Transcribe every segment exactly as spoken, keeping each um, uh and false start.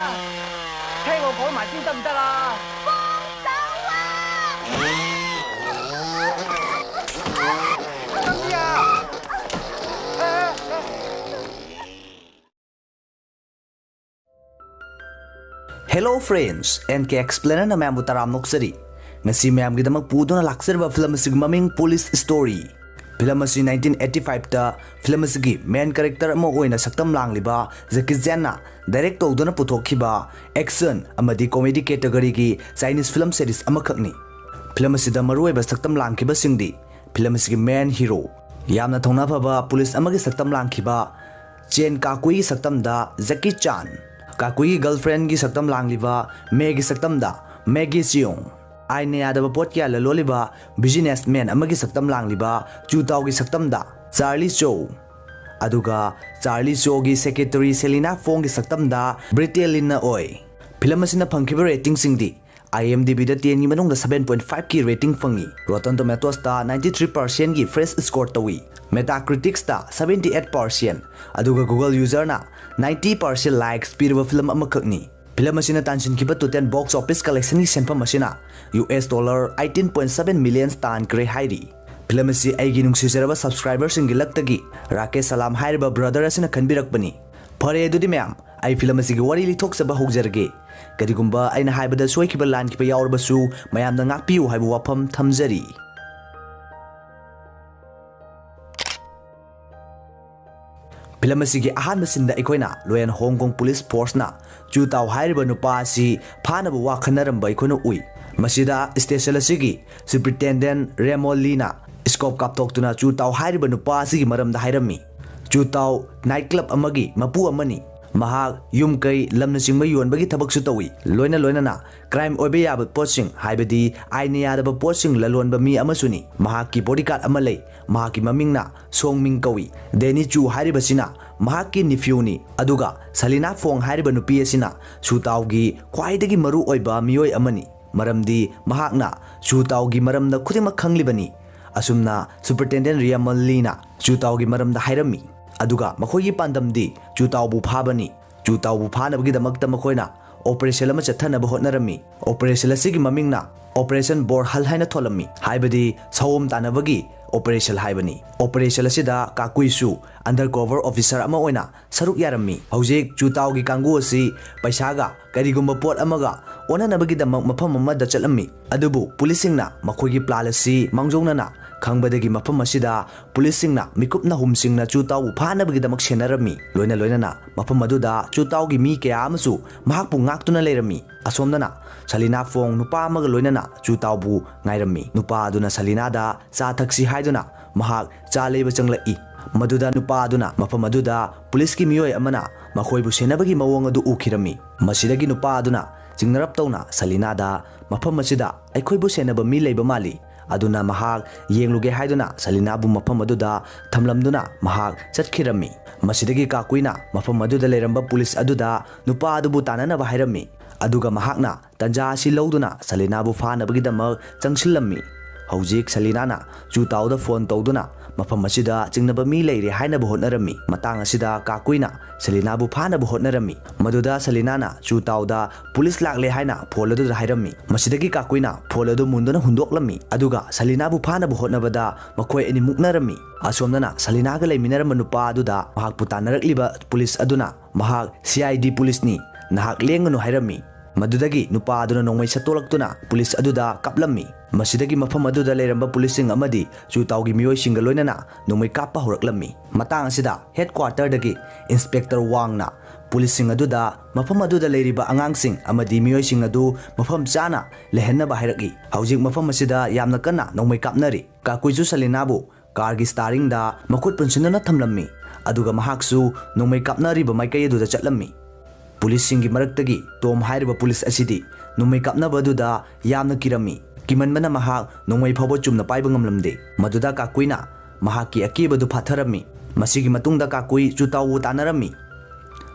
聽我講埋先得唔得啊？放手啊！Hello friends, N K Explainer ꯅ ꯃꯌꯥꯝꯕꯨ ꯇꯔꯥꯝꯅ ꯑꯣꯛꯆꯔꯤ꯫ ꯉꯁꯤ ꯃꯌꯥꯝꯒꯤꯗꯃꯛ ꯄꯨꯗꯨꯅ ꯂꯥꯛꯆꯔꯤꯕ ꯐꯤꯂꯝ ꯑꯁꯤꯒꯤ ꯃꯃꯤꯡ Police Story꯫ ꯐꯤꯂꯝ ꯑꯁꯤ nineteen eighty five ꯇ ꯐꯤꯂꯝ ꯑꯁꯤꯒꯤ main character ꯑꯃ ꯑꯣꯏꯅ ꯁꯛꯇꯝ ꯂꯥꯡꯂꯤꯕ ꯖꯦꯀꯤ ꯆꯦꯟꯅ direct ꯇꯧꯗꯨꯅ ꯄꯨꯊꯣꯛꯈꯤꯕ action ꯑꯃꯗꯤ comedy category ꯒꯤ Chinese film series ꯑꯃꯈꯛꯅꯤ꯫ ꯐꯤꯂꯝ ꯑꯁꯤꯗ ꯃꯔꯨꯑꯣꯏꯕ ꯁꯛꯇꯝ ꯂꯥꯡꯈꯤꯕꯁꯤꯡꯗꯤ ꯐꯤꯂꯝ ꯑꯁꯤꯒꯤ main hero, ꯌꯥꯝꯅ ꯊꯧꯅꯥ ꯐꯕ police ꯑꯃꯒꯤ ꯁꯛꯇꯝ ꯂꯥꯡꯈꯤꯕ ꯆꯦꯟ ꯀꯥꯀꯨꯏꯒꯤ ꯁꯛꯇꯝꯗ ꯖꯦꯀꯤ ꯆꯥꯟ, ꯀꯥꯀꯨꯏꯒꯤ girlfriend ꯒꯤ ꯁꯛꯇꯝ ꯂꯥꯡꯂꯤꯕ ꯃꯦꯒꯤ ꯁꯛꯇꯝꯗ ꯃꯦꯒꯤ ꯆꯤꯌꯣꯡ, ꯑꯥꯏꯟꯅ ꯌꯥꯗꯕ ꯄꯣꯠ ꯀꯌꯥ ꯂꯂꯣꯜꯂꯤꯕ businessman ꯑꯃꯒꯤ ꯁꯛꯇꯝ ꯂꯥꯡꯂꯤꯕ ꯆꯨ ꯇꯥꯎꯒꯤ ꯁꯛꯇꯝꯗ ꯆꯥꯔꯂꯤ ꯆꯣ, ꯑꯗꯨꯒ ꯆꯥꯔꯂꯤ ꯆꯣꯒꯤ secretary ꯁꯦꯂꯤꯅꯥ ꯐꯣꯡꯒꯤ ꯁꯛꯇꯝꯗ ꯕ꯭ꯔꯤꯇꯦꯂꯤꯟꯅ ꯑꯣꯏ꯫ ꯐꯤꯂꯝ ꯑꯁꯤꯅ ꯐꯪꯈꯤꯕ rating ꯁꯤꯡꯗꯤ IMDb ꯗ ten ꯒꯤ ꯃꯅꯨꯡꯗ seven point five ꯀꯤ rating ꯐꯪꯉꯤ, Rotten Tomatoes ꯇ ninety three percent ꯒꯤ fresh score ꯇꯧꯏ, Metacritics ꯇ seventy eight percent, ꯑꯗꯨꯒ Google user ꯅ ninety percent likes ꯄꯤꯔꯕ ꯐꯤꯂꯝ ꯑꯃꯈꯛꯅꯤ꯫ ꯐꯤꯂꯝ ꯑꯁꯤꯅ ꯇꯥꯟꯁꯤꯟꯈꯤꯕ total box office collection ꯒꯤ ꯁꯦꯟꯐꯝ ꯑꯁꯤꯅ U S dollar eighteen point seven million ꯇꯥꯟꯈ꯭ꯔꯦ ꯍꯥꯏꯔꯤ꯫ ꯐꯤꯂꯝ ꯑꯁꯤ ꯑꯩꯒꯤ ꯅꯨꯡꯁꯤꯖꯔꯕ subscriber ꯁꯤꯡꯒꯤ ꯂꯛꯇꯒꯤ ꯔꯥꯀꯦꯁ ꯁꯂꯥꯝ ꯍꯥꯏꯔꯤꯕ brother ꯑꯁꯤꯅ ꯈꯟꯕꯤꯔꯛꯄꯅꯤ꯫ ꯐꯔꯦ, ꯑꯗꯨꯗꯤ ꯃꯌꯥꯝ, ꯑꯩ ꯐꯤꯂꯝ ꯑꯁꯤꯒꯤ ꯋꯥꯔꯤ ꯂꯤꯊꯣꯛꯆꯕ ꯍꯧꯖꯔꯒꯦ꯫ ꯀꯔꯤꯒꯨꯝꯕ ꯑꯩꯅ ꯍꯥꯏꯕꯗ ꯁꯣꯏꯈꯤꯕ ꯂꯥꯟꯈꯤꯕ ꯌꯥꯎꯔꯕꯁꯨ ꯃꯌꯥꯝꯅ ꯉꯥꯛꯄꯤꯌꯨ ꯍꯥꯏꯕ ꯋꯥꯐꯝ ꯊꯝꯖꯔꯤ꯫ ꯐꯤꯂꯝ ꯑꯁꯤꯒꯤ ꯑꯍꯥꯟꯕ scene ꯗ ꯑꯩꯈꯣꯏꯅ ꯂꯣꯌꯟ ꯍꯣꯡ ꯀꯣꯡ police force ꯅ ꯆꯨ ꯇꯥꯎ ꯍꯥꯏꯔꯤꯕ ꯅꯨꯄꯥ ꯑꯁꯤ ꯐꯥꯅꯕ ꯋꯥ ꯈꯟꯅꯔꯝꯕ ꯑꯩꯈꯣꯏꯅ ꯎꯏ꯫ ꯃꯁꯤꯗ station ꯑꯁꯤꯒꯤ superintendent ꯔꯦꯃꯣꯟ ꯂꯤꯅ scope ꯀꯥꯞꯊꯣꯛꯇꯨꯅ ꯆꯨ ꯇꯥꯎ ꯍꯥꯏꯔꯤꯕ ꯅꯨꯄꯥ ꯑꯁꯤꯒꯤ ꯃꯔꯝꯗ ꯍꯥꯏꯔꯝꯃꯤ꯫ ꯆꯨ ꯇꯥꯎ night club ꯑꯃꯒꯤ ꯃꯄꯨ ꯑꯃꯅꯤ꯫ ꯃꯍꯥꯛ ꯌꯨꯝ ꯀꯩ, ꯂꯝꯅꯆꯤꯡꯕ ꯌꯣꯟꯕꯒꯤ ꯊꯕꯛꯁꯨ ꯇꯧꯏ꯫ ꯂꯣꯏꯅ ꯂꯣꯏꯅꯅ crime ꯑꯣꯏꯕ ꯌꯥꯕ ꯄꯣꯠꯁꯤꯡ, ꯍꯥꯏꯕꯗꯤ ꯑꯥꯏꯟꯅ ꯌꯥꯗꯕ ꯄꯣꯠꯁꯤꯡ ꯂꯂꯣꯟꯕ ꯃꯤ ꯑꯃꯁꯨꯅꯤ꯫ ꯃꯍꯥꯛꯀꯤ bodyguard ꯑꯃ ꯂꯩ꯫ ꯃꯍꯥꯛꯀꯤ ꯃꯃꯤꯡꯅ ꯁꯣꯡ ꯃꯤꯡ ꯀꯧꯏ꯫ ꯗꯦꯅꯤ ꯆꯨ ꯍꯥꯏꯔꯤꯕꯁꯤꯅ ꯃꯍꯥꯛꯀꯤ nephewꯅꯤ꯫ ꯑꯗꯨꯒ ꯁꯂꯤꯅꯥ ꯐꯣꯡ ꯍꯥꯏꯔꯤꯕ ꯅꯨꯄꯤ ꯑꯁꯤꯅ ꯁꯨ ꯇꯥꯎꯒꯤ ꯈ꯭ꯋꯥꯏꯗꯒꯤ ꯃꯔꯨ ꯑꯣꯏꯕ ꯃꯤꯑꯣꯏ ꯑꯃꯅꯤ, ꯃꯔꯝꯗꯤ ꯃꯍꯥꯛꯅ ꯁꯨ ꯇꯥꯎꯒꯤ ꯃꯔꯝꯗ ꯈꯨꯗꯤꯡꯃꯛ ꯈꯪꯂꯤꯕꯅꯤ꯫ ꯑꯁꯨꯝꯅ superintendent ꯔꯤꯌꯥꯃꯜ ꯂꯤꯅ ꯆꯨ ꯇꯥꯎꯒꯤ ꯃꯔꯝꯗ ꯍꯥꯏꯔꯝꯃꯤ꯫ ꯑꯗꯨꯒ ꯃꯈꯣꯏꯒꯤ ꯄꯥꯟꯗꯝꯗꯤ ꯆꯨ ꯇꯥꯎꯕꯨ ꯐꯥꯕꯅꯤ꯫ ꯆꯨ ꯇꯥꯎꯕꯨ ꯐꯥꯅꯕꯒꯤꯗꯃꯛꯇ ꯃꯈꯣꯏꯅ operation ꯑꯃ ꯆꯠꯊꯅꯕ ꯍꯣꯠꯅꯔꯝꯃꯤ꯫ Operation ꯑꯁꯤꯒꯤ ꯃꯃꯤꯡꯅ Operation ꯕꯣꯔꯍꯜ ꯍꯥꯏꯅ ꯊꯣꯜꯂꯝꯃꯤ, ꯍꯥꯏꯕꯗꯤ ꯁꯑꯣꯝ ꯇꯥꯟꯅꯕꯒꯤ operation ꯍꯥꯏꯕꯅꯤ꯫ Operation ꯑꯁꯤꯗ ꯀꯥꯀꯨꯏꯁꯨ undercover officer ꯑꯃ ꯑꯣꯏꯅ ꯁꯔꯨꯛ ꯌꯥꯔꯝꯃꯤ꯫ ꯍꯧꯖꯤꯛ ꯆꯨ ꯇꯥꯎꯒꯤ ꯀꯥꯡꯕꯨ ꯑꯁꯤ ꯄꯩꯁꯥꯒ ꯀꯔꯤꯒꯨꯝꯕ ꯄꯣꯠ ꯑꯃꯒ ꯑꯣꯟꯅꯅꯕꯒꯤꯗꯃꯛ ꯃꯐꯝ ꯑꯃꯗ ꯆꯠꯂꯝꯃꯤ꯫ ꯑꯗꯨꯕꯨ ꯄꯨꯂꯤꯁꯁꯤꯡꯅ ꯃꯈꯣꯏꯒꯤ plan ꯑꯁꯤ ꯃꯥꯡꯖꯧꯅꯅ ꯈꯪꯕꯗꯒꯤ ꯃꯐꯝ ꯑꯁꯤꯗ ꯄꯨꯂꯤꯁꯁꯤꯡꯅ ꯃꯤꯀꯨꯞ ꯅꯍꯨꯝꯁꯤꯡꯅ ꯆꯨ ꯇꯥꯎꯕꯨ ꯐꯥꯅꯕꯒꯤꯗꯃꯛ ꯁꯦꯟꯅꯔꯝꯃꯤ꯫ ꯂꯣꯏꯅ ꯂꯣꯏꯅꯅ ꯃꯐꯝ ꯑꯗꯨꯗ ꯆꯨ ꯇꯥꯎꯒꯤ ꯃꯤ ꯀꯌꯥ ꯑꯃꯁꯨ ꯃꯍꯥꯛꯄꯨ ꯉꯥꯛꯇꯨꯅ ꯂꯩꯔꯝꯃꯤ꯫ ꯑꯁꯣꯝꯗꯅ ꯁꯂꯤꯅꯥ ꯐꯣꯡ ꯅꯨꯄꯥ ꯑꯃꯒ ꯂꯣꯏꯅꯅ ꯆꯨ ꯇꯥꯎꯕꯨ ꯉꯥꯏꯔꯝꯃꯤ꯫ ꯅꯨꯄꯥ ꯑꯗꯨꯅ ꯁꯂꯤꯅꯥꯗ ꯆꯥ ꯊꯛꯁꯤ ꯍꯥꯏꯗꯨꯅ ꯃꯍꯥꯛ ꯆꯥ ꯂꯩꯕ ꯆꯪꯂꯛꯏ꯫ ꯃꯗꯨꯗ ꯅꯨꯄꯥ ꯑꯗꯨꯅ ꯃꯐꯝ ꯑꯗꯨꯗ ꯄꯨꯂꯤꯁꯀꯤ ꯃꯤꯑꯣꯏ ꯑꯃꯅ ꯃꯈꯣꯏꯕꯨ ꯁꯦꯟꯅꯕꯒꯤ ꯃꯑꯣꯡ ꯑꯗꯨ ꯎꯈꯤꯔꯝꯃꯤ꯫ ꯃꯁꯤꯗꯒꯤ ꯅꯨꯄꯥ ꯑꯗꯨꯅ ꯆꯤꯡꯅꯔꯞ ꯇꯧꯅ ꯁꯂꯤꯅꯥꯗ ꯃꯐꯝ ꯑꯁꯤꯗ ꯑꯩꯈꯣꯏꯕꯨ ꯁꯦꯟꯅꯕ ꯃꯤ ꯂꯩꯕ ꯃꯥꯜꯂꯤ, ꯑꯗꯨꯅ ꯃꯍꯥꯛ ꯌꯦꯡꯂꯨꯒꯦ ꯍꯥꯏꯗꯨꯅ ꯁꯂꯤꯅꯥꯕꯨ ꯃꯐꯝ ꯑꯗꯨꯗ ꯊꯝꯂꯝꯗꯨꯅ ꯃꯍꯥꯛ ꯆꯠꯈꯤꯔꯝꯃꯤ꯫ ꯃꯁꯤꯗꯒꯤ ꯀꯥꯀꯨꯏꯅ ꯃꯐꯝ ꯑꯗꯨꯗ ꯂꯩꯔꯝꯕ ꯄꯨꯂꯤꯁ ꯑꯗꯨꯗ ꯅꯨꯄꯥ ꯑꯗꯨꯕꯨ ꯇꯥꯟꯅꯅꯕ ꯍꯥꯏꯔꯝꯃꯤ, ꯑꯗꯨꯒ ꯃꯍꯥꯛꯅ ꯇꯟꯖꯥ ꯑꯁꯤ ꯂꯧꯗꯨꯅ ꯁꯂꯤꯅꯥꯕꯨ ꯐꯥꯅꯕꯒꯤꯗꯃꯛ ꯆꯪꯁꯤꯜꯂꯝꯃꯤ꯫ ꯍꯧꯖꯤꯛ ꯁꯂꯤꯅꯥꯅ ꯆꯨ ꯇꯥꯎꯗ ꯐꯣꯟ ꯇꯧꯗꯨꯅ ꯃꯐꯝ ꯑꯁꯤꯗ ꯆꯤꯡꯅꯕ ꯃꯤ ꯂꯩꯔꯦ ꯍꯥꯏꯅꯕ ꯍꯣꯠꯅꯔꯝꯃꯤ꯫ ꯃꯇꯥꯡ ꯑꯁꯤꯗ ꯀꯥꯀꯨꯏꯅ ꯁꯂꯤꯅꯥꯕꯨ ꯐꯥꯅꯕ ꯍꯣꯠꯅꯔꯝꯃꯤ꯫ ꯃꯗꯨꯗ ꯁꯂꯤꯅꯥꯅ ꯆꯨ ꯇꯥꯎꯗ ꯄꯨꯂꯤꯁ ꯂꯥꯛꯂꯦ ꯍꯥꯏꯅ ꯐꯣꯟ ꯑꯗꯨꯗ ꯍꯥꯏꯔꯝꯃꯤ꯫ ꯃꯁꯤꯗꯒꯤ ꯀꯥꯀꯨꯏꯅ ꯐꯣꯟ ꯑꯗꯨ ꯃꯨꯟꯗꯨꯅ ꯍꯨꯟꯗꯣꯛꯂꯝꯃꯤ, ꯑꯗꯨꯒ ꯁꯂꯤꯅꯥꯕꯨ ꯐꯥꯅꯕ ꯍꯣꯠꯅꯕꯗ ꯃꯈꯣꯏ ꯑꯅꯤ ꯃꯨꯛꯅꯔꯝꯃꯤ꯫ ꯑꯁꯣꯝꯗꯅ ꯁꯂꯤꯅꯥꯒ ꯂꯩꯃꯤꯟꯅꯔꯝꯕ ꯅꯨꯄꯥ ꯑꯗꯨꯗ ꯃꯍꯥꯛꯄꯨ ꯇꯥꯟꯅꯔꯛꯂꯤꯕ ꯄꯨꯂꯤꯁ ꯑꯗꯨꯅ ꯃꯍꯥꯛ C I D ꯄꯨꯂꯤꯁꯅꯤ, ꯅꯍꯥꯛ ꯂꯦꯡꯒꯅꯨ ꯍꯥꯏꯔꯝꯃꯤ꯫ ꯃꯗꯨꯗꯒꯤ ꯅꯨꯄꯥ ꯑꯗꯨꯅ ꯅꯣꯡꯃꯩ ꯁꯠꯇꯣꯛꯂꯛꯇꯨꯅ ꯄꯨꯂꯤꯁ ꯑꯗꯨꯗ ꯀꯥꯞꯂꯝꯃꯤ꯫ ꯃꯁꯤꯗꯒꯤ ꯃꯐꯝ ꯑꯗꯨꯗ ꯂꯩꯔꯝꯕ ꯄꯨꯂꯤꯁꯁꯤꯡ ꯑꯃꯗꯤ ꯆꯨ ꯇꯥꯎꯒꯤ ꯃꯤꯑꯣꯏꯁꯤꯡꯒ ꯂꯣꯏꯅꯅ ꯅꯣꯡꯃꯩ ꯀꯥꯞꯄ ꯍꯧꯔꯛꯂꯝꯃꯤ꯫ ꯃꯇꯥꯡ ꯑꯁꯤꯗ headquarterꯗꯒꯤ Inspector ꯋꯥꯡꯅ ꯄꯨꯂꯤꯁꯁꯤꯡ ꯑꯗꯨꯗ ꯃꯐꯝ ꯑꯗꯨꯗ ꯂꯩꯔꯤꯕ ꯑꯉꯥꯡꯁꯤꯡ ꯑꯃꯗꯤ ꯃꯤꯑꯣꯏꯁꯤꯡ ꯑꯗꯨ ꯃꯐꯝ ꯆꯥꯅ ꯂꯩꯍꯟꯅꯕ ꯍꯥꯏꯔꯛꯏ꯫ ꯍꯧꯖꯤꯛ ꯃꯐꯝ ꯑꯁꯤꯗ ꯌꯥꯝꯅ ꯀꯟꯅ ꯅꯣꯡꯃꯩ ꯀꯥꯞꯅꯔꯤ꯫ ꯀꯥꯀꯨꯏꯁꯨ ꯁꯂꯤꯅꯥꯕꯨ ꯀꯥꯔꯒꯤ ꯁ꯭ꯇꯥꯔꯤꯡꯗ ꯃꯈꯨꯠ ꯄꯨꯟꯁꯤꯟꯗꯨꯅ ꯊꯝꯂꯝꯃꯤ, ꯑꯗꯨꯒ ꯃꯍꯥꯛꯁꯨ ꯅꯣꯡꯃꯩ ꯀꯥꯞꯅꯔꯤꯕ ꯃꯥꯏꯀꯩ ꯑꯗꯨꯗ ꯆꯠꯂꯝꯃꯤ꯫ ꯄꯨꯂꯤꯁꯁꯤꯡꯒꯤ ꯃꯔꯛꯇꯒꯤ ꯇꯣꯝ ꯍꯥꯏꯔꯤꯕ ꯄꯨꯂꯤꯁ ꯑꯁꯤꯗꯤ ꯅꯣꯡꯃꯩ ꯀꯥꯞꯅꯕ ꯑꯗꯨꯗ ꯌꯥꯝꯅ ꯀꯤꯔꯝꯃꯤ꯫ ꯀꯤꯃꯟꯕꯅ ꯃꯍꯥꯛ ꯅꯣꯡꯃꯩ ꯐꯥꯎꯕ ꯆꯨꯝꯅ ꯄꯥꯏꯕ ꯉꯝꯂꯝꯗꯦ꯫ ꯃꯗꯨꯗ ꯀꯥꯀꯨꯏꯅ ꯃꯍꯥꯛꯀꯤ ꯑꯀꯤꯕꯗꯨ ꯐꯥꯊꯔꯝꯃꯤ꯫ ꯃꯁꯤꯒꯤ ꯃꯇꯨꯡꯗ ꯀꯥꯀꯨꯏ ꯆꯨꯇꯥꯎꯕꯨ ꯇꯥꯟꯅꯔꯝꯃꯤ꯫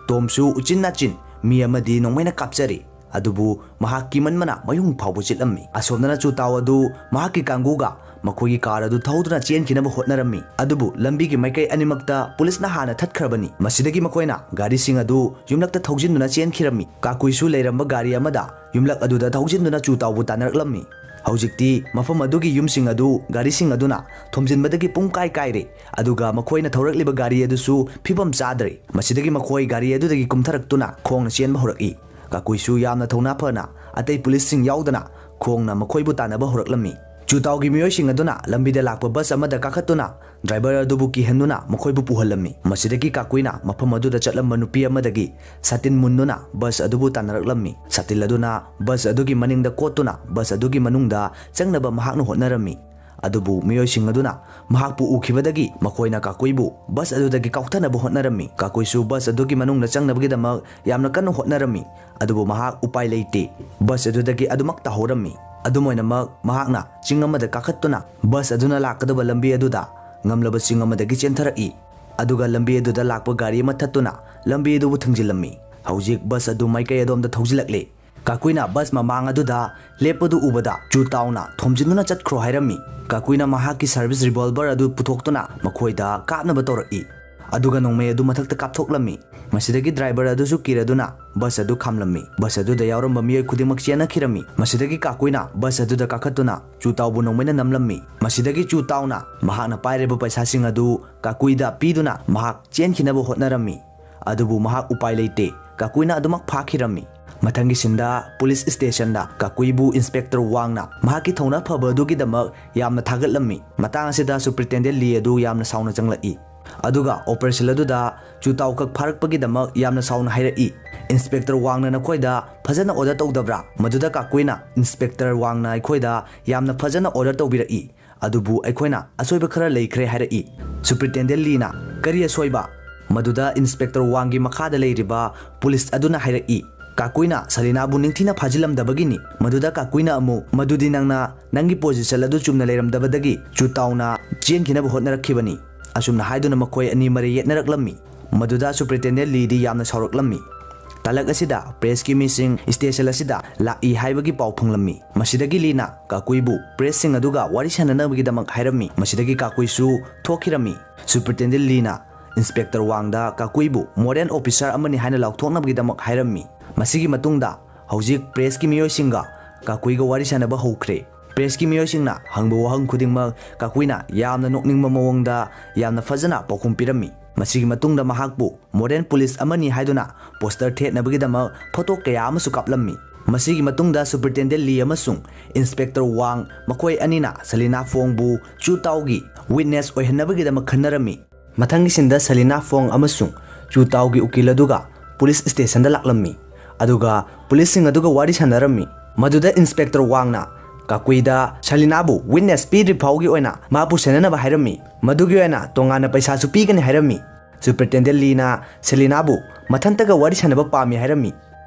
ꯇꯣꯝꯁꯨ ꯎꯆꯤꯟ ꯅꯥꯆꯤꯟ ꯃꯤ ꯑꯃꯗꯤ ꯅꯣꯡꯃꯩꯅ ꯀꯥꯞꯆꯔꯤ꯫ ꯑꯗꯨꯕꯨ ꯃꯍꯥꯛ ꯀꯤꯃꯟꯕꯅ ꯃꯌꯨꯡ ꯐꯥꯎꯕ ꯆꯤꯠꯂꯝꯃꯤ꯫ ꯑꯁꯣꯝꯗꯅ ꯆꯨꯇꯥꯎ ꯑꯗꯨ ꯃꯍꯥꯛꯀꯤ ꯀꯥꯡꯕꯨꯒ ꯃꯈꯣꯏꯒꯤ ꯀꯥꯔ ꯑꯗꯨ ꯊꯧꯗꯨꯅ ꯆꯦꯟꯈꯤꯅꯕ ꯍꯣꯠꯅꯔꯝꯃꯤ꯫ ꯑꯗꯨꯕꯨ ꯂꯝꯕꯤꯒꯤ ꯃꯥꯏꯀꯩ ꯑꯅꯤꯃꯛꯇ ꯄꯨꯂꯤꯁꯅ ꯍꯥꯟꯅ ꯊꯠꯈ꯭ꯔꯕꯅꯤ꯫ ꯃꯁꯤꯗꯒꯤ ꯃꯈꯣꯏꯅ ꯒꯥꯔꯤꯁꯤꯡ ꯑꯗꯨ ꯌꯨꯝꯂꯛꯇ ꯊꯧꯖꯤꯟꯗꯨꯅ ꯆꯦꯟꯈꯤꯔꯝꯃꯤ꯫ ꯀꯥꯀꯨꯏꯁꯨ ꯂꯩꯔꯝꯕ ꯒꯥꯔꯤ ꯑꯃꯗ ꯌꯨꯝꯂꯛ ꯑꯗꯨꯗ ꯊꯧꯖꯤꯟꯗꯨꯅ ꯆꯨꯇꯥꯎꯕꯨ ꯇꯥꯟꯅꯔꯛꯂꯝꯃꯤ꯫ ꯍꯧꯖꯤꯛꯇꯤ ꯃꯐꯝ ꯑꯗꯨꯒꯤ ꯌꯨꯝꯁꯤꯡ ꯑꯗꯨ ꯒꯥꯔꯤꯁꯤꯡ ꯑꯗꯨꯅ ꯊꯣꯝꯖꯤꯟꯕꯗꯒꯤ ꯄꯨꯡ ꯀꯥꯏ ꯀꯥꯏꯔꯦ꯫ ꯑꯗꯨꯒ ꯃꯈꯣꯏꯅ ꯊꯧꯔꯛꯂꯤꯕ ꯒꯥꯔꯤ ꯑꯗꯨꯁꯨ ꯐꯤꯕꯝ ꯆꯥꯗ꯭ꯔꯦ꯫ ꯃꯁꯤꯗꯒꯤ ꯃꯈꯣꯏ ꯒꯥꯔꯤ ꯑꯗꯨꯗꯒꯤ ꯀꯨꯝꯊꯔꯛꯇꯨꯅ ꯈꯣꯡꯅ ꯆꯦꯟꯕ ꯍꯧꯔꯛꯏ꯫ ꯀꯥꯀꯨꯏꯁꯨ ꯌꯥꯝꯅ ꯊꯧꯅꯥ ꯐꯅ ꯑꯇꯩ ꯄꯨꯂꯤꯁꯁꯤꯡ ꯌꯥꯎꯗꯅ ꯈꯣꯡꯅ ꯃꯈꯣꯏꯕꯨ ꯇꯥꯟꯅꯕ ꯍꯧꯔꯛꯂꯝꯃꯤ꯫ ꯆꯨꯇꯥꯎꯒꯤ ꯃꯤꯑꯣꯏꯁꯤꯡ ꯑꯗꯨꯅ ꯂꯝꯕꯤꯗ ꯂꯥꯛꯄ ꯕꯁ ꯑꯃꯗ ꯀꯥꯈꯠꯇꯨꯅ ꯗ꯭ꯔꯥꯏꯚꯔ ꯑꯗꯨꯕꯨ ꯀꯤꯍꯟꯗꯨꯅ ꯃꯈꯣꯏꯕꯨ ꯄꯨꯍꯜꯂꯝꯃꯤ꯫ ꯃꯁꯤꯗꯒꯤ ꯀꯥꯀꯨꯏꯅ ꯃꯐꯝ ꯑꯗꯨꯗ ꯆꯠꯂꯝꯕ ꯅꯨꯄꯤ ꯑꯃꯗꯒꯤ ꯁꯥꯇꯤꯟ ꯃꯨꯟꯗꯨꯅ ꯕꯁ ꯑꯗꯨꯕꯨ ꯇꯥꯟꯅꯔꯛꯂꯝꯃꯤ꯫ ꯁꯥꯇꯤꯟ ꯑꯗꯨꯅ ꯕꯁ ꯑꯗꯨꯒꯤ ꯃꯅꯤꯡꯗ ꯀꯣꯠꯇꯨꯅ ꯕꯁ ꯑꯗꯨꯒꯤ ꯃꯅꯨꯡꯗ ꯆꯪꯅꯕ ꯃꯍꯥꯛꯅ ꯍꯣꯠꯅꯔꯝꯃꯤ꯫ ꯑꯗꯨꯕꯨ ꯃꯤꯑꯣꯏꯁꯤꯡ ꯑꯗꯨꯅ ꯃꯍꯥꯛꯄꯨ ꯎꯈꯤꯕꯗꯒꯤ ꯃꯈꯣꯏꯅ ꯀꯥꯀꯨꯏꯕꯨ ꯕꯁ ꯑꯗꯨꯗꯒꯤ ꯀꯥꯎꯊꯅꯕ ꯍꯣꯠꯅꯔꯝꯃꯤ꯫ ꯀꯥꯀꯨꯏꯁꯨ ꯕꯁ ꯑꯗꯨꯒꯤ ꯃꯅꯨꯡꯗ ꯆꯪꯅꯕꯒꯤꯗꯃꯛ ꯌꯥꯝꯅ ꯀꯟꯅ ꯍꯣꯠꯅꯔꯝꯃꯤ꯫ ꯑꯗꯨꯕꯨ ꯃꯍꯥꯛ ꯎꯄꯥꯏ ꯂꯩꯇꯦ꯫ ꯕꯁ ꯑꯗꯨꯗꯒꯤ ꯑꯗꯨꯃꯛ ꯇꯥꯍꯧꯔꯝꯃꯤ꯫ ꯑꯗꯨꯝ ꯑꯣꯏꯅꯃꯛ ꯃꯍꯥꯛꯅ ꯆꯤꯡ ꯑꯃꯗ ꯀꯥꯈꯠꯇꯨꯅ ꯕꯁ ꯑꯗꯨꯅ ꯂꯥꯛꯀꯗꯕ ꯂꯝꯕꯤ ꯑꯗꯨꯗ ꯉꯝꯂꯕ ꯆꯤꯡ ꯑꯃꯗꯒꯤ ꯆꯦꯟꯊꯔꯛꯏ꯫ ꯑꯗꯨꯒ ꯂꯝꯕꯤ ꯑꯗꯨꯗ ꯂꯥꯛꯄ ꯒꯥꯔꯤ ꯑꯃ ꯊꯠꯇꯨꯅ ꯂꯝꯕꯤ ꯑꯗꯨꯕꯨ ꯊꯤꯡꯖꯤꯜꯂꯝꯃꯤ꯫ ꯍꯧꯖꯤꯛ ꯕꯁ ꯑꯗꯨ ꯃꯥꯏꯀꯩ ꯑꯗꯣꯝꯗ ꯊꯧꯖꯤꯜꯂꯛꯂꯦ꯫ ꯀꯥꯀꯨꯏꯅ ꯕꯁ ꯃꯃꯥꯡ ꯑꯗꯨꯗ ꯂꯦꯞꯄꯗꯨ ꯎꯕꯗ ꯆꯨꯇꯥꯎꯅ ꯊꯣꯝꯖꯤꯟꯗꯨꯅ ꯆꯠꯈ꯭ꯔꯣ ꯍꯥꯏꯔꯝꯃꯤ꯫ ꯀꯥꯀꯨꯏꯅ ꯃꯍꯥꯛꯀꯤ ꯁꯥꯔꯚꯤꯁ ꯔꯤꯚꯣꯜꯚꯔ ꯑꯗꯨ ꯄꯨꯊꯣꯛꯇꯨꯅ ꯃꯈꯣꯏꯗ ꯀꯥꯞꯅꯕ ꯇꯧꯔꯛꯏ꯫ ꯑꯗꯨꯒ ꯅꯣꯡꯃꯩ ꯑꯗꯨ ꯃꯊꯛꯇ ꯀꯥꯞꯊꯣꯛꯂꯝꯃꯤ꯫ ꯃꯁꯤꯗꯒꯤ ꯗ꯭ꯔꯥꯏꯚꯔ ꯑꯗꯨꯁꯨ ꯀꯤꯔꯗꯨꯅ ꯕꯁ ꯑꯗꯨ ꯈꯥꯝꯂꯝꯃꯤ꯫ ꯕꯁ ꯑꯗꯨꯗ ꯌꯥꯎꯔꯝꯕ ꯃꯤꯑꯣꯏ ꯈꯨꯗꯤꯡꯃꯛ ꯆꯦꯟꯅꯈꯤꯔꯝꯃꯤ꯫ ꯃꯁꯤꯗꯒꯤ ꯀꯥꯀꯨꯏꯅ ꯕꯁ ꯑꯗꯨꯗ ꯀꯥꯈꯠꯇꯨꯅ ꯆꯨꯇꯥꯎꯕꯨ ꯅꯣꯡꯃꯩꯅ ꯅꯝꯂꯝꯃꯤ꯫ ꯃꯁꯤꯗꯒꯤ ꯆꯨꯇꯥꯎꯅ ꯃꯍꯥꯛꯅ ꯄꯥꯏꯔꯤꯕ ꯄꯩꯁꯥꯁꯤꯡ ꯑꯗꯨ ꯀꯥꯀꯨꯏꯗ ꯄꯤꯗꯨꯅ ꯃꯍꯥꯛ ꯆꯦꯟꯈꯤꯅꯕ ꯍꯣꯠꯅꯔꯝꯃꯤ꯫ ꯑꯗꯨꯕꯨ ꯃꯍꯥꯛ ꯎꯄꯥꯏ ꯂꯩꯇꯦ꯫ ꯀꯥꯀꯨꯏꯅ ꯑꯗꯨꯃꯛ ꯐꯥꯈꯤꯔꯝꯃꯤ꯫ ꯃꯊꯪꯒꯤ ꯁꯤꯟꯗ ꯄꯨꯂꯤꯁ ꯁ꯭ꯇꯦꯁꯟꯗ ꯀꯥꯀꯨꯏꯕꯨ ꯏꯟꯁꯄꯦꯛꯇꯔ ꯋꯥꯡꯅ ꯃꯍꯥꯛꯀꯤ ꯊꯧꯅꯥ ꯐꯕ ꯑꯗꯨꯒꯤꯗꯃꯛ ꯌꯥꯝꯅ ꯊꯥꯒꯠꯂꯝꯃꯤ꯫ ꯃꯇꯥꯡ ꯑꯁꯤꯗ ꯁꯨꯄ꯭ꯔꯤꯟꯇꯦꯟꯗꯦꯟ ꯂꯤ ꯑꯗꯨ ꯌꯥꯝꯅ ꯁꯥꯎꯅ ꯆꯪꯂꯛꯏ꯫ ꯑꯗꯨꯒ ꯑꯣꯄꯔꯦꯁꯟ ꯑꯗꯨꯗ ꯆꯨꯇꯥꯎꯈꯛ ꯐꯥꯔꯛꯄꯒꯤꯗꯃꯛ ꯌꯥꯝꯅ ꯁꯥꯎꯅ ꯍꯥꯏꯔꯛꯏ, "ꯏꯟꯁꯄꯦꯛꯇꯔ ꯋꯥꯡꯅ ꯅꯈꯣꯏꯗ ꯐꯖꯅ ꯑꯣꯔꯗꯔ ꯇꯧꯗꯕ꯭ꯔꯥ?" ꯃꯗꯨꯗ ꯀꯥꯀꯨꯏꯅ, "ꯏꯟꯁꯄꯦꯛꯇꯔ ꯋꯥꯡꯅ ꯑꯩꯈꯣꯏꯗ ꯌꯥꯝꯅ ꯐꯖꯅ ꯑꯣꯔꯗꯔ ꯇꯧꯕꯤꯔꯛꯏ, ꯑꯗꯨꯕꯨ ꯑꯩꯈꯣꯏꯅ ꯑꯁꯣꯏꯕ ꯈꯔ ꯂꯩꯈ꯭ꯔꯦ" ꯍꯥꯏꯔꯛꯏ꯫ ꯁꯨꯄ꯭ꯔꯤꯟꯇꯦꯟꯗꯦꯟ ꯂꯤꯅ, "ꯀꯔꯤ ꯑꯁꯣꯏꯕ?" ꯃꯗꯨꯗ ꯏꯟꯁꯄꯦꯛꯇꯔ ꯋꯥꯡꯒꯤ ꯃꯈꯥꯗ ꯂꯩꯔꯤꯕ ꯄꯨꯂꯤꯁ ꯑꯗꯨꯅ ꯍꯥꯏꯔꯛꯏ, "ꯀꯥꯀꯨꯏꯅ ꯁꯂꯤꯅꯥꯕꯨ ꯅꯤꯡꯊꯤꯅ ꯐꯥꯖꯤꯜꯂꯝꯗꯕꯒꯤꯅꯤ꯫ ꯃꯗꯨꯗ ꯀꯥꯀꯨꯏꯅ ꯑꯃꯨꯛ, ꯃꯗꯨꯗꯤ ꯅꯪꯅ ꯅꯪꯒꯤ ꯄꯣꯖꯤꯁꯟ ꯑꯗꯨ ꯆꯨꯝꯅ ꯂꯩꯔꯝꯗꯕꯗꯒꯤ ꯆꯨꯇꯥꯎꯅ ꯆꯦꯟꯈꯤꯅꯕ ꯍꯣꯠꯅꯔꯛꯈꯤꯕꯅꯤ"꯫ ꯑꯁꯨꯝꯅ ꯍꯥꯏꯗꯨꯅ ꯃꯈꯣꯏ ꯑꯅꯤ ꯃꯔꯩ ꯌꯦꯠꯅꯔꯛꯂꯝꯃꯤ꯫ ꯃꯗꯨꯗ ꯁꯨꯄ꯭ꯔꯤꯟꯇꯦꯟꯗꯦꯟ ꯂꯤꯗꯤ ꯌꯥꯝꯅ ꯁꯥꯎꯔꯛꯂꯝꯃꯤ꯫ ꯇꯥꯂꯛ ꯑꯁꯤꯗ ꯄ꯭ꯔꯦꯁꯀꯤ ꯃꯤꯁꯤꯡ ꯁ꯭ꯇꯦꯁꯟ ꯑꯁꯤꯗ ꯂꯥꯛꯏ ꯍꯥꯏꯕꯒꯤ ꯄꯥꯎ ꯐꯪꯂꯝꯃꯤ꯫ ꯃꯁꯤꯗꯒꯤ ꯂꯤꯅ ꯀꯥꯀꯨꯏꯕꯨ ꯄ꯭ꯔꯦꯁꯁꯤꯡ ꯑꯗꯨꯒ ꯋꯥꯔꯤ ꯁꯥꯟꯅꯅꯕꯒꯤꯗꯃꯛ ꯍꯥꯏꯔꯝꯃꯤ꯫ ꯃꯁꯤꯗꯒꯤ ꯀꯥꯀꯨꯏꯁꯨ ꯊꯣꯛꯈꯤꯔꯝꯃꯤ꯫ ꯁꯨꯄꯔꯤꯟꯇꯦꯟꯗꯦꯟ ꯂꯤꯅ ꯏꯟꯁꯄꯦꯛꯇꯔ ꯋꯥꯡꯗ ꯀꯥꯀꯨꯏꯕꯨ ꯃꯣꯗꯔꯟ ꯑꯣꯐꯤꯁꯥꯔ ꯑꯃꯅꯤ ꯍꯥꯏꯅ ꯂꯥꯎꯊꯣꯛꯅꯕꯒꯤꯗꯃꯛ ꯍꯥꯏꯔꯝꯃꯤ꯫ ꯃꯁꯤꯒꯤ ꯃꯇꯨꯡꯗ ꯍꯧꯖꯤꯛ ꯄ꯭ꯔꯦꯁꯀꯤ ꯃꯤꯑꯣꯏꯁꯤꯡꯒ ꯀꯥꯀꯨꯏꯒ ꯋꯥꯔꯤ ꯁꯥꯟꯅꯕ ꯍꯧꯈ꯭ꯔꯦ꯫ ꯄ꯭ꯔꯦꯁꯀꯤ ꯃꯤꯑꯣꯏꯁꯤꯡꯅ ꯍꯪꯕ ꯋꯥꯍꯪ ꯈꯨꯗꯤꯡꯃꯛ ꯀꯥꯀꯨꯏꯅ ꯌꯥꯝꯅ ꯅꯣꯛꯅꯤꯡꯕ ꯃꯑꯣꯡꯗ ꯌꯥꯝꯅ ꯐꯖꯅ ꯄꯥꯎꯈꯨꯝ ꯄꯤꯔꯝꯃꯤ꯫ ꯃꯁꯤꯒꯤ ꯃꯇꯨꯡꯗ ꯃꯍꯥꯛꯄꯨ ꯃꯣꯗꯔꯟ ꯄꯨꯂꯤꯁ ꯑꯃꯅꯤ ꯍꯥꯏꯗꯨꯅ ꯄꯣꯁꯇꯔ ꯊꯦꯠꯅꯕꯒꯤꯗꯃꯛ ꯐꯣꯇꯣ ꯀꯌꯥ ꯑꯃꯁꯨ ꯀꯥꯞꯂꯝꯃꯤ꯫ ꯃꯁꯤꯒꯤ ꯃꯇꯨꯡꯗ ꯁꯨꯄꯔꯤꯟꯇꯦꯟꯗꯦꯟ ꯂꯤ ꯑꯃꯁꯨꯡ ꯏꯟꯁꯄꯦꯛꯇꯔ ꯋꯥꯡ ꯃꯈꯣꯏ ꯑꯅꯤꯅ ꯁꯂꯤꯅꯥ ꯐꯣꯡꯕꯨ ꯆꯨ ꯇꯥꯎꯒꯤ ꯋꯤꯠꯅꯦꯁ ꯑꯣꯏꯍꯟꯅꯕꯒꯤꯗꯃꯛ ꯈꯟꯅꯔꯝꯃꯤ꯫ ꯃꯊꯪꯒꯤ ꯁꯤꯟꯗ ꯁꯂꯤꯅꯥ ꯐꯣꯡ ꯑꯃꯁꯨꯡ ꯆꯨ ꯇꯥꯎꯒꯤ ꯎꯀꯤꯜ ꯑꯗꯨꯒ ꯄꯨꯂꯤꯁ ꯁ꯭ꯇꯦꯁꯟꯗ ꯂꯥꯛꯂꯝꯃꯤ, ꯑꯗꯨꯒ ꯄꯨꯂꯤꯁꯁꯤꯡ ꯑꯗꯨꯒ ꯋꯥꯔꯤ ꯁꯥꯟꯅꯔꯝꯃꯤ꯫ ꯃꯗꯨꯗ ꯏꯟꯁꯄꯦꯛꯇꯔ ꯋꯥꯡꯅ ꯀꯥꯀꯨꯏꯗ ꯁꯂꯤꯅꯥꯕꯨ ꯋꯤꯠꯅꯦꯁ ꯄꯤꯗ꯭ꯔꯤ ꯐꯥꯎꯒꯤ ꯑꯣꯏꯅ ꯃꯍꯥꯛꯄꯨ ꯁꯦꯟꯅꯅꯕ ꯍꯥꯏꯔꯝꯃꯤ꯫ ꯃꯗꯨꯒꯤ ꯑꯣꯏꯅ ꯇꯣꯉꯥꯟꯅ ꯄꯩꯁꯥꯁꯨ ꯄꯤꯒꯅꯤ ꯍꯥꯏꯔꯝꯃꯤ꯫ ꯁꯨꯄꯔꯤꯟꯇꯦꯟꯗꯦꯟ ꯂꯤꯅ ꯁꯦꯂꯤꯅꯥꯕꯨ ꯃꯊꯟꯇꯒ ꯋꯥꯔꯤ ꯁꯥꯟꯅꯕ ꯄꯥꯝꯃꯤ ꯍꯥꯏꯔꯝꯃꯤ꯫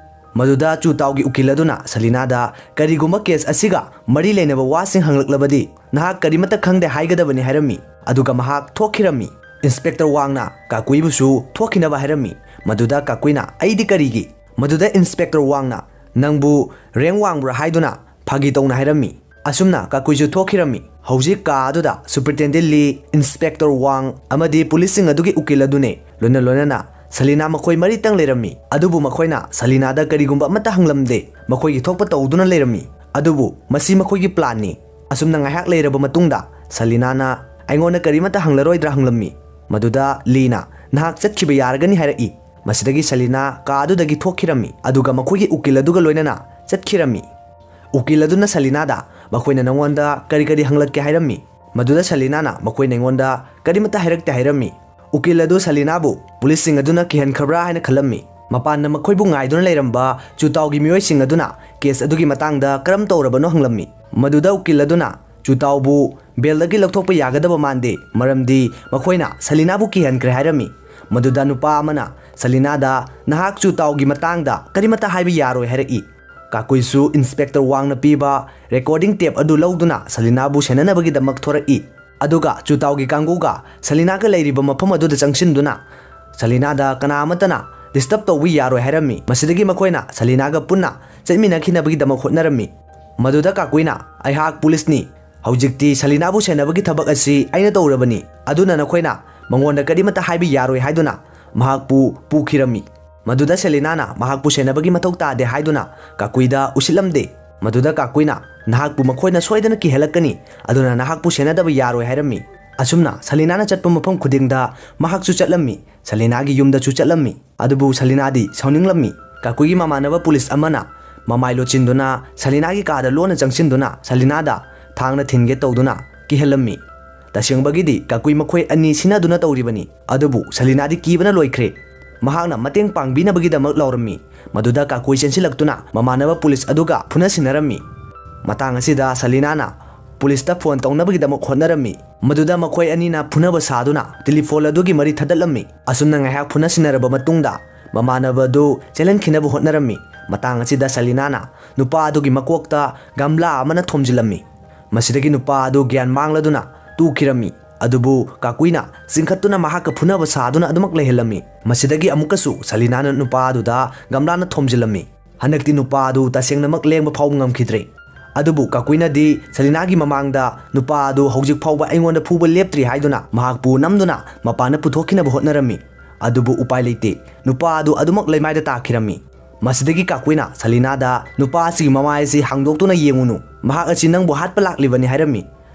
ꯃꯗꯨꯗ ꯆꯨ ꯇꯥꯎꯒꯤ ꯎꯀꯤꯜ ꯑꯗꯨꯅ ꯁꯦꯂꯤꯅꯥꯗ ꯀꯔꯤꯒꯨꯝꯕ ꯀꯦꯁ ꯑꯁꯤꯒ ꯃꯔꯤ ꯂꯩꯅꯕ ꯋꯥꯁꯤꯡ ꯍꯪꯂꯛꯂꯕꯗꯤ ꯅꯍꯥꯛ ꯀꯔꯤꯃꯠꯇ ꯈꯪꯗꯦ ꯍꯥꯏꯒꯗꯕꯅꯤ ꯍꯥꯏꯔꯝꯃꯤ꯫ ꯑꯗꯨꯒ ꯃꯍꯥꯛ ꯊꯣꯛꯈꯤꯔꯝꯃꯤ꯫ ꯏꯟꯁꯄꯦꯛꯇꯔ ꯋꯥꯡꯅ ꯀꯥꯀꯨꯏꯕꯨꯁꯨ ꯊꯣꯛꯈꯤꯅꯕ ꯍꯥꯏꯔꯝꯃꯤ꯫ ꯃꯗꯨꯗ ꯀꯥꯀꯨꯏꯅ "ꯑꯩꯗꯤ ꯀꯔꯤꯒꯤ?" ꯃꯗꯨꯗ ꯏꯟꯁꯄꯦꯛꯇꯔ ꯋꯥꯡꯅ "ꯅꯪꯕꯨ ꯔꯦꯡ ꯋꯥꯡꯕ꯭ꯔꯥ?" ꯍꯥꯏꯗꯨꯅ ꯐꯥꯒꯤ ꯇꯧꯅ ꯍꯥꯏꯔꯝꯃꯤ꯫ ꯑꯁꯨꯝꯅ ꯀꯥꯀꯨꯏꯁꯨ ꯊꯣꯛꯈꯤꯔꯝꯃꯤ꯫ ꯍꯧꯖꯤꯛ ꯀꯥ ꯑꯗꯨꯗ ꯁꯨꯄꯔꯤꯟꯇꯦꯟꯗꯦꯟ ꯂꯤ, ꯏꯟꯁꯄꯦꯛꯇꯔ ꯋꯥꯡ ꯑꯃꯗꯤ ꯄꯨꯂꯤꯁꯁꯤꯡ ꯑꯗꯨꯒꯤ ꯎꯀꯤꯜ ꯑꯗꯨꯅꯦ꯫ ꯂꯣꯏꯅ ꯂꯣꯏꯅꯅ ꯁꯂꯤꯅꯥ ꯃꯈꯣꯏ ꯃꯔꯤꯇꯪ ꯂꯩꯔꯝꯃꯤ꯫ ꯑꯗꯨꯕꯨ ꯃꯈꯣꯏꯅ ꯁꯂꯤꯅꯥꯗ ꯀꯔꯤꯒꯨꯝꯕ ꯑꯃꯠꯇ ꯍꯪꯂꯝꯗꯦ꯫ ꯃꯈꯣꯏꯒꯤ ꯊꯣꯛꯄ ꯇꯧꯗꯨꯅ ꯂꯩꯔꯝꯃꯤ꯫ ꯑꯗꯨꯕꯨ ꯃꯁꯤ ꯃꯈꯣꯏꯒꯤ ꯄ꯭ꯂꯥꯟꯅꯤ꯫ ꯑꯁꯨꯝꯅ ꯉꯥꯏꯍꯥꯛ ꯂꯩꯔꯕ ꯃꯇꯨꯡꯗ ꯁꯂꯤꯅꯥꯅ "ꯑꯩꯉꯣꯟꯗ ꯀꯔꯤꯃꯠꯇ ꯍꯪꯂꯔꯣꯏꯗ꯭ꯔꯥ?" ꯍꯪꯂꯝꯃꯤ꯫ ꯃꯗꯨꯗ ꯂꯤꯅ "ꯅꯍꯥꯛ ꯆꯠꯈꯤꯕ ꯌꯥꯔꯒꯅꯤ" ꯍꯥꯏꯔꯛꯏ꯫ ꯃꯁꯤꯗꯒꯤ ꯁꯂꯤꯅꯥ ꯀꯥ ꯑꯗꯨꯗꯒꯤ ꯊꯣꯛꯈꯤꯔꯝꯃꯤ, ꯑꯗꯨꯒ ꯃꯈꯣꯏꯒꯤ ꯎꯀꯤꯜ ꯑꯗꯨꯒ ꯂꯣꯏꯅꯅ ꯆꯠꯈꯤꯔꯝꯃꯤ꯫ ꯎꯀꯤꯜ ꯑꯗꯨꯅ ꯁꯂꯤꯅꯥꯗ "ꯃꯈꯣꯏꯅ ꯅꯉꯣꯟꯗ ꯀꯔꯤ ꯀꯔꯤ ꯍꯪꯂꯛꯀꯦ ꯍꯥꯏꯔꯝꯃꯤ?" ꯃꯗꯨꯗ ꯁꯂꯤꯅꯥꯅ "ꯃꯈꯣꯏꯅ ꯑꯩꯉꯣꯟꯗ ꯀꯔꯤꯃꯠꯇ ꯍꯥꯏꯔꯛꯇꯦ" ꯍꯥꯏꯔꯝꯃꯤ꯫ ꯎꯀꯤꯜ ꯑꯗꯨ ꯁꯂꯤꯅꯥꯕꯨ ꯄꯨꯂꯤꯁꯁꯤꯡ ꯑꯗꯨꯅ ꯀꯤꯍꯟꯈ꯭ꯔꯕ꯭ꯔꯥ ꯍꯥꯏꯅ ꯈꯜꯂꯝꯃꯤ꯫ ꯃꯄꯥꯟꯗ ꯃꯈꯣꯏꯕꯨ ꯉꯥꯏꯗꯨꯅ ꯂꯩꯔꯝꯕ ꯆꯨꯇꯥꯎꯒꯤ ꯃꯤꯑꯣꯏꯁꯤꯡ ꯑꯗꯨꯅ ꯀꯦꯁ ꯑꯗꯨꯒꯤ ꯃꯇꯥꯡꯗ ꯀꯔꯝ ꯇꯧꯔꯕꯅꯣ ꯍꯪꯂꯝꯃꯤ꯫ ꯃꯗꯨꯗ ꯎꯀꯤꯜ ꯑꯗꯨꯅ ꯆꯨꯇꯥꯎꯕꯨ ꯕꯦꯜꯗꯒꯤ ꯂꯧꯊꯣꯛꯄ ꯌꯥꯒꯗꯕ ꯃꯥꯟꯗꯦ, ꯃꯔꯝꯗꯤ ꯃꯈꯣꯏꯅ ꯁꯂꯤꯅꯥꯕꯨ ꯀꯤꯍꯟꯈ꯭ꯔꯦ ꯍꯥꯏꯔꯝꯃꯤ꯫ ꯃꯗꯨꯗ ꯅꯨꯄꯥ ꯑꯃꯅ ꯁꯂꯤꯅꯥꯗ "ꯅꯍꯥꯛ ꯆꯨꯇꯥꯎꯒꯤ ꯃꯇꯥꯡꯗ ꯀꯔꯤꯃꯠꯇ ꯍꯥꯏꯕ ꯌꯥꯔꯣꯏ" ꯍꯥꯏꯔꯛꯏ꯫ ꯀꯥꯀꯨꯏꯁꯨ ꯏꯟꯁꯄꯦꯛꯇꯔ ꯋꯥꯡꯅ ꯄꯤꯕ ꯔꯦꯀꯣꯔꯗꯤꯡ ꯇꯦꯞ ꯑꯗꯨ ꯂꯧꯗꯨꯅ ꯁꯂꯤꯅꯥꯕꯨ ꯁꯦꯟꯅꯅꯕꯒꯤꯗꯃꯛ ꯊꯣꯔꯛꯏ꯫ ꯑꯗꯨꯒ ꯆꯨꯇꯥꯎꯒꯤ ꯀꯥꯡꯕꯨꯒ ꯁꯂꯤꯅꯥꯒ ꯂꯩꯔꯤꯕ ꯃꯐꯝ ꯑꯗꯨꯗ ꯆꯪꯁꯤꯟꯗꯨꯅ ꯁꯂꯤꯅꯥꯗ ꯀꯅꯥ ꯑꯃꯠꯇꯅ ꯗꯤꯁꯇꯔꯕ ꯇꯧꯕ ꯌꯥꯔꯣꯏ ꯍꯥꯏꯔꯝꯃꯤ꯫ ꯃꯁꯤꯗꯒꯤ ꯃꯈꯣꯏꯅ ꯁꯂꯤꯅꯥꯒ ꯄꯨꯟꯅ ꯆꯠꯃꯤꯟꯅꯈꯤꯅꯕꯒꯤꯗꯃꯛ ꯍꯣꯠꯅꯔꯝꯃꯤ꯫ ꯃꯗꯨꯗ ꯀꯥꯀꯨꯏꯅ, "ꯑꯩꯍꯥꯛ ꯄꯨꯂꯤꯁꯅꯤ꯫ ꯍꯧꯖꯤꯛꯇꯤ ꯁꯂꯤꯅꯥꯕꯨ ꯁꯦꯟꯅꯕꯒꯤ ꯊꯕꯛ ꯑꯁꯤ ꯑꯩꯅ ꯇꯧꯔꯕꯅꯤ꯫ ꯑꯗꯨꯅ ꯅꯈꯣꯏꯅ ꯃꯉꯣꯟꯗ ꯀꯔꯤꯃꯠꯇ ꯍꯥꯏꯕ ꯌꯥꯔꯣꯏ" ꯍꯥꯏꯗꯨꯅ ꯃꯍꯥꯛꯄꯨ ꯄꯨꯈꯤꯔꯝꯃꯤ꯫ ꯃꯗꯨꯗ ꯁꯦꯂꯤꯅꯥꯅ ꯃꯍꯥꯛꯄꯨ ꯁꯦꯟꯅꯕꯒꯤ ꯃꯊꯧ ꯇꯥꯗꯦ ꯍꯥꯏꯗꯨꯅ ꯀꯥꯀꯨꯏꯗ ꯎꯁꯤꯠꯂꯝꯗꯦ꯫ ꯃꯗꯨꯗ ꯀꯥꯀꯨꯏꯅ, "ꯅꯍꯥꯛꯄꯨ ꯃꯈꯣꯏꯅ ꯁꯣꯏꯗꯅ ꯀꯤꯍꯜꯂꯛꯀꯅꯤ, ꯑꯗꯨꯅ ꯅꯍꯥꯛꯄꯨ ꯁꯦꯟꯅꯗꯕ ꯌꯥꯔꯣꯏ" ꯍꯥꯏꯔꯝꯃꯤ꯫ ꯑꯁꯨꯝꯅ ꯁꯂꯤꯅꯥꯅ ꯆꯠꯄ ꯃꯐꯝ ꯈꯨꯗꯤꯡꯗ ꯃꯍꯥꯛꯁꯨ ꯆꯠꯂꯝꯃꯤ, ꯁꯂꯤꯅꯥꯒꯤ ꯌꯨꯝꯗꯁꯨ ꯆꯠꯂꯝꯃꯤ꯫ ꯑꯗꯨꯕꯨ ꯁꯂꯤꯅꯥꯗꯤ ꯁꯥꯎꯅꯤꯡꯂꯝꯃꯤ꯫ ꯀꯥꯀꯨꯏꯒꯤ ꯃꯃꯥꯟꯅꯕ ꯄꯨꯂꯤꯁ ꯑꯃꯅ ꯃꯃꯥꯏ ꯂꯣꯠꯁꯤꯟꯗꯨꯅ ꯁꯂꯤꯅꯥꯒꯤ ꯀꯥꯗ ꯂꯣꯟꯅ ꯆꯪꯁꯤꯟꯗꯨꯅ ꯁꯂꯤꯅꯥꯗ ꯊꯥꯡꯅ ꯊꯤꯟꯒꯦ ꯇꯧꯗꯨꯅ ꯀꯤꯍꯜꯂꯝꯃꯤ꯫ ꯇꯁꯦꯡꯕꯒꯤꯗꯤ ꯀꯥꯀꯨꯏ ꯃꯈꯣꯏ ꯑꯅꯤ ꯁꯤꯟꯅꯗꯨꯅ ꯇꯧꯔꯤꯕꯅꯤ꯫ ꯑꯗꯨꯕꯨ ꯁꯂꯤꯅꯥꯗꯤ ꯀꯤꯕꯅ ꯂꯣꯏꯈ꯭ꯔꯦ꯫ ꯃꯍꯥꯛꯅ ꯃꯇꯦꯡ ꯄꯥꯡꯕꯤꯅꯕꯒꯤꯗꯃꯛ ꯂꯥꯎꯔꯝꯃꯤ꯫ ꯃꯗꯨꯗ ꯀꯥꯀꯨꯏ ꯆꯦꯟꯁꯤꯜꯂꯛꯇꯨꯅ ꯃꯃꯥꯟꯅꯕ ꯄꯨꯂꯤꯁ ꯑꯗꯨꯒ ꯐꯨꯅꯁꯤꯟꯅꯔꯝꯃꯤ꯫ ꯃꯇꯥꯡ ꯑꯁꯤꯗ ꯁꯂꯤꯅꯥꯅ ꯄꯨꯂꯤꯁꯇ ꯐꯣꯟ ꯇꯧꯅꯕꯒꯤꯗꯃꯛ ꯍꯣꯠꯅꯔꯝꯃꯤ꯫ ꯃꯗꯨꯗ ꯃꯈꯣꯏ ꯑꯅꯤꯅ ꯐꯨꯅꯕ ꯁꯥꯗꯨꯅ ꯇꯦꯂꯤꯐꯣꯟ ꯑꯗꯨꯒꯤ ꯃꯔꯤ ꯊꯗꯠꯂꯝꯃꯤ꯫ ꯑꯁꯨꯝꯅ ꯉꯥꯏꯍꯥꯛ ꯐꯨꯅꯁꯤꯟꯅꯔꯕ ꯃꯇꯨꯡꯗ ꯃꯃꯥꯟꯅꯕ ꯑꯗꯨ ꯆꯦꯜꯍꯟꯈꯤꯅꯕ ꯍꯣꯠꯅꯔꯝꯃꯤ꯫ ꯃꯇꯥꯡ ꯑꯁꯤꯗ ꯁꯂꯤꯅꯥꯅ ꯅꯨꯄꯥ ꯑꯗꯨꯒꯤ ꯃꯀꯣꯛꯇ ꯒꯝꯂꯥ ꯑꯃꯅ ꯊꯣꯝꯖꯤꯜꯂꯝꯃꯤ꯫ ꯃꯁꯤꯗꯒꯤ ꯅꯨꯄꯥ ꯑꯗꯨ ꯒ꯭ꯌꯥꯟ ꯃꯥꯡꯂꯗꯨꯅ ꯇꯣꯛꯈꯤꯔꯝꯃꯤ꯫ ꯑꯗꯨꯕꯨ ꯀꯥꯀꯨꯏꯅ ꯆꯤꯡꯈꯠꯇꯨꯅ ꯃꯍꯥꯛꯀ ꯐꯨꯅꯕ ꯁꯥꯗꯨꯅ ꯑꯗꯨꯃꯛ ꯂꯩꯍꯜꯂꯝꯃꯤ꯫ ꯃꯁꯤꯗꯒꯤ ꯑꯃꯨꯛꯀꯁꯨ ꯁꯂꯤꯅꯥꯅ ꯅꯨꯄꯥ ꯑꯗꯨꯗ ꯒꯝꯂꯥꯅ ꯊꯣꯝꯖꯤꯜꯂꯝꯃꯤ꯫ ꯍꯟꯗꯛꯇꯤ ꯅꯨꯄꯥ ꯑꯗꯨ ꯇꯁꯦꯡꯅꯃꯛ ꯂꯦꯡꯕ ꯐꯥꯎꯕ ꯉꯝꯈꯤꯗ꯭ꯔꯦ꯫ ꯑꯗꯨꯕꯨ ꯀꯥꯀꯨꯏꯅꯗꯤ ꯁꯂꯤꯅꯥꯒꯤ ꯃꯃꯥꯡꯗ ꯅꯨꯄꯥ ꯑꯗꯨ ꯍꯧꯖꯤꯛ ꯐꯥꯎꯕ ꯑꯩꯉꯣꯟꯗ ꯐꯨꯕ ꯂꯦꯞꯇ꯭ꯔꯤ ꯍꯥꯏꯗꯨꯅ ꯃꯍꯥꯛꯄꯨ ꯅꯝꯗꯨꯅ ꯃꯄꯥꯟꯗ ꯄꯨꯊꯣꯛꯈꯤꯅꯕ ꯍꯣꯠꯅꯔꯝꯃꯤ꯫ ꯑꯗꯨꯕꯨ ꯎꯄꯥꯏ ꯂꯩꯇꯦ, ꯅꯨꯄꯥ ꯑꯗꯨ ꯑꯗꯨꯃꯛ ꯂꯩꯃꯥꯏꯗ ꯇꯥꯈꯤꯔꯝꯃꯤ꯫ ꯃꯁꯤꯗꯒꯤ ꯀꯥꯀꯨꯏꯅ ꯁꯂꯤꯅꯥꯗ, "ꯅꯨꯄꯥ ꯑꯁꯤꯒꯤ ꯃꯃꯥꯏ ꯑꯁꯤ ꯍꯥꯡꯗꯣꯛꯇꯨꯅ ꯌꯦꯡꯉꯨꯅꯨ, ꯃꯍꯥꯛ ꯑꯁꯤ ꯅꯪꯕꯨ ꯍꯥꯠꯄ ꯂꯥꯛꯂꯤꯕꯅꯤ" ꯍꯥꯏꯔꯝꯃꯤ꯫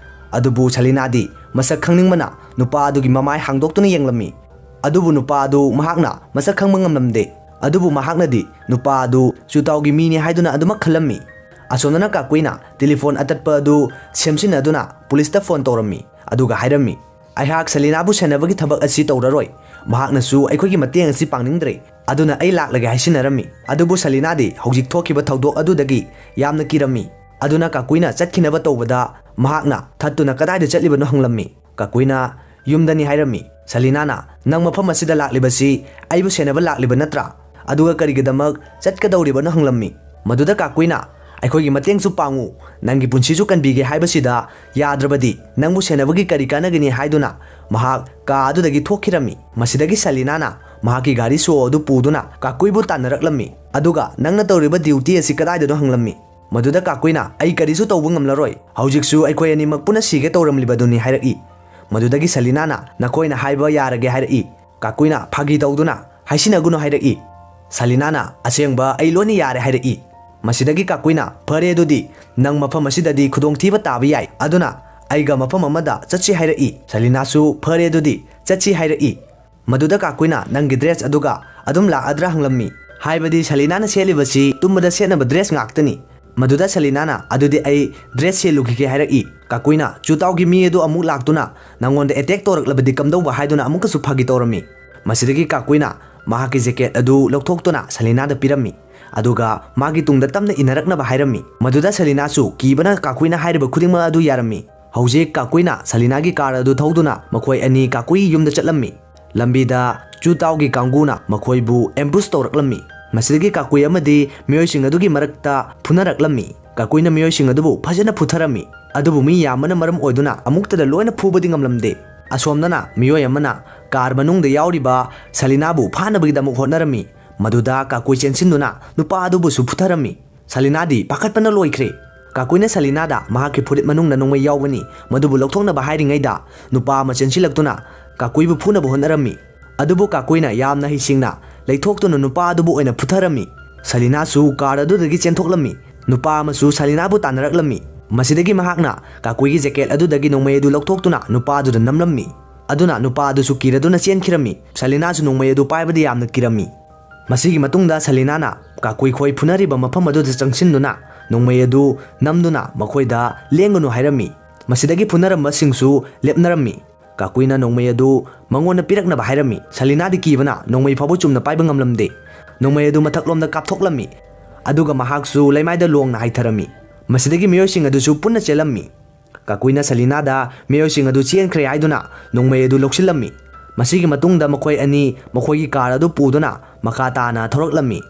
ꯑꯗꯨꯕꯨ ꯁꯂꯤꯅꯥꯗꯤ ꯃꯁꯛ ꯈꯪꯅꯤꯡꯕꯅ ꯅꯨꯄꯥ ꯑꯗꯨꯒꯤ ꯃꯃꯥꯏ ꯍꯥꯡꯗꯣꯛꯇꯨꯅ ꯌꯦꯡꯂꯝꯃꯤ꯫ ꯑꯗꯨꯕꯨ ꯅꯨꯄꯥ ꯑꯗꯨ ꯃꯍꯥꯛꯅ ꯃꯁꯛ ꯈꯪꯕ ꯉꯝꯂꯝꯗꯦ꯫ ꯑꯗꯨꯕꯨ ꯃꯍꯥꯛꯅꯗꯤ ꯅꯨꯄꯥ ꯑꯗꯨ ꯆꯨꯇꯥꯎꯒꯤ ꯃꯤꯅꯤ ꯍꯥꯏꯗꯨꯅ ꯑꯗꯨꯃꯛ ꯈꯜꯂꯝꯃꯤ꯫ ꯑꯁꯣꯝꯗꯅ ꯀꯥꯀꯨꯏꯅ ꯇꯦꯂꯤꯐꯣꯟ ꯑꯇꯠꯄ ꯑꯗꯨ ꯁꯦꯝꯖꯤꯟꯅꯗꯨꯅ ꯄꯨꯂꯤꯁꯇ ꯐꯣꯟ ꯇꯧꯔꯝꯃꯤ, ꯑꯗꯨꯒ ꯍꯥꯏꯔꯝꯃꯤ, "ꯑꯩꯍꯥꯛ ꯁꯂꯤꯅꯥꯕꯨ ꯁꯦꯟꯅꯕꯒꯤ ꯊꯕꯛ ꯑꯁꯤ ꯇꯧꯔꯔꯣꯏ꯫ ꯃꯍꯥꯛꯅꯁꯨ ꯑꯩꯈꯣꯏꯒꯤ ꯃꯇꯦꯡ ꯑꯁꯤ ꯄꯥꯡꯅꯤꯡꯗ꯭ꯔꯦ꯫ ꯑꯗꯨꯅ ꯑꯩ ꯂꯥꯛꯂꯒꯦ" ꯍꯥꯏꯁꯤꯟꯅꯔꯝꯃꯤ꯫ ꯑꯗꯨꯕꯨ ꯁꯂꯤꯅꯥꯗꯤ ꯍꯧꯖꯤꯛ ꯊꯣꯛꯈꯤꯕ ꯊꯧꯗꯣꯛ ꯑꯗꯨꯗꯒꯤ ꯌꯥꯝꯅ ꯀꯤꯔꯝꯃꯤ꯫ ꯑꯗꯨꯅ ꯀꯥꯀꯨꯏꯅ ꯆꯠꯈꯤꯅꯕ ꯇꯧꯕꯗ ꯃꯍꯥꯛꯅ ꯊꯠꯇꯨꯅ ꯀꯗꯥꯏꯗ ꯆꯠꯂꯤꯕꯅꯣ ꯍꯪꯂꯝꯃꯤ꯫ ꯀꯥꯀꯨꯏꯅ ꯌꯨꯝꯗꯅꯤ ꯍꯥꯏꯔꯝꯃꯤ꯫ ꯁꯂꯤꯅꯥꯅ, "ꯅꯪ ꯃꯐꯝ ꯑꯁꯤꯗ ꯂꯥꯛꯂꯤꯕꯁꯤ ꯑꯩꯕꯨ ꯁꯦꯟꯅꯕ ꯂꯥꯛꯂꯤꯕ ꯅꯠꯇ꯭ꯔꯥ? ꯑꯗꯨꯒ ꯀꯔꯤꯒꯤꯗꯃꯛ ꯆꯠꯀꯗꯧꯔꯤꯕꯅꯣ?" ꯍꯪꯂꯝꯃꯤ꯫ ꯃꯗꯨꯗ ꯀꯥꯀꯨꯏꯅ, "ꯑꯩꯈꯣꯏꯒꯤ ꯃꯇꯦꯡꯁꯨ ꯄꯥꯡꯉꯨ, ꯅꯪꯒꯤ ꯄꯨꯟꯁꯤꯁꯨ ꯀꯟꯕꯤꯒꯦ ꯍꯥꯏꯕꯁꯤꯗ ꯌꯥꯗ꯭ꯔꯕꯗꯤ ꯅꯪꯕꯨ ꯁꯦꯟꯅꯕꯒꯤ ꯀꯔꯤ ꯀꯥꯟꯅꯒꯅꯤ?" ꯍꯥꯏꯗꯨꯅ ꯃꯍꯥꯛ ꯀꯥ ꯑꯗꯨꯗꯒꯤ ꯊꯣꯛꯈꯤꯔꯝꯃꯤ꯫ ꯃꯁꯤꯗꯒꯤ ꯁꯂꯤꯅꯥꯅ ꯃꯍꯥꯛꯀꯤ ꯒꯥꯔꯤ ꯁꯣ ꯑꯗꯨ ꯄꯨꯗꯨꯅ ꯀꯥꯀꯨꯏꯕꯨ ꯇꯥꯟꯅꯔꯛꯂꯝꯃꯤ꯫ ꯑꯗꯨꯒ "ꯅꯪꯅ ꯇꯧꯔꯤꯕ ꯗ꯭ꯌꯨꯇꯤ ꯑꯁꯤ ꯀꯗꯥꯏꯗꯅꯣ?" ꯍꯪꯂꯝꯃꯤ꯫ ꯃꯗꯨꯗ ꯀꯥꯀꯨꯏꯅ, "ꯑꯩ ꯀꯔꯤꯁꯨ ꯇꯧꯕ ꯉꯝꯂꯔꯣꯏ, ꯍꯧꯖꯤꯛꯁꯨ ꯑꯩꯈꯣꯏ ꯑꯅꯤꯃꯛ ꯄꯨꯟꯅ ꯁꯤꯒꯦ ꯇꯧꯔꯝꯂꯤꯕꯗꯨꯅꯤ" ꯍꯥꯏꯔꯛꯏ꯫ ꯃꯗꯨꯗꯒꯤ ꯁꯂꯤꯅꯥꯅ, "ꯅꯈꯣꯏꯅ ꯍꯥꯏꯕ ꯌꯥꯔꯒꯦ" ꯍꯥꯏꯔꯛꯏ꯫ ꯀꯥꯀꯨꯏꯅ ꯐꯥꯒꯤ ꯇꯧꯗꯨꯅ, "ꯍꯥꯏꯁꯤꯟꯅꯒꯅꯨ" ꯍꯥꯏꯔꯛꯏ꯫ ꯁꯂꯤꯅꯥꯅ, "ꯑꯁꯦꯡꯕ ꯑꯩ ꯂꯣꯏꯅ ꯌꯥꯔꯦ" ꯍꯥꯏꯔꯛꯏ꯫ ꯃꯁꯤꯗꯒꯤ ꯀꯥꯀꯨꯏꯅ, "ꯐꯔꯦ ꯑꯗꯨꯗꯤ, ꯅꯪ ꯃꯐꯝ ꯑꯁꯤꯗꯗꯤ ꯈꯨꯗꯣꯡꯊꯤꯕ ꯇꯥꯕ ꯌꯥꯏ, ꯑꯗꯨꯅ ꯑꯩꯒ ꯃꯐꯝ ꯑꯃꯗ ꯆꯠꯁꯤ" ꯍꯥꯏꯔꯛꯏ꯫ ꯁꯂꯤꯅꯥꯁꯨ, "ꯐꯔꯦ ꯑꯗꯨꯗꯤ, ꯆꯠꯁꯤ" ꯍꯥꯏꯔꯛꯏ꯫ ꯃꯗꯨꯗ ꯀꯥꯀꯨꯏꯅ, "ꯅꯪꯒꯤ ꯗ꯭ꯔꯦꯁ ꯑꯗꯨꯒ ꯑꯗꯨꯝ ꯂꯥꯛꯑꯗ꯭ꯔꯥ?" ꯍꯪꯂꯝꯃꯤ꯫ ꯍꯥꯏꯕꯗꯤ ꯁꯂꯤꯅꯥꯅ ꯁꯦꯠꯂꯤꯕꯁꯤ ꯇꯨꯝꯕꯗ ꯁꯦꯠꯅꯕ ꯗ꯭ꯔꯦꯁ ꯉꯥꯛꯇꯅꯤ꯫ ꯃꯗꯨꯗ ꯁꯂꯤꯅꯥꯅ, "ꯑꯗꯨꯗꯤ ꯑꯩ ꯗ꯭ꯔꯦꯁ ꯁꯦꯠꯂꯨꯈꯤꯒꯦ" ꯍꯥꯏꯔꯛꯏ꯫ ꯀꯥꯀꯨꯏꯅ, "ꯆꯨꯇꯥꯎꯒꯤ ꯃꯤ ꯑꯗꯨ ꯑꯃꯨꯛ ꯂꯥꯛꯇꯨꯅ ꯅꯪꯉꯣꯟꯗ ꯑꯦꯇꯦꯛ ꯇꯧꯔꯛꯂꯕꯗꯤ ꯀꯝꯗꯧꯕ?" ꯍꯥꯏꯗꯨꯅ ꯑꯃꯨꯛꯀꯁꯨ ꯐꯥꯒꯤ ꯇꯧꯔꯝꯃꯤ꯫ ꯃꯁꯤꯗꯒꯤ ꯀꯥꯀꯨꯏꯅ ꯃꯍꯥꯛꯀꯤ ꯖꯦꯀꯦꯠ ꯑꯗꯨ ꯂꯧꯊꯣꯛꯇꯨꯅ ꯁꯂꯤꯅꯥꯗ ꯄꯤꯔꯝꯃꯤ꯫ ꯑꯗꯨꯒ ꯃꯥꯒꯤ ꯇꯨꯡꯗ ꯇꯞꯅ ꯏꯟꯅꯔꯛꯅꯕ ꯍꯥꯏꯔꯝꯃꯤ꯫ ꯃꯗꯨꯗ ꯁꯂꯤꯅꯥꯁꯨ ꯀꯤꯕꯅ ꯀꯥꯀꯨꯏꯅ ꯍꯥꯏꯔꯤꯕ ꯈꯨꯗꯤꯡꯃꯛ ꯑꯗꯨ ꯌꯥꯔꯝꯃꯤ꯫ ꯍꯧꯖꯤꯛ ꯀꯥꯀꯨꯏꯅ ꯁꯂꯤꯅꯥꯒꯤ ꯀꯥꯔ ꯑꯗꯨ ꯊꯧꯗꯨꯅ ꯃꯈꯣꯏ ꯑꯅꯤ ꯀꯥꯀꯨꯏ ꯌꯨꯝꯗ ꯆꯠꯂꯝꯃꯤ꯫ ꯂꯝꯕꯤꯗ ꯆꯨꯇꯥꯎꯒꯤ ꯀꯥꯡꯕꯨꯅ ꯃꯈꯣꯏꯕꯨ ꯑꯦꯝꯕꯨꯁ ꯇꯧꯔꯛꯂꯝꯃꯤ꯫ ꯃꯁꯤꯗꯒꯤ ꯀꯥꯀꯨꯏ ꯑꯃꯗꯤ ꯃꯤꯑꯣꯏꯁꯤꯡ ꯑꯗꯨꯒꯤ ꯃꯔꯛꯇ ꯐꯨꯅꯔꯛꯂꯝꯃꯤ꯫ ꯀꯥꯀꯨꯏꯅ ꯃꯤꯑꯣꯏꯁꯤꯡ ꯑꯗꯨꯕꯨ ꯐꯖꯅ ꯐꯨꯊꯔꯝꯃꯤ꯫ ꯑꯗꯨꯕꯨ ꯃꯤ ꯌꯥꯝꯕꯅ ꯃꯔꯝ ꯑꯣꯏꯗꯨꯅ ꯑꯃꯨꯛꯇꯗ ꯂꯣꯏꯅ ꯐꯨꯕꯗꯤ ꯉꯝꯂꯝꯗꯦ꯫ ꯑꯁꯣꯝꯗꯅ ꯃꯤꯑꯣꯏ ꯑꯃꯅ ꯀꯥꯔ ꯃꯅꯨꯡꯗ ꯌꯥꯎꯔꯤꯕ ꯁꯂꯤꯅꯥꯕꯨ ꯐꯥꯅꯕꯒꯤꯗꯃꯛ ꯍꯣꯠꯅꯔꯝꯃꯤ꯫ ꯃꯗꯨꯗ ꯀꯥꯀꯨꯏ ꯆꯦꯟꯁꯤꯟꯗꯨꯅ ꯅꯨꯄꯥ ꯑꯗꯨꯕꯨꯁꯨ ꯐꯨꯊꯔꯝꯃꯤ꯫ ꯁꯂꯤꯅꯥꯗꯤ ꯄꯥꯈꯠꯄꯅ ꯂꯣꯏꯈ꯭ꯔꯦ꯫ ꯀꯥꯀꯨꯏꯅ ꯁꯂꯤꯅꯥꯗ ꯃꯍꯥꯛꯀꯤ ꯐꯨꯔꯤꯠ ꯃꯅꯨꯡꯗ ꯅꯣꯡꯃꯩ ꯌꯥꯎꯕꯅꯤ, ꯃꯗꯨꯕꯨ ꯂꯧꯊꯣꯛꯅꯕ ꯍꯥꯏꯔꯤꯉꯩꯗ ꯅꯨꯄꯥ ꯑꯃ ꯆꯦꯟꯁꯤꯜꯂꯛꯇꯨꯅ ꯀꯥꯀꯨꯏꯕꯨ ꯐꯨꯅꯕ ꯍꯣꯠꯅꯔꯝꯃꯤ꯫ ꯑꯗꯨꯕꯨ ꯀꯥꯀꯨꯏꯅ ꯌꯥꯝꯅ ꯍꯩꯁꯤꯡꯅ ꯂꯩꯊꯣꯛꯇꯨꯅ ꯅꯨꯄꯥ ꯑꯗꯨꯕꯨ ꯑꯣꯏꯅ ꯐꯨꯊꯔꯝꯃꯤ꯫ ꯁꯂꯤꯅꯥꯁꯨ ꯀꯥꯔ ꯑꯗꯨꯗꯒꯤ ꯆꯦꯟꯊꯣꯛꯂꯝꯃꯤ꯫ ꯅꯨꯄꯥ ꯑꯃꯁꯨ ꯁꯂꯤꯅꯥꯕꯨ ꯇꯥꯟꯅꯔꯛꯂꯝꯃꯤ꯫ ꯃꯁꯤꯗꯒꯤ ꯃꯍꯥꯛꯅ ꯀꯥꯀꯨꯏꯒꯤ ꯖꯦꯀꯦꯠ ꯑꯗꯨꯗꯒꯤ ꯅꯣꯡꯃꯩ ꯑꯗꯨ ꯂꯧꯊꯣꯛꯇꯨꯅ ꯅꯨꯄꯥ ꯑꯗꯨꯗ ꯅꯝꯂꯝꯃꯤ꯫ ꯑꯗꯨꯅ ꯅꯨꯄꯥ ꯑꯗꯨꯁꯨ ꯀꯤꯔꯗꯨꯅ ꯆꯦꯟꯈꯤꯔꯝꯃꯤ꯫ ꯁꯂꯤꯅꯥꯁꯨ ꯅꯣꯡꯃꯩ ꯑꯗꯨ ꯄꯥꯏꯕꯗ ꯌꯥꯝꯅ ꯀꯤꯔꯝꯃꯤ꯫ ꯃꯁꯤꯒꯤ ꯃꯇꯨꯡꯗ ꯁꯂꯤꯅꯥꯅ ꯀꯥꯀꯨꯏ ꯈꯣꯏ ꯐꯨꯅꯔꯤꯕ ꯃꯐꯝ ꯑꯗꯨꯗ ꯆꯪꯁꯤꯟꯗꯨꯅ ꯅꯣꯡꯃꯩ ꯑꯗꯨ ꯅꯝꯗꯨꯅ ꯃꯈꯣꯏꯗ ꯂꯦꯡꯒꯅꯨ ꯍꯥꯏꯔꯝꯃꯤ꯫ ꯃꯁꯤꯗꯒꯤ ꯐꯨꯅꯔꯝꯕꯁꯤꯡꯁꯨ ꯂꯦꯞꯅꯔꯝꯃꯤ꯫ ꯀꯥꯀꯨꯏꯅ ꯅꯣꯡꯃꯩ ꯑꯗꯨ ꯃꯉꯣꯟꯗ ꯄꯤꯔꯛꯅꯕ ꯍꯥꯏꯔꯝꯃꯤ꯫ ꯁꯂꯤꯅꯥꯗꯤ ꯀꯤꯕꯅ ꯅꯣꯡꯃꯩ ꯐꯥꯎꯕ ꯆꯨꯝꯅ ꯄꯥꯏꯕ ꯉꯝꯂꯝꯗꯦ꯫ ꯅꯣꯡꯃꯩ ꯑꯗꯨ ꯃꯊꯛꯂꯣꯝꯗ ꯀꯥꯞꯊꯣꯛꯂꯝꯃꯤ꯫ ꯑꯗꯨꯒ ꯃꯍꯥꯛꯁꯨ ꯂꯩꯃꯥꯏꯗ ꯂꯣꯡꯅ ꯍꯥꯏꯊꯔꯝꯃꯤ꯫ ꯃꯁꯤꯗꯒꯤ ꯃꯤꯑꯣꯏꯁꯤꯡ ꯑꯗꯨꯁꯨ ꯄꯨꯟꯅ ꯆꯦꯜꯂꯝꯃꯤ꯫ ꯀꯥꯀꯨꯏꯅ ꯁꯂꯤꯅꯥꯗ ꯃꯤꯑꯣꯏꯁꯤꯡ ꯑꯗꯨ ꯆꯦꯟꯈ꯭ꯔꯦ ꯍꯥꯏꯗꯨꯅ ꯅꯣꯡꯃꯩ ꯑꯗꯨ ꯂꯧꯁꯤꯜꯂꯝꯃꯤ꯫ ꯃꯁꯤꯒꯤ ꯃꯇꯨꯡꯗ ꯃꯈꯣꯏ ꯑꯅꯤ ꯃꯈꯣꯏꯒꯤ ꯀꯥꯔ ꯑꯗꯨ ꯄꯨꯗꯨꯅ ꯃꯈꯥ ꯇꯥꯅ ꯊꯧꯔꯛꯂꯝꯃꯤ꯫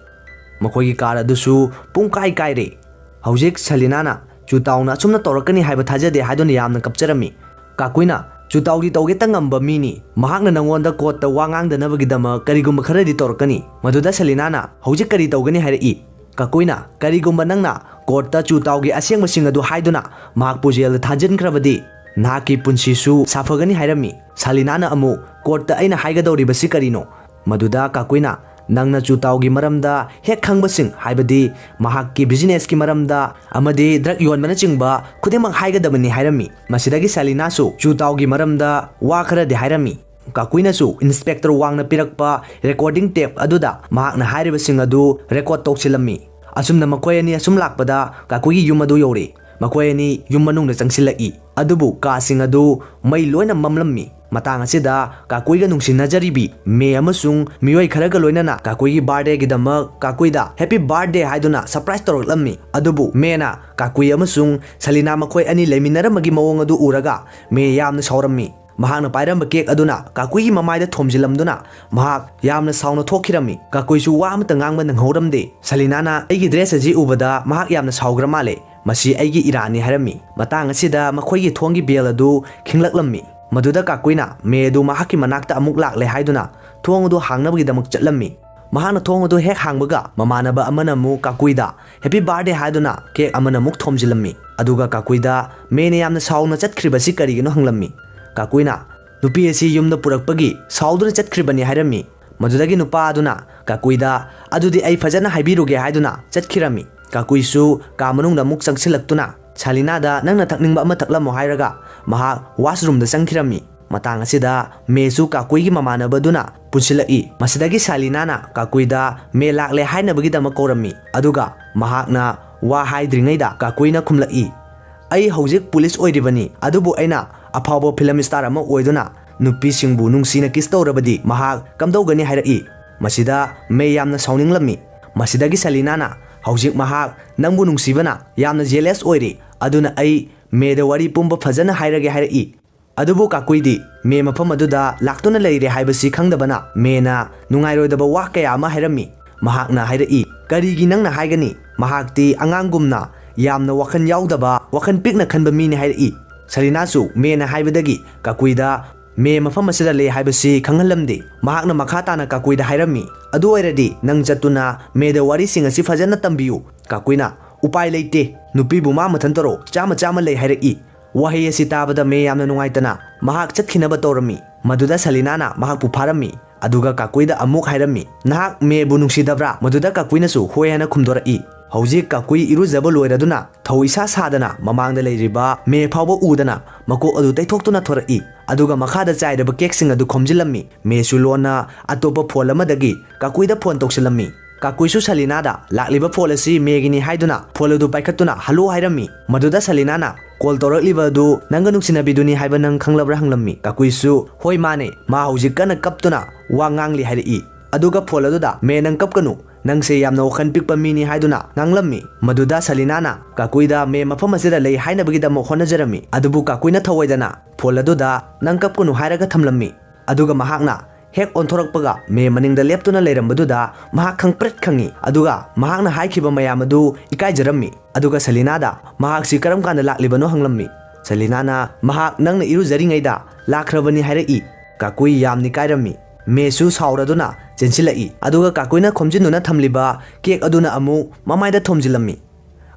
ꯃꯈꯣꯏꯒꯤ ꯀꯥꯔ ꯑꯗꯨꯁꯨ ꯄꯨꯡꯀꯥꯏ ꯀꯥꯏꯔꯦ꯫ ꯍꯧꯖꯤꯛ ꯁꯂꯤꯅꯥꯅ ꯆꯨꯇꯥꯎꯅ ꯑꯁꯨꯝꯅ ꯇꯧꯔꯛꯀꯅꯤ ꯍꯥꯏꯕ ꯊꯥꯖꯗꯦ ꯍꯥꯏꯗꯨꯅ ꯌꯥꯝꯅ ꯀꯞꯆꯔꯝꯃꯤ꯫ ꯀꯥꯀꯨꯏꯅ ꯆꯨꯇꯥꯎꯗꯤ ꯇꯧꯒꯦꯇ ꯉꯝꯕ ꯃꯤꯅꯤ꯫ ꯃꯍꯥꯛꯅ ꯅꯪꯉꯣꯟꯗ ꯀꯣꯔꯠꯇ ꯋꯥ ꯉꯥꯡꯗꯅꯕꯒꯤꯗꯃꯛ ꯀꯔꯤꯒꯨꯝꯕ ꯈꯔꯗꯤ ꯇꯧꯔꯛꯀꯅꯤ꯫ ꯃꯗꯨꯗ ꯁꯦꯂꯤꯅꯥꯅ, "ꯍꯧꯖꯤꯛ ꯀꯔꯤ ꯇꯧꯒꯅꯤ?" ꯍꯥꯏꯔꯛꯏ꯫ ꯀꯥꯀꯨꯏꯅ, "ꯀꯔꯤꯒꯨꯝꯕ ꯅꯪꯅ ꯀꯣꯔꯠꯇ ꯆꯨꯇꯥꯎꯒꯤ ꯑꯁꯦꯡꯕꯁꯤꯡ ꯑꯗꯨ ꯍꯥꯏꯗꯨꯅ ꯃꯍꯥꯛꯄꯨ ꯖꯦꯜꯗ ꯊꯥꯖꯤꯟꯈ꯭ꯔꯕꯗꯤ, ꯅꯍꯥꯛꯀꯤ ꯄꯨꯟꯁꯤꯁꯨ ꯁꯥꯐꯒꯅꯤ" ꯍꯥꯏꯔꯝꯃꯤ꯫ ꯁꯥꯂꯤꯅꯥꯅ ꯑꯃꯨꯛ, "ꯀꯣꯔꯠꯇ ꯑꯩꯅ ꯍꯥꯏꯒꯗꯧꯔꯤꯕꯁꯤ ꯀꯔꯤꯅꯣ?" ꯃꯗꯨꯗ ꯀꯥꯀꯨꯏꯅ, "ꯅꯪꯅ ꯆꯨꯇꯥꯎꯒꯤ ꯃꯔꯝꯗ ꯍꯦꯛ ꯈꯪꯕꯁꯤꯡ, ꯍꯥꯏꯕꯗꯤ ꯃꯍꯥꯛꯀꯤ ꯕꯤꯖꯤꯅꯦꯁꯀꯤ ꯃꯔꯝꯗ ꯑꯃꯗꯤ ꯗ꯭ꯔꯒ ꯌꯣꯟꯕꯅꯆꯤꯡꯕ ꯈꯨꯗꯤꯡꯃꯛ ꯍꯥꯏꯒꯗꯕꯅꯤ" ꯍꯥꯏꯔꯝꯃꯤ꯫ ꯃꯁꯤꯗꯒꯤ ꯁꯥꯂꯤꯅꯥꯁꯨ ꯆꯨꯇꯥꯎꯒꯤ ꯃꯔꯝꯗ ꯋꯥ ꯈꯔꯗꯤ ꯍꯥꯏꯔꯝꯃꯤ꯫ ꯀꯥꯀꯨꯏꯅꯁꯨ ꯏꯟꯁꯄꯦꯛꯇꯔ ꯋꯥꯡꯅ ꯄꯤꯔꯛꯄ ꯔꯦꯀꯣꯔꯗꯤꯡ ꯇꯦꯞ ꯑꯗꯨꯗ ꯃꯍꯥꯛꯅ ꯍꯥꯏꯔꯤꯕꯁꯤꯡ ꯑꯗꯨ ꯔꯦꯀꯣꯔꯗ ꯇꯧꯁꯤꯜꯂꯝꯃꯤ꯫ ꯑꯁꯨꯝꯅ ꯃꯈꯣꯏ ꯑꯅꯤ ꯑꯁꯨꯝ ꯂꯥꯛꯄꯗ ꯀꯥꯀꯨꯏꯒꯤ ꯌꯨꯝ ꯑꯗꯨ ꯌꯧꯔꯦ꯫ ꯃꯈꯣꯏ ꯑꯅꯤ ꯌꯨꯝ ꯃꯅꯨꯡꯗ ꯆꯪꯁꯤꯜꯂꯛꯏ, ꯑꯗꯨꯕꯨ ꯀꯥꯁꯤꯡ ꯑꯗꯨ ꯃꯩ ꯂꯣꯏꯅ ꯃꯝꯂꯝꯃꯤ꯫ ꯃꯇꯥꯡ ꯑꯁꯤꯗ ꯀꯥꯀꯨꯏꯒ ꯅꯨꯡꯁꯤꯅꯖꯔꯤꯕꯤ ꯃꯦ ꯑꯃꯁꯨꯡ ꯃꯤꯑꯣꯏ ꯈꯔꯒ ꯂꯣꯏꯅꯅ ꯀꯥꯀꯨꯏꯒꯤ ꯕꯥꯔꯗꯦꯒꯤꯗꯃꯛ ꯀꯥꯀꯨꯏꯗ "ꯍꯦꯄꯤ ꯕꯥꯔꯗꯦ" ꯍꯥꯏꯗꯨꯅ ꯁꯔꯄ꯭ꯔꯥꯏꯖ ꯇꯧꯔꯛꯂꯝꯃꯤ꯫ ꯑꯗꯨꯕꯨ ꯃꯦꯅ ꯀꯥꯀꯨꯏ ꯑꯃꯁꯨꯡ ꯁꯂꯤꯅꯥ ꯃꯈꯣꯏ ꯑꯅꯤ ꯂꯩꯃꯤꯟꯅꯔꯝꯕꯒꯤ ꯃꯑꯣꯡ ꯑꯗꯨ ꯎꯔꯒ ꯃꯦ ꯌꯥꯝꯅ ꯁꯥꯎꯔꯝꯃꯤ꯫ ꯃꯍꯥꯛꯅ ꯄꯥꯏꯔꯝꯕ ꯀꯦꯛ ꯑꯗꯨꯅ ꯀꯥꯀꯨꯏꯒꯤ ꯃꯃꯥꯏꯗ ꯊꯣꯝꯖꯤꯜꯂꯝꯗꯨꯅ ꯃꯍꯥꯛ ꯌꯥꯝꯅ ꯁꯥꯎꯅ ꯊꯣꯛꯈꯤꯔꯝꯃꯤ꯫ ꯀꯥꯀꯨꯏꯁꯨ ꯋꯥ ꯑꯃꯠꯇ ꯉꯥꯡꯕ ꯅꯪꯍꯧꯔꯝꯗꯦ꯫ ꯁꯂꯤꯅꯥꯅ ꯑꯩꯒꯤ ꯗ꯭ꯔꯦꯁ ꯑꯁꯤ ꯎꯕꯗ ꯃꯍꯥꯛ ꯌꯥꯝꯅ ꯁꯥꯎꯈ꯭ꯔ ꯃꯥꯜꯂꯦ, "ꯃꯁꯤ ꯑꯩꯒꯤ ꯏꯔꯥꯟꯅꯤ" ꯍꯥꯏꯔꯝꯃꯤ꯫ ꯃꯇꯥꯡ ꯑꯁꯤꯗ ꯃꯈꯣꯏꯒꯤ ꯊꯣꯡꯒꯤ ꯕꯦꯜ ꯑꯗꯨ ꯈꯤꯡꯂꯛꯂꯝꯃꯤ꯫ ꯃꯗꯨꯗ ꯀꯥꯀꯨꯏꯅ ꯃꯦ ꯑꯗꯨ ꯃꯍꯥꯛꯀꯤ ꯃꯅꯥꯛꯇ ꯑꯃꯨꯛ ꯂꯥꯛꯂꯦ ꯍꯥꯏꯗꯨꯅ ꯊꯣꯡ ꯑꯗꯨ ꯍꯥꯡꯅꯕꯒꯤꯗꯃꯛ ꯆꯠꯂꯝꯃꯤ꯫ ꯃꯍꯥꯛꯅ ꯊꯣꯡ ꯑꯗꯨ ꯍꯦꯛ ꯍꯥꯡꯕꯒ ꯃꯃꯥꯟꯅꯕ ꯑꯃꯅ ꯑꯃꯨꯛ ꯀꯥꯀꯨꯏꯗ "ꯍꯦꯄꯤ ꯕꯥꯔꯗꯦ" ꯍꯥꯏꯗꯨꯅ ꯀꯦꯛ ꯑꯃꯅ ꯑꯃꯨꯛ ꯊꯣꯝꯖꯤꯜꯂꯝꯃꯤ꯫ ꯑꯗꯨꯒ ꯀꯥꯀꯨꯏꯗ ꯃꯦꯅ ꯌꯥꯝꯅ ꯁꯥꯎꯅ ꯆꯠꯈ꯭ꯔꯤꯕꯁꯤ ꯀꯔꯤꯒꯤꯅꯣ ꯍꯪꯂꯝꯃꯤ꯫ ꯀꯥꯀꯨꯏꯅ, "ꯅꯨꯄꯤ ꯑꯁꯤ ꯌꯨꯝꯗ ꯄꯨꯔꯛꯄꯒꯤ ꯁꯥꯎꯗꯨꯅ ꯆꯠꯈ꯭ꯔꯤꯕꯅꯤ" ꯍꯥꯏꯔꯝꯃꯤ꯫ ꯃꯗꯨꯗꯒꯤ ꯅꯨꯄꯥ ꯑꯗꯨꯅ ꯀꯥꯀꯨꯏꯗ, "ꯑꯗꯨꯗꯤ ꯑꯩ ꯐꯖꯅ ꯍꯥꯏꯕꯤꯔꯨꯒꯦ" ꯍꯥꯏꯗꯨꯅ ꯆꯠꯈꯤꯔꯝꯃꯤ꯫ ꯀꯥꯀꯨꯏꯁꯨ ꯀꯥ ꯃꯅꯨꯡꯗ ꯑꯃꯨꯛ ꯆꯪꯁꯤꯜꯂꯛꯇꯨꯅ ꯁꯥꯂꯤꯅꯥꯗ "ꯅꯪꯅ ꯊꯛꯅꯤꯡꯕ ꯑꯃ ꯊꯛꯂꯝꯃꯣ" ꯍꯥꯏꯔꯒ ꯃꯍꯥꯛ ꯋꯥꯁꯔꯨꯝꯗ ꯆꯪꯈꯤꯔꯝꯃꯤ꯫ ꯃꯇꯥꯡ ꯑꯁꯤꯗ ꯃꯦꯁꯨ ꯀꯥꯀꯨꯏꯒꯤ ꯃꯃꯥꯟꯅꯕꯗꯨꯅ ꯄꯨꯟꯁꯤꯜꯂꯛꯏ꯫ ꯃꯁꯤꯗꯒꯤ ꯁꯥꯂꯤꯅꯥꯅ ꯀꯥꯀꯨꯏꯗ ꯃꯦ ꯂꯥꯛꯂꯦ ꯍꯥꯏꯅꯕꯒꯤꯗꯃꯛ ꯀꯧꯔꯝꯃꯤ꯫ ꯑꯗꯨꯒ ꯃꯍꯥꯛꯅ ꯋꯥ ꯍꯥꯏꯗ꯭ꯔꯤꯉꯩꯗ ꯀꯥꯀꯨꯏꯅ ꯈꯨꯝꯂꯛꯏ, "ꯑꯩ ꯍꯧꯖꯤꯛ ꯄꯨꯂꯤꯁ ꯑꯣꯏꯔꯤꯕꯅꯤ, ꯑꯗꯨꯕꯨ ꯑꯩꯅ ꯑꯐꯥꯎꯕ ꯐꯤꯂꯝ ꯁ꯭ꯇꯥꯔ ꯑꯃ ꯑꯣꯏꯗꯨꯅ ꯅꯨꯄꯤꯁꯤꯡꯕꯨ ꯅꯨꯡꯁꯤꯅ ꯀꯤꯁ ꯇꯧꯔꯕꯗꯤ ꯃꯍꯥꯛ ꯀꯝꯗꯧꯒꯅꯤ?" ꯍꯥꯏꯔꯛꯏ꯫ ꯃꯁꯤꯗ ꯃꯦ ꯌꯥꯝꯅ ꯁꯥꯎꯅꯤꯡꯂꯝꯃꯤ꯫ ꯃꯁꯤꯗꯒꯤ ꯁꯂꯤꯅꯥꯅ, "ꯍꯧꯖꯤꯛ ꯃꯍꯥꯛ ꯅꯪꯕꯨ ꯅꯨꯡꯁꯤꯕꯅ ꯌꯥꯝꯅ ꯖꯦꯂꯦꯁ ꯑꯣꯏꯔꯦ, ꯑꯗꯨꯅ ꯑꯩ ꯃꯦꯗ ꯋꯥꯔꯤ ꯄꯨꯝꯕ ꯐꯖꯅ ꯍꯥꯏꯔꯒꯦ" ꯍꯥꯏꯔꯛꯏ꯫ ꯑꯗꯨꯕꯨ ꯀꯥꯀꯨꯏꯗꯤ ꯃꯦ ꯃꯐꯝ ꯑꯗꯨꯗ ꯂꯥꯛꯇꯨꯅ ꯂꯩꯔꯦ ꯍꯥꯏꯕꯁꯤ ꯈꯪꯗꯕꯅ ꯃꯦꯅ ꯅꯨꯡꯉꯥꯏꯔꯣꯏꯗꯕ ꯋꯥ ꯀꯌꯥ ꯑꯃ ꯍꯥꯏꯔꯝꯃꯤ꯫ ꯃꯍꯥꯛꯅ ꯍꯥꯏꯔꯛꯏ, "ꯀꯔꯤꯒꯤ ꯅꯪꯅ ꯍꯥꯏꯒꯅꯤ? ꯃꯍꯥꯛꯇꯤ ꯑꯉꯥꯡꯒꯨꯝꯅ ꯌꯥꯝꯅ ꯋꯥꯈꯜ ꯌꯥꯎꯗꯕ, ꯋꯥꯈꯜ ꯄꯤꯛꯅ ꯈꯟꯕ ꯃꯤꯅꯤ" ꯍꯥꯏꯔꯛꯏ꯫ ꯁꯂꯤꯅꯥꯁꯨ ꯃꯦꯅ ꯍꯥꯏꯕꯗꯒꯤ ꯀꯥꯀꯨꯏꯗ ꯃꯦ ꯃꯐꯝ ꯑꯁꯤꯗ ꯂꯩ ꯍꯥꯏꯕꯁꯤ ꯈꯪꯍꯜꯂꯝꯗꯦ꯫ ꯃꯍꯥꯛꯅ ꯃꯈꯥ ꯇꯥꯅ ꯀꯥꯀꯨꯏꯗ ꯍꯥꯏꯔꯝꯃꯤ, "ꯑꯗꯨ ꯑꯣꯏꯔꯗꯤ ꯅꯪ ꯆꯠꯇꯨꯅ ꯃꯦꯗ ꯋꯥꯔꯤꯁꯤꯡ ꯑꯁꯤ ꯐꯖꯅ ꯇꯝꯕꯤꯌꯨ꯫" ꯀꯥꯀꯨꯏꯅ, "ꯎꯄꯥꯏ ꯂꯩꯇꯦ, ꯅꯨꯄꯤꯕꯨ ꯃꯥ ꯃꯊꯟꯇꯔꯣ ꯆꯥꯝꯃ ꯆꯥꯝꯃ ꯂꯩ ꯍꯥꯏꯔꯛꯏ?" ꯋꯥꯍꯩ ꯑꯁꯤ ꯇꯥꯕꯗ ꯃꯦ ꯌꯥꯝꯅ ꯅꯨꯡꯉꯥꯏꯇꯅ ꯃꯍꯥꯛ ꯆꯠꯈꯤꯅꯕ ꯇꯧꯔꯝꯃꯤ꯫ ꯃꯗꯨꯗ ꯁꯂꯤꯅꯥꯅ ꯃꯍꯥꯛꯄꯨ ꯐꯥꯔꯝꯃꯤ꯫ ꯑꯗꯨꯒ ꯀꯥꯀꯨꯏꯗ ꯑꯃꯨꯛ ꯍꯥꯏꯔꯝꯃꯤ, "ꯅꯍꯥꯛ ꯃꯦꯕꯨ ꯅꯨꯡꯁꯤꯗꯕ꯭ꯔꯥ?" ꯃꯗꯨꯗ ꯀꯥꯀꯨꯏꯅꯁꯨ ꯍꯣꯏ ꯍꯥꯏꯅ ꯈꯨꯝꯗꯣꯔꯛꯏ꯫ ꯍꯧꯖꯤꯛ ꯀꯥꯀꯨꯏ ꯏꯔꯨꯖꯕ ꯂꯣꯏꯔꯗꯨꯅ ꯊꯧ ꯏꯁꯥ ꯁꯥꯗꯅ ꯃꯃꯥꯡꯗ ꯂꯩꯔꯤꯕ ꯃꯦ ꯐꯥꯎꯕ ꯎꯗꯅ ꯃꯀꯣꯛ ꯑꯗꯨ ꯇꯩꯊꯣꯛꯇꯨꯅ ꯊꯣꯔꯛꯏ꯫ ꯑꯗꯨꯒ ꯃꯈꯥꯗ ꯆꯥꯏꯔꯕ ꯀꯦꯛꯁꯤꯡ ꯑꯗꯨ ꯈꯣꯝꯖꯤꯜꯂꯝꯃꯤ꯫ ꯃꯦꯁꯨ ꯂꯣꯟꯅ ꯑꯇꯣꯞꯄ ꯐꯣꯟ ꯑꯃꯗꯒꯤ ꯀꯥꯀꯨꯏꯗ ꯐꯣꯟ ꯇꯧꯁꯤꯜꯂꯝꯃꯤ꯫ ꯀꯥꯀꯨꯏꯁꯨ ꯁꯂꯤꯅꯥꯗ, "ꯂꯥꯛꯂꯤꯕ ꯐꯣꯟ ꯑꯁꯤ ꯃꯦꯒꯤꯅꯤ" ꯍꯥꯏꯗꯨꯅ ꯐꯣꯟ ꯑꯗꯨ ꯄꯥꯏꯈꯠꯇꯨꯅ "ꯍꯜꯂꯣ" ꯍꯥꯏꯔꯝꯃꯤ꯫ ꯃꯗꯨꯗ ꯁꯂꯤꯅꯥꯅ, "ꯀꯣꯜ ꯇꯧꯔꯛꯂꯤꯕ ꯑꯗꯨ ꯅꯪꯒ ꯅꯨꯡꯁꯤꯅꯕꯤꯗꯨꯅꯤ ꯍꯥꯏꯕ ꯅꯪ ꯈꯪꯂꯕ꯭ꯔꯥ?" ꯍꯪꯂꯝꯃꯤ꯫ ꯀꯥꯀꯨꯏꯁꯨ, "ꯍꯣꯏ, ꯃꯥꯅꯦ, ꯃꯥ ꯍꯧꯖꯤꯛ ꯀꯟꯅ ꯀꯞꯇꯨꯅ ꯋꯥ ꯉꯥꯡꯂꯤ" ꯍꯥꯏꯔꯛꯏ꯫ ꯑꯗꯨꯒ ꯐꯣꯟ ꯑꯗꯨꯗ, "ꯃꯦ, ꯅꯪ ꯀꯞꯀꯅꯨ, ꯅꯪꯁꯦ ꯌꯥꯝꯅ ꯋꯥꯈꯜ ꯄꯤꯛꯄ ꯃꯤꯅꯤ" ꯍꯥꯏꯗꯨꯅ ꯉꯥꯡꯂꯝꯃꯤ꯫ ꯃꯗꯨꯗ ꯁꯂꯤꯅꯥꯅ ꯀꯥꯀꯨꯏꯗ ꯃꯦ ꯃꯐꯝ ꯑꯁꯤꯗ ꯂꯩ ꯍꯥꯏꯅꯕꯒꯤꯗꯃꯛ ꯍꯣꯠꯅꯖꯔꯝꯃꯤ꯫ ꯑꯗꯨꯕꯨ ꯀꯥꯀꯨꯏꯅ ꯊꯧꯑꯣꯏꯗꯅ ꯐꯣꯟ ꯑꯗꯨꯗ "ꯅꯪ ꯀꯞꯀꯅꯨ" ꯍꯥꯏꯔꯒ ꯊꯝꯂꯝꯃꯤ꯫ ꯑꯗꯨꯒ ꯃꯍꯥꯛꯅ ꯍꯦꯛ ꯑꯣꯟꯊꯣꯔꯛꯄꯒ ꯃꯦ ꯃꯅꯤꯡꯗ ꯂꯦꯞꯇꯨꯅ ꯂꯩꯔꯝꯕꯗꯨꯗ ꯃꯍꯥꯛ ꯈꯪꯄ꯭ꯔꯦꯠ ꯈꯪꯉꯤ꯫ ꯑꯗꯨꯒ ꯃꯍꯥꯛꯅ ꯍꯥꯏꯈꯤꯕ ꯃꯌꯥꯝ ꯑꯗꯨ ꯏꯀꯥꯏꯖꯔꯝꯃꯤ꯫ ꯑꯗꯨꯒ ꯁꯂꯤꯅꯥꯗ ꯃꯍꯥꯛꯁꯤ ꯀꯔꯝ ꯀꯥꯟꯗ ꯂꯥꯛꯂꯤꯕꯅꯣ ꯍꯪꯂꯝꯃꯤ꯫ ꯁꯂꯤꯅꯥꯅ ꯃꯍꯥꯛ ꯅꯪꯅ ꯏꯔꯨꯖꯔꯤꯉꯩꯗ ꯂꯥꯛꯈ꯭ꯔꯕꯅꯤ ꯍꯥꯏꯔꯛꯏ꯫ ꯀꯥꯀꯨꯏ ꯌꯥꯝꯅ ꯏꯀꯥꯏꯔꯝꯃꯤ꯫ ꯃꯦꯁꯨ ꯁꯥꯎꯔꯗꯨꯅ ꯆꯦꯟꯁꯤꯜꯂꯛꯏ꯫ ꯑꯗꯨꯒ ꯀꯥꯀꯨꯏꯅ ꯈꯣꯝꯖꯤꯟꯗꯨꯅ ꯊꯝꯂꯤꯕ ꯀꯦꯛ ꯑꯗꯨꯅ ꯑꯃꯨꯛ ꯃꯃꯥꯏꯗ ꯊꯣꯝꯖꯤꯜꯂꯝꯃꯤ꯫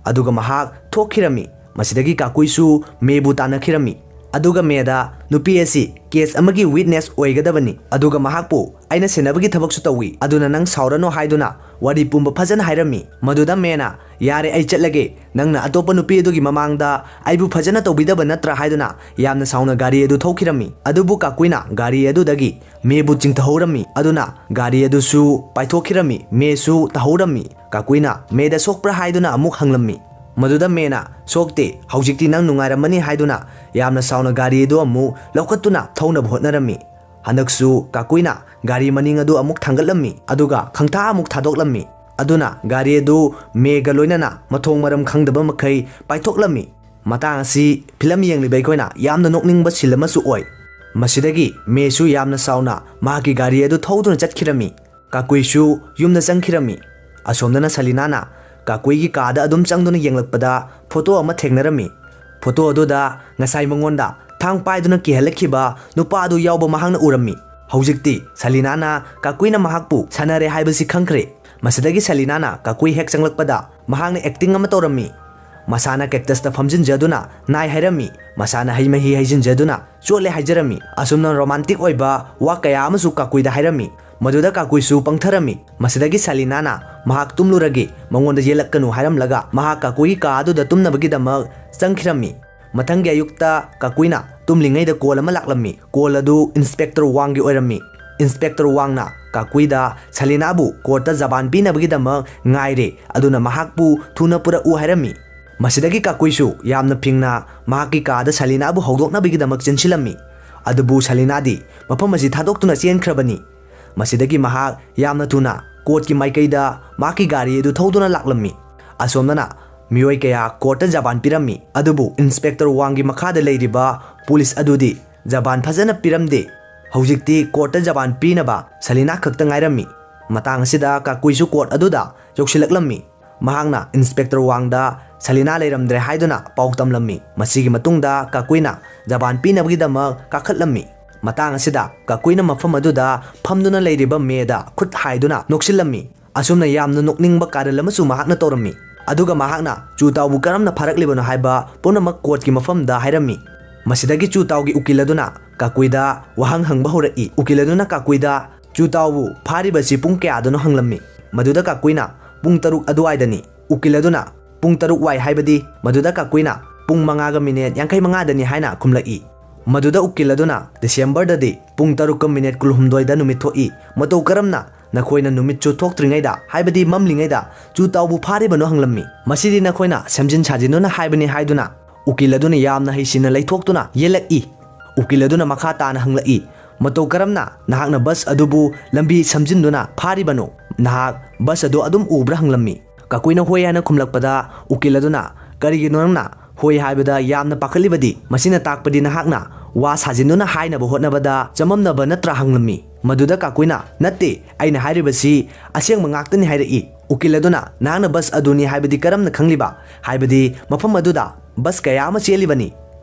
ꯑꯗꯨꯒ ꯃꯍꯥꯛ ꯊꯣꯛꯈꯤꯔꯝꯃꯤ꯫ ꯃꯁꯤꯗꯒꯤ ꯀꯥꯀꯨꯏꯁꯨ ꯃꯦꯕꯨ ꯇꯥꯟꯅꯈꯤꯔꯝꯃꯤ꯫ ꯑꯗꯨꯒ ꯃꯦꯗ, "ꯅꯨꯄꯤ ꯑꯁꯤ ꯀꯦꯁ ꯑꯃꯒꯤ ꯋꯤꯠꯅꯦꯁ ꯑꯣꯏꯒꯗꯕꯅꯤ, ꯑꯗꯨꯒ ꯃꯍꯥꯛꯄꯨ ꯑꯩꯅ ꯁꯦꯟꯅꯕꯒꯤ ꯊꯕꯛꯁꯨ ꯇꯧꯏ, ꯑꯗꯨꯅ ꯅꯪ ꯁꯥꯎꯔꯅꯨ" ꯍꯥꯏꯗꯨꯅ ꯋꯥꯔꯤ ꯄꯨꯝꯕ ꯐꯖꯅ ꯍꯥꯏꯔꯝꯃꯤ꯫ ꯃꯗꯨꯗ ꯃꯦꯅ, "ꯌꯥꯔꯦ, ꯑꯩ ꯆꯠꯂꯒꯦ, ꯅꯪꯅ ꯑꯇꯣꯞꯄ ꯅꯨꯄꯤ ꯑꯗꯨꯒꯤ ꯃꯃꯥꯡꯗ ꯑꯩꯕꯨ ꯐꯖꯅ ꯇꯧꯕꯤꯗꯕ ꯅꯠꯇ꯭ꯔꯥ?" ꯍꯥꯏꯗꯨꯅ ꯌꯥꯝꯅ ꯁꯥꯎꯅ ꯒꯥꯔꯤ ꯑꯗꯨ ꯊꯧꯈꯤꯔꯝꯃꯤ꯫ ꯑꯗꯨꯕꯨ ꯀꯥꯀꯨꯏꯅ ꯒꯥꯔꯤ ꯑꯗꯨꯗꯒꯤ ꯃꯦꯕꯨ ꯆꯤꯡꯊꯍꯧꯔꯝꯃꯤ꯫ ꯑꯗꯨꯅ ꯒꯥꯔꯤ ꯑꯗꯨꯁꯨ ꯄꯥꯏꯊꯣꯛꯈꯤꯔꯝꯃꯤ꯫ ꯃꯦꯁꯨ ꯇꯥꯍꯧꯔꯝꯃꯤ꯫ ꯀꯥꯀꯨꯏꯅ ꯃꯦꯗ ꯁꯣꯛꯄ꯭ꯔꯥ ꯍꯥꯏꯗꯨꯅ ꯑꯃꯨꯛ ꯍꯪꯂꯝꯃꯤ꯫ ꯃꯗꯨꯗ ꯃꯦꯅ, "ꯁꯣꯛꯇꯦ, ꯍꯧꯖꯤꯛꯇꯤ ꯅꯪ ꯅꯨꯡꯉꯥꯏꯔꯝꯃꯅꯤ" ꯍꯥꯏꯗꯨꯅ ꯌꯥꯝꯅ ꯁꯥꯎꯅ ꯒꯥꯔꯤ ꯑꯗꯨ ꯑꯃꯨꯛ ꯂꯧꯈꯠꯇꯨꯅ ꯊꯧꯅꯕ ꯍꯣꯠꯅꯔꯝꯃꯤ꯫ ꯍꯟꯗꯛꯁꯨ ꯀꯥꯀꯨꯏꯅ ꯒꯥꯔꯤ ꯃꯅꯤꯡ ꯑꯗꯨ ꯑꯃꯨꯛ ꯊꯥꯡꯒꯠꯂꯝꯃꯤ꯫ ꯑꯗꯨꯒ ꯈꯪꯊꯥ ꯑꯃꯨꯛ ꯊꯥꯗꯣꯛꯂꯝꯃꯤ꯫ ꯑꯗꯨꯅ ꯒꯥꯔꯤ ꯑꯗꯨ ꯃꯦꯒ ꯂꯣꯏꯅꯅ ꯃꯊꯣꯡ ꯃꯔꯝ ꯈꯪꯗꯕ ꯃꯈꯩ ꯄꯥꯏꯊꯣꯛꯂꯝꯃꯤ꯫ ꯃꯇꯥꯡ ꯑꯁꯤ ꯐꯤꯂꯝ ꯌꯦꯡꯂꯤꯕ ꯑꯩꯈꯣꯏꯅ ꯌꯥꯝꯅ ꯅꯣꯛꯅꯤꯡꯕ ꯁꯤꯟ ꯑꯃꯁꯨ ꯑꯣꯏ꯫ ꯃꯁꯤꯗꯒꯤ ꯃꯦꯁꯨ ꯌꯥꯝꯅ ꯁꯥꯎꯅ ꯃꯍꯥꯛꯀꯤ ꯒꯥꯔꯤ ꯑꯗꯨ ꯊꯧꯗꯨꯅ ꯆꯠꯈꯤꯔꯝꯃꯤ꯫ ꯀꯥꯀꯨꯏꯁꯨ ꯌꯨꯝꯗ ꯆꯪꯈꯤꯔꯝꯃꯤ꯫ ꯑꯁꯣꯝꯗꯅ ꯁꯂꯤꯅꯥꯅ ꯀꯥꯀꯨꯏꯒꯤ ꯀꯥꯗ ꯑꯗꯨꯝ ꯆꯪꯗꯨꯅ ꯌꯦꯡꯂꯛꯄꯗ ꯐꯣꯇꯣ ꯑꯃ ꯊꯦꯡꯅꯔꯝꯃꯤ꯫ ꯐꯣꯇꯣ ꯑꯗꯨꯗ ꯉꯁꯥꯏ ꯃꯉꯣꯟꯗ ꯊꯥꯡ ꯄꯥꯏꯗꯨꯅ ꯀꯤꯍꯜꯂꯛꯈꯤꯕ ꯅꯨꯄꯥ ꯑꯗꯨ ꯌꯥꯎꯕ ꯃꯍꯥꯛꯅ ꯎꯔꯝꯃꯤ꯫ ꯍꯧꯖꯤꯛꯇꯤ ꯁꯂꯤꯅꯥꯅ ꯀꯥꯀꯨꯏꯅ ꯃꯍꯥꯛꯄꯨ ꯁꯥꯟꯅꯔꯦ ꯍꯥꯏꯕꯁꯤ ꯈꯪꯈ꯭ꯔꯦ꯫ ꯃꯁꯤꯗꯒꯤ ꯁꯂꯤꯅꯥꯅ ꯀꯥꯀꯨꯏ ꯍꯦꯛ ꯆꯪꯂꯛꯄꯗ ꯃꯍꯥꯛꯅ ꯑꯦꯛꯇꯤꯡ ꯑꯃ ꯇꯧꯔꯝꯃꯤ꯫ ꯃꯁꯥꯅ ꯀꯦꯛꯇꯁꯇ ꯐꯝꯖꯤꯟꯖꯗꯨꯅ ꯅꯥꯏ ꯍꯥꯏꯔꯝꯃꯤ, ꯃꯁꯥꯅ ꯍꯩ ꯃꯍꯤ ꯍꯩꯖꯤꯟꯖꯗꯨꯅ ꯆꯣꯠꯂꯦ ꯍꯥꯏꯖꯔꯝꯃꯤ꯫ ꯑꯁꯨꯝꯅ ꯔꯣꯃꯥꯟꯇꯤꯛ ꯑꯣꯏꯕ ꯋꯥ ꯀꯌꯥ ꯑꯃꯁꯨ ꯀꯥꯀꯨꯏꯗ ꯍꯥꯏꯔꯝꯃꯤ꯫ ꯃꯗꯨꯗ ꯀꯥꯀꯨꯏꯁꯨ ꯄꯪꯊꯔꯝꯃꯤ꯫ ꯃꯁꯤꯗꯒꯤ ꯁꯂꯤꯅꯥꯅ ꯃꯍꯥꯛ ꯇꯨꯝꯂꯨꯔꯒꯦ, ꯃꯉꯣꯟꯗ ꯌꯦꯜꯂꯛꯀꯅꯨ ꯍꯥꯏꯔꯝꯂꯒ ꯃꯍꯥꯛ ꯀꯥꯀꯨꯏꯒꯤ ꯀꯥ ꯑꯗꯨꯗ ꯇꯨꯝꯅꯕꯒꯤꯗꯃꯛ ꯆꯪꯈꯤꯔꯝꯃꯤ꯫ ꯃꯊꯪꯒꯤ ꯑꯌꯨꯛꯇ ꯀꯥꯀꯨꯏꯅ ꯇꯨꯝꯂꯤꯉꯩꯗ ꯀꯣꯜ ꯑꯃ ꯂꯥꯛꯂꯝꯃꯤ꯫ ꯀꯣꯜ ꯑꯗꯨ ꯏꯟꯁꯄꯦꯛꯇꯔ ꯋꯥꯡꯒꯤ ꯑꯣꯏꯔꯝꯃꯤ꯫ ꯏꯟꯁꯄꯦꯛꯇꯔ ꯋꯥꯡꯅ ꯀꯥꯀꯨꯏꯗ ꯁꯂꯤꯅꯥꯕꯨ ꯀꯣꯔꯠꯇ ꯖꯕꯥꯟ ꯄꯤꯅꯕꯒꯤꯗꯃꯛ ꯉꯥꯏꯔꯦ, ꯑꯗꯨꯅ ꯃꯍꯥꯛꯄꯨ ꯊꯨꯅ ꯄꯨꯔꯛꯎ ꯍꯥꯏꯔꯝꯃꯤ꯫ ꯃꯁꯤꯗꯒꯤ ꯀꯥꯀꯨꯏꯁꯨ ꯌꯥꯝꯅ ꯐꯤꯡꯅ ꯃꯍꯥꯛꯀꯤ ꯀꯥꯗ ꯁꯂꯤꯅꯥꯕꯨ ꯍꯧꯗꯣꯛꯅꯕꯒꯤꯗꯃꯛ ꯆꯦꯟꯁꯤꯜꯂꯝꯃꯤ꯫ ꯑꯗꯨꯕꯨ ꯁꯂꯤꯅꯥꯗꯤ ꯃꯐꯝ ꯑꯁꯤ ꯊꯥꯗꯣꯛꯇꯨꯅ ꯆꯦꯟꯈ꯭ꯔꯕꯅꯤ꯫ ꯃꯁꯤꯗꯒꯤ ꯃꯍꯥꯛ ꯌꯥꯝꯅ ꯊꯨꯅ ꯀꯣꯔꯠꯀꯤ ꯃꯥꯏꯀꯩꯗ ꯃꯍꯥꯛꯀꯤ ꯒꯥꯔꯤ ꯑꯗꯨ ꯊꯧꯗꯨꯅ ꯂꯥꯛꯂꯝꯃꯤ꯫ ꯑꯁꯣꯝꯗꯅ ꯃꯤꯑꯣꯏ ꯀꯌꯥ ꯀꯣꯔꯠꯇ ꯖꯕꯥꯟ ꯄꯤꯔꯝꯃꯤ, ꯑꯗꯨꯕꯨ ꯏꯟꯁꯄꯦꯛꯇꯔ ꯋꯥꯡꯒꯤ ꯃꯈꯥꯗ ꯂꯩꯔꯤꯕ ꯄꯨꯂꯤꯁ ꯑꯗꯨꯗꯤ ꯖꯕꯥꯟ ꯐꯖꯅ ꯄꯤꯔꯝꯗꯦ꯫ ꯍꯧꯖꯤꯛꯇꯤ ꯀꯣꯔꯠꯇ ꯖꯕꯥꯟ ꯄꯤꯅꯕ ꯁꯂꯤꯅꯥ ꯈꯛꯇ ꯉꯥꯏꯔꯝꯃꯤ꯫ ꯃꯇꯥꯡ ꯑꯁꯤꯗ ꯀꯥꯀꯨꯏꯁꯨ ꯀꯣꯔꯠ ꯑꯗꯨꯗ ꯌꯧꯁꯤꯜꯂꯛꯂꯝꯃꯤ꯫ ꯃꯍꯥꯛꯅ ꯏꯟꯁꯄꯦꯛꯇꯔ ꯋꯥꯡꯗ ꯁꯂꯤꯅꯥ ꯂꯩꯔꯝꯗ꯭ꯔꯦ ꯍꯥꯏꯗꯨꯅ ꯄꯥꯎ ꯇꯝꯂꯝꯃꯤ꯫ ꯃꯁꯤꯒꯤ ꯃꯇꯨꯡꯗ ꯀꯥꯀꯨꯏꯅ ꯖꯕꯥꯟ ꯄꯤꯅꯕꯒꯤꯗꯃꯛ ꯀꯥꯈꯠꯂꯝꯃꯤ꯫ ꯃꯇꯥꯡ ꯑꯁꯤꯗ ꯀꯥꯀꯨꯏꯅ ꯃꯐꯝ ꯑꯗꯨꯗ ꯐꯝꯗꯨꯅ ꯂꯩꯔꯤꯕ ꯃꯦꯗ ꯈꯨꯠ ꯍꯥꯏꯗꯨꯅ ꯅꯣꯛꯁꯤꯜꯂꯝꯃꯤ꯫ ꯑꯁꯨꯝꯅ ꯌꯥꯝꯅ ꯅꯣꯛꯅꯤꯡꯕ ꯀꯥꯔꯟ ꯑꯃꯁꯨ ꯃꯍꯥꯛꯅ ꯇꯧꯔꯝꯃꯤ꯫ ꯑꯗꯨꯒ ꯃꯍꯥꯛꯅ ꯆꯨ ꯇꯥꯎꯕꯨ ꯀꯔꯝꯅ ꯐꯥꯔꯛꯂꯤꯕꯅꯣ ꯍꯥꯏꯕ ꯄꯨꯝꯅꯃꯛ ꯀꯣꯔꯠꯀꯤ ꯃꯐꯝꯗ ꯍꯥꯏꯔꯝꯃꯤ꯫ ꯃꯁꯤꯗꯒꯤ ꯆꯨ ꯇꯥꯎꯒꯤ ꯎꯀꯤꯜ ꯑꯗꯨꯅ ꯀꯥꯀꯨꯏꯗ ꯋꯥꯍꯪ ꯍꯪꯕ ꯍꯧꯔꯛꯏ꯫ ꯎꯀꯤꯜ ꯑꯗꯨꯅ ꯀꯥꯀꯨꯏꯗ ꯆꯨ ꯇꯥꯎꯕꯨ ꯐꯥꯔꯤꯕꯁꯤ ꯄꯨꯡ ꯀꯌꯥꯗꯅꯣ ꯍꯪꯂꯝꯃꯤ꯫ ꯃꯗꯨꯗ ꯀꯥꯀꯨꯏꯅ ꯄꯨꯡ ꯇꯔꯨꯛ ꯑꯗꯨꯋꯥꯏꯗꯅꯤ꯫ ꯎꯀꯤꯜ ꯑꯗꯨꯅ ꯄꯨꯡ ꯇꯔꯨꯛ ꯋꯥꯏ ꯍꯥꯏꯕꯗꯤ? ꯃꯗꯨꯗ ꯀꯥꯀꯨꯏꯅ ꯄꯨꯡ ꯃꯉꯥꯒ ꯃꯤꯅꯤꯠ ꯌꯥꯡꯈꯩ ꯃꯉꯥꯗꯅꯤ ꯍꯥꯏꯅ ꯈꯨꯝꯂꯛꯏ꯫ ꯃꯗꯨꯗ ꯎꯀꯤꯜ ꯑꯗꯨꯅ ꯗꯤꯁꯦꯝꯕꯔꯗꯗꯤ ꯄꯨꯡ ꯇꯔꯨꯛꯀ ꯃꯤꯅꯤꯠ ꯀꯨꯟꯍꯨꯝꯗꯣꯏꯗ ꯅꯨꯃꯤꯠ ꯊꯣꯛꯏ꯫ ꯃꯇꯧ ꯀꯔꯝꯅ ꯅꯈꯣꯏꯅ ꯅꯨꯃꯤꯠꯁꯨ ꯊꯣꯛꯇ꯭ꯔꯤꯉꯩꯗ, ꯍꯥꯏꯕꯗꯤ ꯃꯝꯂꯤꯉꯩꯗ, ꯆꯨ ꯇꯥꯎꯕꯨ ꯐꯥꯔꯤꯕꯅꯣ ꯍꯪꯂꯝꯃꯤ꯫ ꯃꯁꯤꯗꯤ ꯅꯈꯣꯏꯅ ꯁꯦꯝꯖꯤꯟ ꯁꯥꯖꯤꯟꯗꯨꯅ ꯍꯥꯏꯕꯅꯤ ꯍꯥꯏꯗꯨꯅ ꯎꯀꯤꯜ ꯑꯗꯨꯅ ꯌꯥꯝꯅ ꯍꯩꯁꯤꯡꯅ ꯂꯩꯊꯣꯛꯇꯨꯅ ꯌꯦꯜꯂꯛꯏ꯫ ꯎꯀꯤꯜ ꯑꯗꯨꯅ ꯃꯈꯥ ꯇꯥꯅ ꯍꯪꯂꯛꯏ, "ꯃꯇꯧ ꯀꯔꯝꯅ ꯅꯍꯥꯛꯅ ꯕꯁ ꯑꯗꯨꯕꯨ ꯂꯝꯕꯤ ꯁꯝꯖꯤꯟꯗꯨꯅ ꯐꯥꯔꯤꯕꯅꯣ? ꯅꯍꯥꯛ ꯕꯁ ꯑꯗꯨ ꯑꯗꯨꯝ ꯎꯕ꯭ꯔꯥ?" ꯍꯪꯂꯝꯃꯤ꯫ ꯀꯥꯀꯨꯏꯅ ꯍꯣꯏ ꯍꯥꯏꯅ ꯈꯨꯝꯂꯛꯄꯗ ꯎꯀꯤꯜ ꯑꯗꯨꯅ, "ꯀꯔꯤꯒꯤꯅꯣ ꯅꯪꯅ ꯍꯣꯏ ꯍꯥꯏꯕꯗ ꯌꯥꯝꯅ ꯄꯥꯈꯠꯂꯤꯕꯗꯤ? ꯃꯁꯤꯅ ꯇꯥꯛꯄꯗꯤ ꯅꯍꯥꯛꯅ ꯋꯥ ꯁꯥꯖꯤꯟꯗꯨꯅ ꯍꯥꯏꯅꯕ ꯍꯣꯠꯅꯕꯗ ꯆꯃꯝꯅꯕ ꯅꯠꯇ꯭ꯔꯥ?" ꯍꯪꯂꯝꯃꯤ꯫ ꯃꯗꯨꯗ ꯀꯥꯀꯨꯏꯅ, "ꯅꯠꯇꯦ, ꯑꯩꯅ ꯍꯥꯏꯔꯤꯕꯁꯤ ꯑꯁꯦꯡꯕ ꯉꯥꯛꯇꯅꯤ" ꯍꯥꯏꯔꯛꯏ꯫ ꯎꯀꯤꯜ ꯑꯗꯨꯅ, "ꯅꯍꯥꯛꯅ ꯕꯁ ꯑꯗꯨꯅꯤ ꯍꯥꯏꯕꯗꯤ ꯀꯔꯝꯅ ꯈꯪꯂꯤꯕ? ꯍꯥꯏꯕꯗꯤ ꯃꯐꯝ ꯑꯗꯨꯗ ꯕꯁ ꯀꯌꯥ ꯑꯃ ꯆꯦꯜꯂꯤꯕꯅꯤ꯫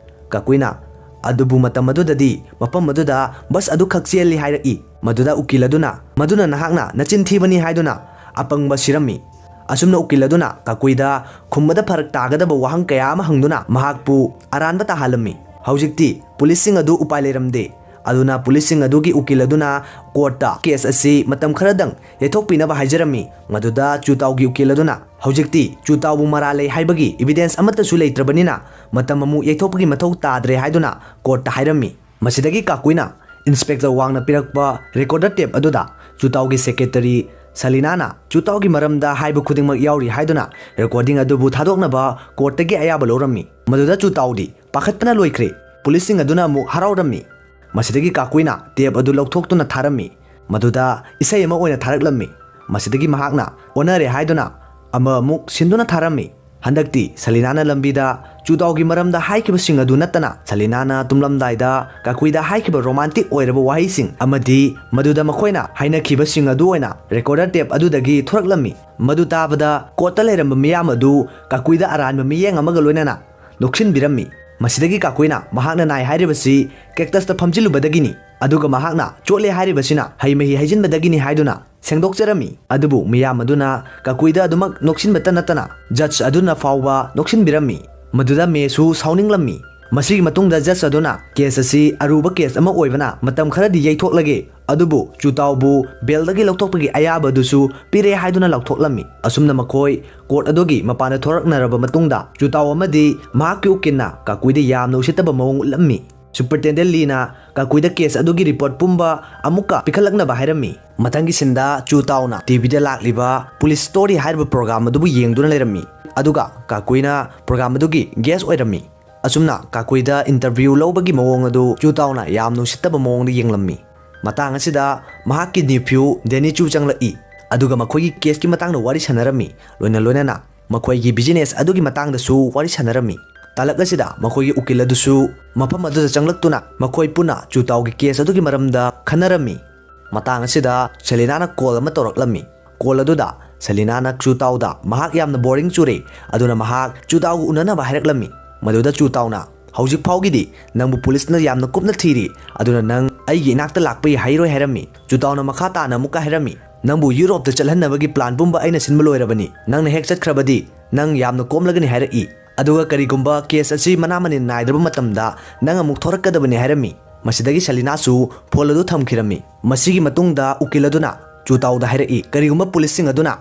ꯀꯥꯀꯨꯏꯅ, "ꯑꯗꯨꯕꯨ ꯃꯇꯝ ꯑꯗꯨꯗꯗꯤ ꯃꯐꯝ ꯑꯗꯨꯗ ꯕꯁ ꯑꯗꯨꯈꯛ ꯆꯦꯜꯂꯤ" ꯍꯥꯏꯔꯛꯏ꯫ ꯃꯗꯨꯗ ꯎꯀꯤꯜ ꯑꯗꯨꯅ, "ꯃꯗꯨꯅ ꯅꯍꯥꯛꯅ ꯅꯆꯤꯟ ꯊꯤꯕꯅꯤ" ꯍꯥꯏꯗꯨꯅ ꯑꯄꯪꯕ ꯁꯤꯔꯝꯃꯤ꯫ ꯑꯁꯨꯝꯅ ꯎꯀꯤꯜ ꯑꯗꯨꯅ ꯀꯥꯀꯨꯏꯗ ꯈꯨꯝꯕꯗ ꯐꯔꯛ ꯇꯥꯒꯗꯕ ꯋꯥꯍꯪ ꯀꯌꯥ ꯑꯃ ꯍꯪꯗꯨꯅ ꯃꯍꯥꯛꯄꯨ ꯑꯔꯥꯟꯕ ꯇꯥꯍꯜꯂꯝꯃꯤ꯫ ꯍꯧꯖꯤꯛꯇꯤ ꯄꯨꯂꯤꯁꯁꯤꯡ ꯑꯗꯨ ꯎꯄꯥꯏ ꯂꯩꯔꯝꯗꯦ꯫ ꯑꯗꯨꯅ ꯄꯨꯂꯤꯁꯁꯤꯡ ꯑꯗꯨꯒꯤ ꯎꯀꯤꯜ ꯑꯗꯨꯅ ꯀꯣꯔꯠꯇ ꯀꯦꯁ ꯑꯁꯤ ꯃꯇꯝ ꯈꯔꯗꯪ ꯌꯩꯊꯣꯛꯄꯤꯅꯕ ꯍꯥꯏꯖꯔꯝꯃꯤ꯫ ꯃꯗꯨꯗ ꯆꯨꯇꯥꯎꯒꯤ ꯎꯀꯤꯜ ꯑꯗꯨꯅ, "ꯍꯧꯖꯤꯛꯇꯤ ꯆꯨꯇꯥꯎꯕꯨ ꯃꯔꯥꯜ ꯂꯩ ꯍꯥꯏꯕꯒꯤ ꯏꯕꯤꯗꯦꯟꯁ ꯑꯃꯠꯇꯁꯨ ꯂꯩꯇ꯭ꯔꯕꯅꯤꯅ ꯃꯇꯝ ꯑꯃꯨꯛ ꯌꯩꯊꯣꯛꯄꯒꯤ ꯃꯊꯧ ꯇꯥꯗ꯭ꯔꯦ" ꯍꯥꯏꯗꯨꯅ ꯀꯣꯔꯠꯇ ꯍꯥꯏꯔꯝꯃꯤ꯫ ꯃꯁꯤꯗꯒꯤ ꯀꯥꯀꯨꯏꯅ ꯏꯟꯁꯄꯦꯛꯇꯔ ꯋꯥꯡꯅ ꯄꯤꯔꯛꯄ ꯔꯦꯀꯣꯔꯗꯔ ꯇꯦꯞ ꯑꯗꯨꯗ ꯆꯨꯇꯥꯎꯒꯤ ꯁꯦꯀ꯭ꯔꯦꯇꯔꯤ ꯁꯂꯤꯅꯥꯅ ꯆꯨꯇꯥꯎꯒꯤ ꯃꯔꯝꯗ ꯍꯥꯏꯕ ꯈꯨꯗꯤꯡꯃꯛ ꯌꯥꯎꯔꯤ ꯍꯥꯏꯗꯨꯅ ꯔꯦꯀꯣꯔꯗꯤꯡ ꯑꯗꯨꯕꯨ ꯊꯥꯗꯣꯛꯅꯕ ꯀꯣꯔꯠꯇꯒꯤ ꯑꯌꯥꯕ ꯂꯧꯔꯝꯃꯤ꯫ ꯃꯗꯨꯗ ꯆꯨꯇꯥꯎꯗꯤ ꯄꯥꯈꯠꯄꯅ ꯂꯣꯏꯈ꯭ꯔꯦ꯫ ꯄꯨꯂꯤꯁꯁꯤꯡ ꯑꯗꯨꯅ ꯑꯃꯨꯛ ꯍꯔꯥꯎꯔꯝꯃꯤ꯫ ꯃꯁꯤꯗꯒꯤ ꯀꯥꯀꯨꯏꯅ ꯇꯦꯞ ꯑꯗꯨ ꯂꯧꯊꯣꯛꯇꯨꯅ ꯊꯥꯔꯝꯃꯤ꯫ ꯃꯗꯨꯗ ꯏꯁꯩ ꯑꯃ ꯑꯣꯏꯅ ꯊꯥꯔꯛꯂꯝꯃꯤ꯫ ꯃꯁꯤꯗꯒꯤ ꯃꯍꯥꯛꯅ ꯑꯣꯟꯅꯔꯦ ꯍꯥꯏꯗꯨꯅ ꯑꯃ ꯑꯃꯨꯛ ꯁꯤꯟꯗꯨꯅ ꯊꯥꯔꯝꯃꯤ꯫ ꯍꯟꯗꯛꯇꯤ ꯁꯂꯤꯅꯥꯅ ꯂꯝꯕꯤꯗ ꯆꯨꯇꯥꯎꯒꯤ ꯃꯔꯝꯗ ꯍꯥꯏꯈꯤꯕꯁꯤꯡ ꯑꯗꯨ ꯅꯠꯇꯅ ꯁꯂꯤꯅꯥꯅ ꯇꯨꯝꯂꯝꯗꯥꯏꯗ ꯀꯥꯀꯨꯏꯗ ꯍꯥꯏꯈꯤꯕ ꯔꯣꯃꯥꯟꯇꯤꯛ ꯑꯣꯏꯔꯕ ꯋꯥꯍꯩꯁꯤꯡ ꯑꯃꯗꯤ ꯃꯗꯨꯗ ꯃꯈꯣꯏꯅ ꯍꯥꯏꯅꯈꯤꯕꯁꯤꯡ ꯑꯗꯨ ꯑꯣꯏꯅ ꯔꯦꯀꯣꯔꯗꯔ ꯇꯦꯞ ꯑꯗꯨꯗꯒꯤ ꯊꯣꯔꯛꯂꯝꯃꯤ꯫ ꯃꯗꯨ ꯇꯥꯕꯗ ꯀꯣꯔꯠꯇ ꯂꯩꯔꯝꯕ ꯃꯤꯌꯥꯝ ꯑꯗꯨ ꯀꯥꯀꯨꯏꯗ ꯑꯔꯥꯟꯕ ꯃꯤꯠꯌꯦꯡ ꯑꯃꯒ ꯂꯣꯏꯅꯅ ꯅꯣꯛꯁꯤꯟꯕꯤꯔꯝꯃꯤ꯫ ꯃꯁꯤꯗꯒꯤ ꯀꯥꯀꯨꯏꯅ ꯃꯍꯥꯛꯅ ꯅꯥꯏ ꯍꯥꯏꯔꯤꯕꯁꯤ ꯀꯦꯛꯇꯁꯇ ꯐꯝꯖꯤꯜꯂꯨꯕꯗꯒꯤꯅꯤ, ꯑꯗꯨꯒ ꯃꯍꯥꯛꯅ ꯆꯣꯠꯂꯦ ꯍꯥꯏꯔꯤꯕꯁꯤꯅ ꯍꯩ ꯃꯍꯤ ꯍꯩꯖꯤꯟꯕꯗꯒꯤꯅꯤ ꯍꯥꯏꯗꯨꯅ ꯁꯦꯡꯗꯣꯛꯆꯔꯝꯃꯤ꯫ ꯑꯗꯨꯕꯨ ꯃꯤꯌꯥꯝ ꯑꯗꯨꯅ ꯀꯥꯀꯨꯏꯗ ꯑꯗꯨꯃꯛ ꯅꯣꯛꯁꯤꯟꯕꯇ ꯅꯠꯇꯅ ꯖꯖ ꯑꯗꯨꯅ ꯐꯥꯎꯕ ꯅꯣꯛꯁꯤꯟꯕꯤꯔꯝꯃꯤ꯫ ꯃꯗꯨꯗ ꯃꯦꯁꯨ ꯁꯥꯎꯅꯤꯡꯂꯝꯃꯤ꯫ ꯃꯁꯤꯒꯤ ꯃꯇꯨꯡꯗ ꯖꯖ ꯑꯗꯨꯅ ꯀꯦꯁ ꯑꯁꯤ ꯑꯔꯨꯕ ꯀꯦꯁ ꯑꯃ ꯑꯣꯏꯕꯅ ꯃꯇꯝ ꯈꯔꯗꯤ ꯌꯩꯊꯣꯛꯂꯒꯦ, ꯑꯗꯨꯕꯨ ꯆꯨꯇꯥꯎꯕꯨ ꯕꯦꯜꯗꯒꯤ ꯂꯧꯊꯣꯛꯄꯒꯤ ꯑꯌꯥꯕ ꯑꯗꯨꯁꯨ ꯄꯤꯔꯦ ꯍꯥꯏꯗꯨꯅ ꯂꯥꯎꯊꯣꯛꯂꯝꯃꯤ꯫ ꯑꯁꯨꯝꯅ ꯃꯈꯣꯏ ꯀꯣꯔꯠ ꯑꯗꯨꯒꯤ ꯃꯄꯥꯟꯗ ꯊꯣꯔꯛꯅꯔꯕ ꯃꯇꯨꯡꯗ ꯆꯨꯇꯥꯎ ꯑꯃꯗꯤ ꯃꯍꯥꯛꯀꯤ ꯎꯀꯤꯜꯅ ꯀꯥꯀꯨꯏꯗ ꯌꯥꯝꯅ ꯎꯁꯤꯠꯇꯕ ꯃꯑꯣꯡ ꯎꯠꯂꯝꯃꯤ꯫ ꯁꯨꯄꯔꯇꯦꯟꯗꯦꯟ ꯂꯤꯅ ꯀꯥꯀꯨꯏꯗ ꯀꯦꯁ ꯑꯗꯨꯒꯤ ꯔꯤꯄꯣꯔꯠ ꯄꯨꯝꯕ ꯑꯃꯨꯛꯀ ꯄꯤꯈꯠꯂꯛꯅꯕ ꯍꯥꯏꯔꯝꯃꯤ꯫ ꯃꯊꯪꯒꯤ ꯁꯤꯟꯗ ꯆꯨꯇꯥꯎꯅ ꯇꯤꯚꯤꯗ ꯂꯥꯛꯂꯤꯕ ꯄꯨꯂꯤꯁ ꯁ꯭ꯇꯣꯔꯤ ꯍꯥꯏꯔꯤꯕ ꯄ꯭ꯔꯣꯒ꯭ꯔꯥꯝ ꯑꯗꯨꯕꯨ ꯌꯦꯡꯗꯨꯅ ꯂꯩꯔꯝꯃꯤ꯫ ꯑꯗꯨꯒ ꯀꯥꯀꯨꯏꯅ ꯄ꯭ꯔꯣꯒ꯭ꯔꯥꯝ ꯑꯗꯨꯒꯤ ꯒꯦꯁ ꯑꯣꯏꯔꯝꯃꯤ꯫ ꯑꯁꯨꯝꯅ ꯀꯥꯀꯨꯏꯗ ꯏꯟꯇꯔꯚ꯭ꯌꯨ ꯂꯧꯕꯒꯤ ꯃꯑꯣꯡ ꯑꯗꯨ ꯆꯨꯇꯥꯎꯅ ꯌꯥꯝꯅ ꯎꯁꯤꯠꯇꯕ ꯃꯑꯣꯡꯗ ꯌꯦꯡꯂꯝꯃꯤ꯫ ꯃꯇꯥꯡ ꯑꯁꯤꯗ ꯃꯍꯥꯛꯀꯤ ꯅꯤꯐ꯭ꯌꯨ ꯗꯦꯅꯤ ꯆꯨ ꯆꯪꯂꯛꯏ꯫ ꯑꯗꯨꯒ ꯃꯈꯣꯏꯒꯤ ꯀꯦꯁꯀꯤ ꯃꯇꯥꯡꯗ ꯋꯥꯔꯤ ꯁꯥꯟꯅꯔꯝꯃꯤ꯫ ꯂꯣꯏꯅ ꯂꯣꯏꯅꯅ ꯃꯈꯣꯏꯒꯤ ꯕꯤꯖꯤꯅꯦꯁ ꯑꯗꯨꯒꯤ ꯃꯇꯥꯡꯗꯁꯨ ꯋꯥꯔꯤ ꯁꯥꯟꯅꯔꯝꯃꯤ꯫ ꯇꯥꯂꯛ ꯑꯁꯤꯗ ꯃꯈꯣꯏꯒꯤ ꯎꯀꯤꯜ ꯑꯗꯨꯁꯨ ꯃꯐꯝ ꯑꯗꯨꯗ ꯆꯪꯂꯛꯇꯨꯅ ꯃꯈꯣꯏ ꯄꯨꯟꯅ ꯆꯨꯇꯥꯎꯒꯤ ꯀꯦꯁ ꯑꯗꯨꯒꯤ ꯃꯔꯝꯗ ꯈꯟꯅꯔꯝꯃꯤ꯫ ꯃꯇꯥꯡ ꯑꯁꯤꯗ ꯁꯦꯂꯤꯅꯥꯅ ꯀꯣꯜ ꯑꯃ ꯇꯧꯔꯛꯂꯝꯃꯤ꯫ ꯀꯣꯜ ꯑꯗꯨꯗ ꯁꯦꯂꯤꯅꯥꯅ ꯆꯨꯇꯥꯎꯗ ꯃꯍꯥꯛ ꯌꯥꯝꯅ ꯕꯣꯔꯤꯡ ꯆꯨꯔꯦ, ꯑꯗꯨꯅ ꯃꯍꯥꯛ ꯆꯨꯇꯥꯎꯒ ꯎꯅꯅꯕ ꯍꯥꯏꯔꯛꯂꯝꯃꯤ꯫ ꯃꯗꯨꯗ ꯆꯨ ꯇꯥꯎꯅ, "ꯍꯧꯖꯤꯛ ꯐꯥꯎꯒꯤꯗꯤ ꯅꯪꯕꯨ ꯄꯨꯂꯤꯁꯅ ꯌꯥꯝꯅ ꯀꯨꯞꯅ ꯊꯤꯔꯤ, ꯑꯗꯨꯅ ꯅꯪ ꯑꯩꯒꯤ ꯏꯅꯥꯛꯇ ꯂꯥꯛꯄ ꯌꯥꯍꯩꯔꯣꯏ" ꯍꯥꯏꯔꯝꯃꯤ꯫ ꯆꯨ ꯇꯥꯎꯅ ꯃꯈꯥ ꯇꯥꯅ ꯑꯃꯨꯛꯀ ꯍꯥꯏꯔꯝꯃꯤ, "ꯅꯪꯕꯨ ꯌꯨꯔꯣꯞꯇ ꯆꯠꯍꯟꯅꯕꯒꯤ ꯄ꯭ꯂꯥꯟ ꯄꯨꯝꯕ ꯑꯩꯅ ꯁꯤꯟꯕ ꯂꯣꯏꯔꯕꯅꯤ꯫ ꯅꯪꯅ ꯍꯦꯛ ꯆꯠꯈ꯭ꯔꯕꯗꯤ ꯅꯪ ꯌꯥꯝꯅ ꯀꯣꯝꯂꯒꯅꯤ" ꯍꯥꯏꯔꯛꯏ꯫ ꯑꯗꯨꯒ "ꯀꯔꯤꯒꯨꯝꯕ ꯀꯦꯁ ꯑꯁꯤ ꯃꯅꯥ ꯃꯅꯤꯟ ꯅꯥꯏꯗ꯭ꯔꯕ ꯃꯇꯝꯗ ꯅꯪ ꯑꯃꯨꯛ ꯊꯣꯔꯛꯀꯗꯕꯅꯤ" ꯍꯥꯏꯔꯝꯃꯤ꯫ ꯃꯁꯤꯗꯒꯤ ꯁꯂꯤꯅꯥꯁꯨ ꯐꯣꯟ ꯑꯗꯨ ꯊꯝꯈꯤꯔꯝꯃꯤ꯫ ꯃꯁꯤꯒꯤ ꯃꯇꯨꯡꯗ ꯎꯀꯤꯜ ꯑꯗꯨꯅ ꯆꯨ ꯇꯥꯎꯗ ꯍꯥꯏꯔꯛꯏ, "ꯀꯔꯤꯒꯨꯝꯕ ꯄꯨꯂꯤꯁꯁꯤꯡ ꯑꯗꯨꯅ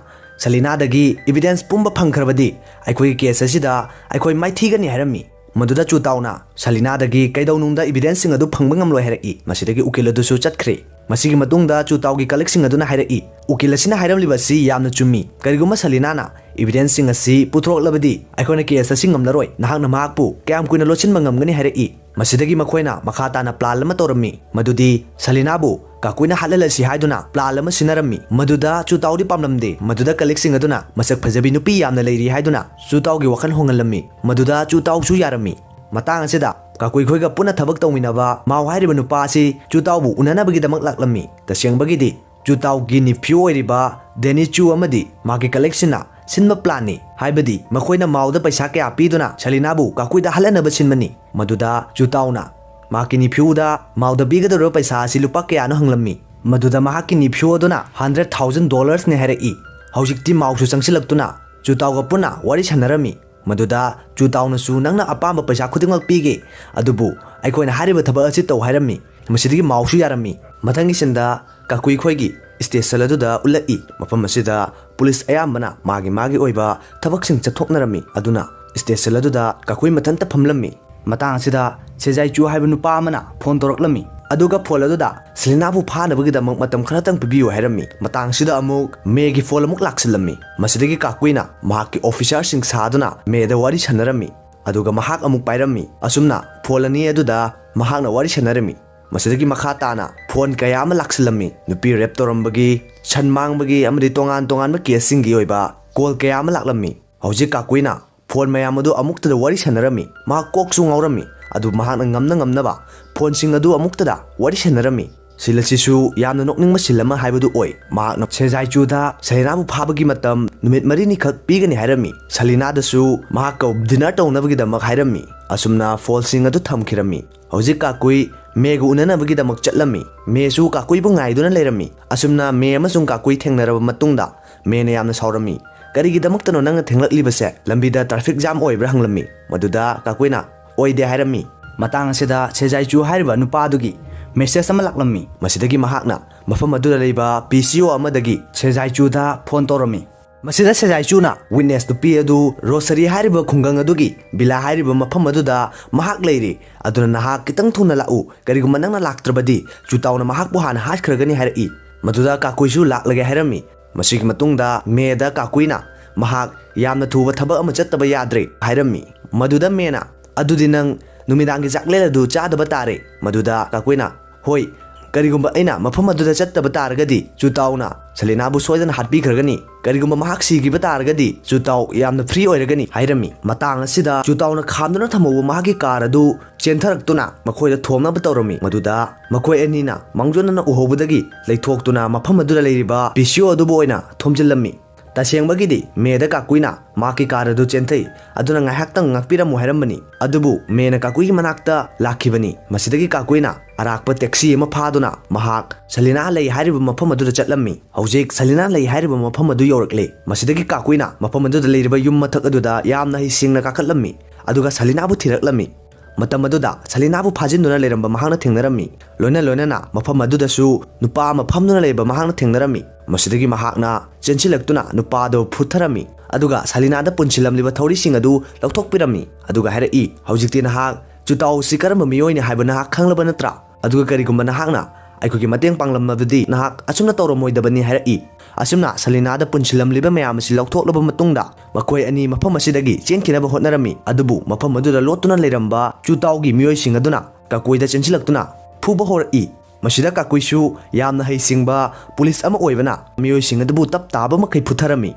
ꯁꯂꯤꯅꯥꯗꯒꯤ ꯏꯕꯤꯗꯦꯟꯁ ꯄꯨꯝꯕ ꯐꯪꯈ꯭ꯔꯕꯗꯤ ꯑꯩꯈꯣꯏꯒꯤ ꯀꯦꯁ ꯑꯁꯤꯗ ꯑꯩꯈꯣꯏ ꯃꯥꯏꯊꯤꯒꯅꯤ" ꯍꯥꯏꯔꯝꯃꯤ꯫ ꯃꯗꯨꯗ ꯆꯨ ꯇꯥꯎꯅ ꯁꯂꯤꯅꯥꯗꯒꯤ ꯀꯩꯗꯧꯅꯨꯡꯗ ꯏꯕꯤꯗꯦꯟꯁꯁꯤꯡ ꯑꯗꯨ ꯐꯪꯕ ꯉꯝꯂꯣꯏ ꯍꯥꯏꯔꯛꯏ꯫ ꯃꯁꯤꯗꯒꯤ ꯎꯀꯤꯜ ꯑꯗꯨꯁꯨ ꯆꯠꯈ꯭ꯔꯦ꯫ ꯃꯁꯤꯒꯤ ꯃꯇꯨꯡꯗ ꯆꯨ ꯇꯥꯎꯒꯤ ꯀꯂꯤꯛꯁꯤꯡ ꯑꯗꯨꯅ ꯍꯥꯏꯔꯛꯏ, "ꯎꯀꯤꯜ ꯑꯁꯤꯅ ꯍꯥꯏꯔꯝꯂꯤꯕ ꯑꯁꯤ ꯌꯥꯝꯅ ꯆꯨꯝꯃꯤ꯫ ꯀꯔꯤꯒꯨꯝꯕ ꯁꯂꯤꯅꯥꯅ ꯏꯕꯤꯗꯦꯟꯁꯁꯤꯡ ꯑꯁꯤ ꯄꯨꯊꯣꯔꯛꯂꯕꯗꯤ ꯑꯩꯈꯣꯏꯅ ꯀꯦꯁ ꯑꯁꯤ ꯉꯝꯂꯔꯣꯏ꯫ ꯅꯍꯥꯛꯅ ꯃꯍꯥꯛꯄꯨ ꯀꯌꯥꯝ ꯀꯨꯏꯅ ꯂꯣꯠꯁꯤꯟꯕ ꯉꯝꯒꯅꯤ?" ꯍꯥꯏꯔꯛꯏ꯫ ꯃꯁꯤꯗꯒꯤ ꯃꯈꯣꯏꯅ ꯃꯈꯥ ꯇꯥꯅ ꯄ꯭ꯂꯥꯟ ꯑꯃ ꯇꯧꯔꯝꯃꯤ, ꯃꯗꯨꯗꯤ ꯁꯂꯤꯅꯥꯕꯨ ꯀꯥꯀꯨꯏꯅ ꯍꯥꯠꯍꯜꯂꯁꯤ ꯍꯥꯏꯗꯨꯅ ꯄ꯭ꯂꯥꯟ ꯑꯃ ꯁꯤꯟꯅꯔꯝꯃꯤ꯫ ꯃꯗꯨꯗ ꯆꯨ ꯇꯥꯎꯗꯤ ꯄꯥꯝꯂꯝꯗꯦ꯫ ꯃꯗꯨꯗ ꯀꯂꯤꯛꯁꯤꯡ ꯑꯗꯨꯅ ꯃꯁꯛ ꯐꯖꯕꯤ ꯅꯨꯄꯤ ꯌꯥꯝꯅ ꯂꯩꯔꯤ ꯍꯥꯏꯗꯨꯅ ꯆꯨ ꯇꯥꯎꯒꯤ ꯋꯥꯈꯜ ꯍꯣꯡꯍꯜꯂꯝꯃꯤ꯫ ꯃꯗꯨꯗ ꯆꯨ ꯇꯥꯎꯁꯨ ꯌꯥꯔꯝꯃꯤ꯫ ꯃꯇꯥꯡ ꯑꯁꯤꯗ ꯀꯥꯀꯨꯏ ꯈꯣꯏꯒ ꯄꯨꯟꯅ ꯊꯕꯛ ꯇꯧꯃꯤꯟꯅꯕ ꯃꯥꯎ ꯍꯥꯏꯔꯤꯕ ꯅꯨꯄꯥ ꯑꯁꯤ ꯆꯨ ꯇꯥꯎꯕꯨ ꯎꯅꯅꯕꯒꯤꯗꯃꯛ ꯂꯥꯛꯂꯝꯃꯤ꯫ ꯇꯁꯦꯡꯕꯒꯤꯗꯤ ꯆꯨ ꯇꯥꯎꯒꯤ ꯅꯤꯐ꯭ꯌꯨ ꯑꯣꯏꯔꯤꯕ ꯗꯦꯅꯤ ꯆꯨ ꯑꯃꯗꯤ ꯃꯥꯒꯤ ꯀꯂꯤꯛꯁꯤꯡꯅ ꯁꯤꯟꯕ ꯄ꯭ꯂꯥꯟꯅꯤ, ꯍꯥꯏꯕꯗꯤ ꯃꯈꯣꯏꯅ ꯃꯥꯎꯗ ꯄꯩꯁꯥ ꯀꯌꯥ ꯄꯤꯗꯨꯅ ꯁꯂꯤꯅꯥꯕꯨ ꯀꯥꯀꯨꯏꯗ ꯍꯜꯍꯟꯅꯕ ꯁꯤꯟꯕꯅꯤ꯫ ꯃꯗꯨꯗ ꯆꯨ ꯇꯥꯎꯅ ꯃꯍꯥꯛꯀꯤ ꯅꯤꯐ꯭ꯌꯨꯗ ꯃꯥꯎꯗ ꯄꯤꯒꯗꯧꯔꯤꯕ ꯄꯩꯁꯥ ꯑꯁꯤ ꯂꯨꯄꯥ ꯀꯌꯥꯅꯣ ꯍꯪꯂꯝꯃꯤ꯫ ꯃꯗꯨꯗ ꯃꯍꯥꯛꯀꯤ ꯅꯤꯐ꯭ꯌꯨ ꯑꯗꯨꯅ ꯍꯟꯗ꯭ꯔꯦꯠ ꯊꯥꯎꯖꯟ ꯗꯣꯂꯔꯁꯅꯤ ꯍꯥꯏꯔꯛꯏ꯫ ꯍꯧꯖꯤꯛꯇꯤ ꯃꯥꯎꯁꯨ ꯆꯪꯁꯤꯜꯂꯛꯇꯨꯅ ꯆꯨ ꯇꯥꯎꯒ ꯄꯨꯟꯅ ꯋꯥꯔꯤ ꯁꯥꯟꯅꯔꯝꯃꯤ꯫ ꯃꯗꯨꯗ ꯆꯨ ꯇꯥꯎꯅꯁꯨ "ꯅꯪꯅ ꯑꯄꯥꯝꯕ ꯄꯩꯁꯥ ꯈꯨꯗꯤꯡꯃꯛ ꯄꯤꯒꯦ, ꯑꯗꯨꯕꯨ ꯑꯩꯈꯣꯏꯅ ꯍꯥꯏꯔꯤꯕ ꯊꯕꯛ ꯑꯁꯤ ꯇꯧ" ꯍꯥꯏꯔꯝꯃꯤ꯫ ꯃꯁꯤꯗꯒꯤ ꯃꯥꯎꯁꯨ ꯌꯥꯔꯝꯃꯤ꯫ ꯃꯊꯪꯒꯤ ꯁꯤꯟꯗ ꯀꯥꯀꯨꯏ ꯈꯣꯏꯒꯤ ꯁ꯭ꯇꯦꯁꯟ ꯑꯗꯨꯗ ꯎꯠꯂꯛꯏ꯫ ꯃꯐꯝ ꯑꯁꯤꯗ ꯄꯨꯂꯤꯁ ꯑꯌꯥꯝꯕꯅ ꯃꯥꯒꯤ ꯃꯥꯒꯤ ꯑꯣꯏꯕ ꯊꯕꯛꯁꯤꯡ ꯆꯠꯊꯣꯛꯅꯔꯝꯃꯤ꯫ ꯑꯗꯨꯅ ꯁ꯭ꯇꯦꯁꯟ ꯑꯗꯨꯗ ꯀꯥꯀꯨꯏ ꯃꯊꯟꯇ ꯐꯝꯂꯝꯃꯤ꯫ ꯃꯇꯥꯡ ꯑꯁꯤꯗ ꯁꯦꯖꯥꯏ ꯆꯨ ꯍꯥꯏꯕ ꯅꯨꯄꯥ ꯑꯃꯅ ꯐꯣꯟ ꯇꯧꯔꯛꯂꯝꯃꯤ꯫ ꯑꯗꯨꯒ ꯐꯣꯟ ꯑꯗꯨꯗ "ꯁꯦꯂꯤꯅꯥꯕꯨ ꯐꯥꯅꯕꯒꯤꯗꯃꯛ ꯃꯇꯝ ꯈꯔꯇꯪ ꯄꯤꯕꯤꯌꯨ" ꯍꯥꯏꯔꯝꯃꯤ꯫ ꯃꯇꯥꯡ ꯑꯁꯤꯗ ꯑꯃꯨꯛ ꯃꯦꯒꯤ ꯐꯣꯟ ꯑꯃꯨꯛ ꯂꯥꯛꯁꯤꯜꯂꯝꯃꯤ꯫ ꯃꯁꯤꯗꯒꯤ ꯀꯥꯀꯨꯏꯅ ꯃꯍꯥꯛꯀꯤ ꯑꯣꯐꯤꯁꯥꯔꯁꯤꯡ ꯁꯥꯗꯨꯅ ꯃꯦꯗ ꯋꯥꯔꯤ ꯁꯥꯟꯅꯔꯝꯃꯤ꯫ ꯑꯗꯨꯒ ꯃꯍꯥꯛ ꯑꯃꯨꯛ ꯄꯥꯏꯔꯝꯃꯤ꯫ ꯑꯁꯨꯝꯅ ꯐꯣꯟ ꯑꯅꯤ ꯑꯗꯨꯗ ꯃꯍꯥꯛꯅ ꯋꯥꯔꯤ ꯁꯥꯟꯅꯔꯝꯃꯤ꯫ ꯃꯁꯤꯗꯒꯤ ꯃꯈꯥ ꯇꯥꯅ ꯐꯣꯟ ꯀꯌꯥ ꯑꯃ ꯂꯥꯛꯁꯤꯜꯂꯝꯃꯤ꯫ ꯅꯨꯄꯤ ꯔꯦꯞ ꯇꯧꯔꯝꯕꯒꯤ, ꯁꯟ ꯃꯥꯡꯕꯒꯤ ꯑꯃꯗꯤ ꯇꯣꯉꯥꯟ ꯇꯣꯉꯥꯟꯕ ꯀꯦꯁꯁꯤꯡꯒꯤ ꯑꯣꯏꯕ ꯀꯣꯜ ꯀꯌꯥ ꯑꯃ ꯂꯥꯛꯂꯝꯃꯤ꯫ ꯍꯧꯖꯤꯛ ꯀꯥꯀꯨꯏꯅ ꯐꯣꯟ ꯃꯌꯥꯝ ꯑꯗꯨ ꯑꯃꯨꯛꯇꯗ ꯋꯥꯔꯤ ꯁꯥꯟꯅꯔꯝꯃꯤ꯫ ꯃꯍꯥꯛ ꯀꯣꯛꯁꯨ ꯉꯥꯎꯔꯝꯃꯤ꯫ ꯑꯗꯨ ꯃꯍꯥꯛꯅ ꯉꯝꯅ ꯉꯝꯅꯕ ꯐꯣꯟꯁꯤꯡ ꯑꯗꯨ ꯑꯃꯨꯛꯇꯗ ꯋꯥꯔꯤ ꯁꯥꯟꯅꯔꯝꯃꯤ꯫ ꯁꯤꯜ ꯑꯁꯤꯁꯨ ꯌꯥꯝꯅ ꯅꯣꯛꯅꯤꯡꯕ ꯁꯤꯜ ꯑꯃ ꯍꯥꯏꯕꯗꯨ ꯑꯣꯏ꯫ ꯃꯍꯥꯛꯅ ꯁꯦꯖꯥꯏꯆꯨꯗ ꯁꯂꯤꯅꯥꯕꯨ ꯐꯥꯕꯒꯤ ꯃꯇꯝ ꯅꯨꯃꯤꯠ ꯃꯔꯤꯅꯤꯈꯛ ꯄꯤꯒꯅꯤ ꯍꯥꯏꯔꯝꯃꯤ꯫ ꯁꯂꯤꯅꯥꯗꯁꯨ ꯃꯍꯥꯛꯀ ꯗꯤꯅꯔ ꯇꯧꯅꯕꯒꯤꯗꯃꯛ ꯍꯥꯏꯔꯝꯃꯤ꯫ ꯑꯁꯨꯝꯅ ꯐꯣꯜꯁꯤꯡ ꯑꯗꯨ ꯊꯝꯈꯤꯔꯝꯃꯤ꯫ ꯍꯧꯖꯤꯛ ꯀꯥꯀꯨꯏ ꯃꯦꯒ ꯎꯅꯅꯕꯒꯤꯗꯃꯛ ꯆꯠꯂꯝꯃꯤ꯫ ꯃꯦꯁꯨ ꯀꯥꯀꯨꯏꯕꯨ ꯉꯥꯏꯗꯨꯅ ꯂꯩꯔꯝꯃꯤ꯫ ꯑꯁꯨꯝꯅ ꯃꯦ ꯑꯃꯁꯨꯡ ꯀꯥꯀꯨꯏ ꯊꯦꯡꯅꯔꯕ ꯃꯇꯨꯡꯗ ꯃꯦꯅ ꯌꯥꯝꯅ ꯁꯥꯎꯔꯝꯃꯤ꯫ "ꯀꯔꯤꯒꯤꯗꯃꯛꯇꯅꯣ ꯅꯪꯅ ꯊꯦꯡꯂꯛꯂꯤꯕꯁꯦ? ꯂꯝꯕꯤꯗ ꯇ꯭ꯔꯥꯐꯤꯛ ꯖꯥꯝ ꯑꯣꯏꯕ꯭ꯔꯥ?" ꯍꯪꯂꯝꯃꯤ꯫ ꯃꯗꯨꯗ ꯀꯥꯀꯨꯏꯅ, "ꯑꯣꯏꯗꯦ" ꯍꯥꯏꯔꯝꯃꯤ꯫ ꯃꯇꯥꯡ ꯑꯁꯤꯗ ꯁꯦꯖꯥꯏꯆꯨ ꯍꯥꯏꯔꯤꯕ ꯅꯨꯄꯥꯗꯨꯒꯤ ꯃꯦꯁꯦꯖ ꯑꯃ ꯂꯥꯛꯂꯝꯃꯤ꯫ ꯃꯁꯤꯗꯒꯤ ꯃꯍꯥꯛꯅ ꯃꯐꯝ ꯑꯗꯨꯗ ꯂꯩꯕ ꯄꯤ ꯁꯤ ꯑꯣ ꯑꯃꯗꯒꯤ ꯁꯦꯖꯥꯏꯆꯨꯗ ꯐꯣꯟ ꯇꯧꯔꯝꯃꯤ꯫ ꯃꯁꯤꯗ ꯁꯦꯖꯥꯏꯆꯨꯅ ꯋꯤꯠꯅꯦꯁ ꯅꯨꯄꯤ ꯑꯗꯨ ꯔꯣꯁꯔꯤ ꯍꯥꯏꯔꯤꯕ ꯈꯨꯡꯒꯪ ꯑꯗꯨꯒꯤ ꯕꯤꯂꯥ ꯍꯥꯏꯔꯤꯕ ꯃꯐꯝ ꯑꯗꯨꯗ ꯃꯍꯥꯛ ꯂꯩꯔꯤ, ꯑꯗꯨꯅ ꯅꯍꯥꯛ ꯈꯤꯇꯪ ꯊꯨꯅ ꯂꯥꯛꯎ, ꯀꯔꯤꯒꯨꯝꯕ ꯅꯪꯅ ꯂꯥꯛꯇ꯭ꯔꯕꯗꯤ ꯆꯨꯇꯥꯎꯅ ꯃꯍꯥꯛꯄꯨ ꯍꯥꯟꯅ ꯍꯥꯠꯈ꯭ꯔꯒꯅꯤ ꯍꯥꯏꯔꯛꯏ꯫ ꯃꯗꯨꯗ ꯀꯥꯀꯨꯏꯁꯨ ꯂꯥꯛꯂꯒꯦ ꯍꯥꯏꯔꯝꯃꯤ꯫ ꯃꯁꯤꯒꯤ ꯃꯇꯨꯡꯗ ꯃꯦꯗ ꯀꯥꯀꯨꯏꯅ ꯃꯍꯥꯛ ꯌꯥꯝꯅ ꯊꯨꯕ ꯊꯕꯛ ꯑꯃ ꯆꯠꯇꯕ ꯌꯥꯗ꯭ꯔꯦ ꯍꯥꯏꯔꯝꯃꯤ꯫ ꯃꯗꯨꯗ ꯃꯦꯅ, "ꯑꯗꯨꯗꯤ ꯅꯪ ꯅꯨꯃꯤꯗꯥꯡꯒꯤ ꯆꯥꯛꯂꯦꯟ ꯑꯗꯨ ꯆꯥꯗꯕ ꯇꯥꯔꯦ"꯫ ꯃꯗꯨꯗ ꯀꯥꯀꯨꯏꯅ, "ꯍꯣꯏ, ꯀꯔꯤꯒꯨꯝꯕ ꯑꯩꯅ ꯃꯐꯝ ꯑꯗꯨꯗ ꯆꯠꯇꯕ ꯇꯥꯔꯒꯗꯤ ꯆꯨꯇꯥꯎꯅ ꯁꯂꯤꯅꯥꯕꯨ ꯁꯣꯏꯗꯅ ꯍꯥꯠꯄꯤꯈ꯭ꯔꯒꯅꯤ꯫ ꯀꯔꯤꯒꯨꯝꯕ ꯃꯍꯥꯛ ꯁꯤꯈꯤꯕ ꯇꯥꯔꯒꯗꯤ ꯆꯨꯇꯥꯎ ꯌꯥꯝꯅ ꯐ꯭ꯔꯤ ꯑꯣꯏꯔꯒꯅꯤ" ꯍꯥꯏꯔꯝꯃꯤ꯫ ꯃꯇꯥꯡ ꯑꯁꯤꯗ ꯆꯨꯇꯥꯎꯅ ꯈꯥꯝꯗꯨꯅ ꯊꯝꯍꯧꯕ ꯃꯍꯥꯛꯀꯤ ꯀꯥꯔ ꯑꯗꯨ ꯆꯦꯟꯊꯔꯛꯇꯨꯅ ꯃꯈꯣꯏꯗ ꯊꯣꯝꯅꯕ ꯇꯧꯔꯝꯃꯤ꯫ ꯃꯗꯨꯗ ꯃꯈꯣꯏ ꯑꯅꯤꯅ ꯃꯥꯡꯖꯧꯅꯅ ꯎꯍꯧꯕꯗꯒꯤ ꯂꯩꯊꯣꯛꯇꯨꯅ ꯃꯐꯝ ꯑꯗꯨꯗ ꯂꯩꯔꯤꯕ ꯄꯤ ꯁꯤ ꯑꯣ ꯑꯗꯨꯕꯨ ꯑꯣꯏꯅ ꯊꯣꯝꯖꯤꯜꯂꯝꯃꯤ꯫ ꯇꯁꯦꯡꯕꯒꯤꯗꯤ ꯃꯦꯗ ꯀꯥꯀꯨꯏꯅ ꯃꯍꯥꯛꯀꯤ ꯀꯥꯔ ꯑꯗꯨ ꯆꯦꯟꯊꯩ, ꯑꯗꯨꯅ ꯉꯥꯏꯍꯥꯛꯇꯪ ꯉꯥꯛꯄꯤꯔꯝꯃꯨ ꯍꯥꯏꯔꯝꯕꯅꯤ꯫ ꯑꯗꯨꯕꯨ ꯃꯦꯅ ꯀꯥꯀꯨꯏꯒꯤ ꯃꯅꯥꯛꯇ ꯂꯥꯛꯈꯤꯕꯅꯤ꯫ ꯃꯁꯤꯗꯒꯤ ꯀꯥꯀꯨꯏꯅ ꯑꯔꯥꯛꯄ ꯇꯦꯛꯁꯤ ꯑꯃ ꯐꯥꯗꯨꯅ ꯃꯍꯥꯛ ꯁꯂꯤꯅꯥ ꯂꯩ ꯍꯥꯏꯔꯤꯕ ꯃꯐꯝ ꯑꯗꯨꯗ ꯆꯠꯂꯝꯃꯤ꯫ ꯍꯧꯖꯤꯛ ꯁꯂꯤꯅꯥ ꯂꯩ ꯍꯥꯏꯔꯤꯕ ꯃꯐꯝ ꯑꯗꯨ ꯌꯧꯔꯛꯂꯦ꯫ ꯃꯁꯤꯗꯒꯤ ꯀꯥꯀꯨꯏꯅ ꯃꯐꯝ ꯑꯗꯨꯗ ꯂꯩꯔꯤꯕ ꯌꯨꯝ ꯃꯊꯛ ꯑꯗꯨꯗ ꯌꯥꯝꯅ ꯍꯩꯁꯤꯡꯅ ꯀꯥꯈꯠꯂꯝꯃꯤ, ꯑꯗꯨꯒ ꯁꯂꯤꯅꯥꯕꯨ ꯊꯤꯔꯛꯂꯝꯃꯤ꯫ ꯃꯇꯝ ꯑꯗꯨꯗ ꯁꯂꯤꯅꯥꯕꯨ ꯐꯥꯖꯤꯟꯗꯨꯅ ꯂꯩꯔꯝꯕ ꯃꯍꯥꯛꯅ ꯊꯦꯡꯅꯔꯝꯃꯤ꯫ ꯂꯣꯏꯅ ꯂꯣꯏꯅꯅ ꯃꯐꯝ ꯑꯗꯨꯗꯁꯨ ꯅꯨꯄꯥ ꯑꯃ ꯐꯝꯗꯨꯅ ꯂꯩꯕ ꯃꯍꯥꯛꯅ ꯊꯦꯡꯅꯔꯝꯃꯤ꯫ ꯃꯁꯤꯗꯒꯤ ꯃꯍꯥꯛꯅ ꯆꯦꯟꯁꯤꯜꯂꯛꯇꯨꯅ ꯅꯨꯄꯥꯗꯨ ꯐꯨꯊꯔꯝꯃꯤ, ꯑꯗꯨꯒ ꯁꯂꯤꯅꯥꯗ ꯄꯨꯟꯁꯤꯜꯂꯝꯂꯤꯕ ꯊꯧꯔꯤꯁꯤꯡ ꯑꯗꯨ ꯂꯧꯊꯣꯛꯄꯤꯔꯝꯃꯤ꯫ ꯑꯗꯨꯒ ꯍꯥꯏꯔꯛꯏ, "ꯍꯧꯖꯤꯛꯇꯤ ꯅꯍꯥꯛ ꯆꯨꯇꯥꯎꯁꯤ ꯀꯔꯝꯕ ꯃꯤꯑꯣꯏꯅꯤ ꯍꯥꯏꯕ ꯅꯍꯥꯛ ꯈꯪꯂꯕ ꯅꯠꯇ꯭ꯔꯥ? ꯑꯗꯨꯒ ꯀꯔꯤꯒꯨꯝꯕ ꯅꯍꯥꯛꯅ ꯑꯩꯈꯣꯏꯒꯤ ꯃꯇꯦꯡ ꯄꯥꯡꯂꯝꯃꯕꯗꯤ ꯅꯍꯥꯛ ꯑꯁꯨꯝꯅ ꯇꯧꯔꯝꯃꯣꯏꯗꯕꯅꯤ" ꯍꯥꯏꯔꯛꯏ꯫ ꯑꯁꯨꯝꯅ ꯁꯂꯤꯅꯥꯗ ꯄꯨꯟꯁꯤꯜꯂꯝꯂꯤꯕ ꯃꯌꯥꯝ ꯑꯁꯤ ꯂꯧꯊꯣꯛꯂꯕ ꯃꯇꯨꯡꯗ ꯃꯈꯣꯏ ꯑꯅꯤ ꯃꯐꯝ ꯑꯁꯤꯗꯒꯤ ꯆꯦꯟꯈꯤꯅꯕ ꯍꯣꯠꯅꯔꯝꯃꯤ꯫ ꯑꯗꯨꯕꯨ ꯃꯐꯝ ꯑꯗꯨꯗ ꯂꯣꯠꯇꯨꯅ ꯂꯩꯔꯝꯕ ꯆꯨꯇꯥꯎꯒꯤ ꯃꯤꯑꯣꯏꯁꯤꯡ ꯑꯗꯨꯅ ꯀꯥꯀꯨꯏꯗ ꯆꯦꯟꯁꯤꯜꯂꯛꯇꯨꯅ ꯐꯨꯕ ꯍꯧꯔꯛꯏ꯫ ꯃꯁꯤꯗ ꯀꯥꯀꯨꯏꯁꯨ ꯌꯥꯝꯅ ꯍꯩꯁꯤꯡꯕ ꯄꯨꯂꯤꯁ ꯑꯃ ꯑꯣꯏꯕꯅ ꯃꯤꯑꯣꯏꯁꯤꯡ ꯑꯗꯨꯕꯨ ꯇꯞ ꯇꯥꯕ ꯃꯈꯩ ꯐꯨꯊꯔꯝꯃꯤ꯫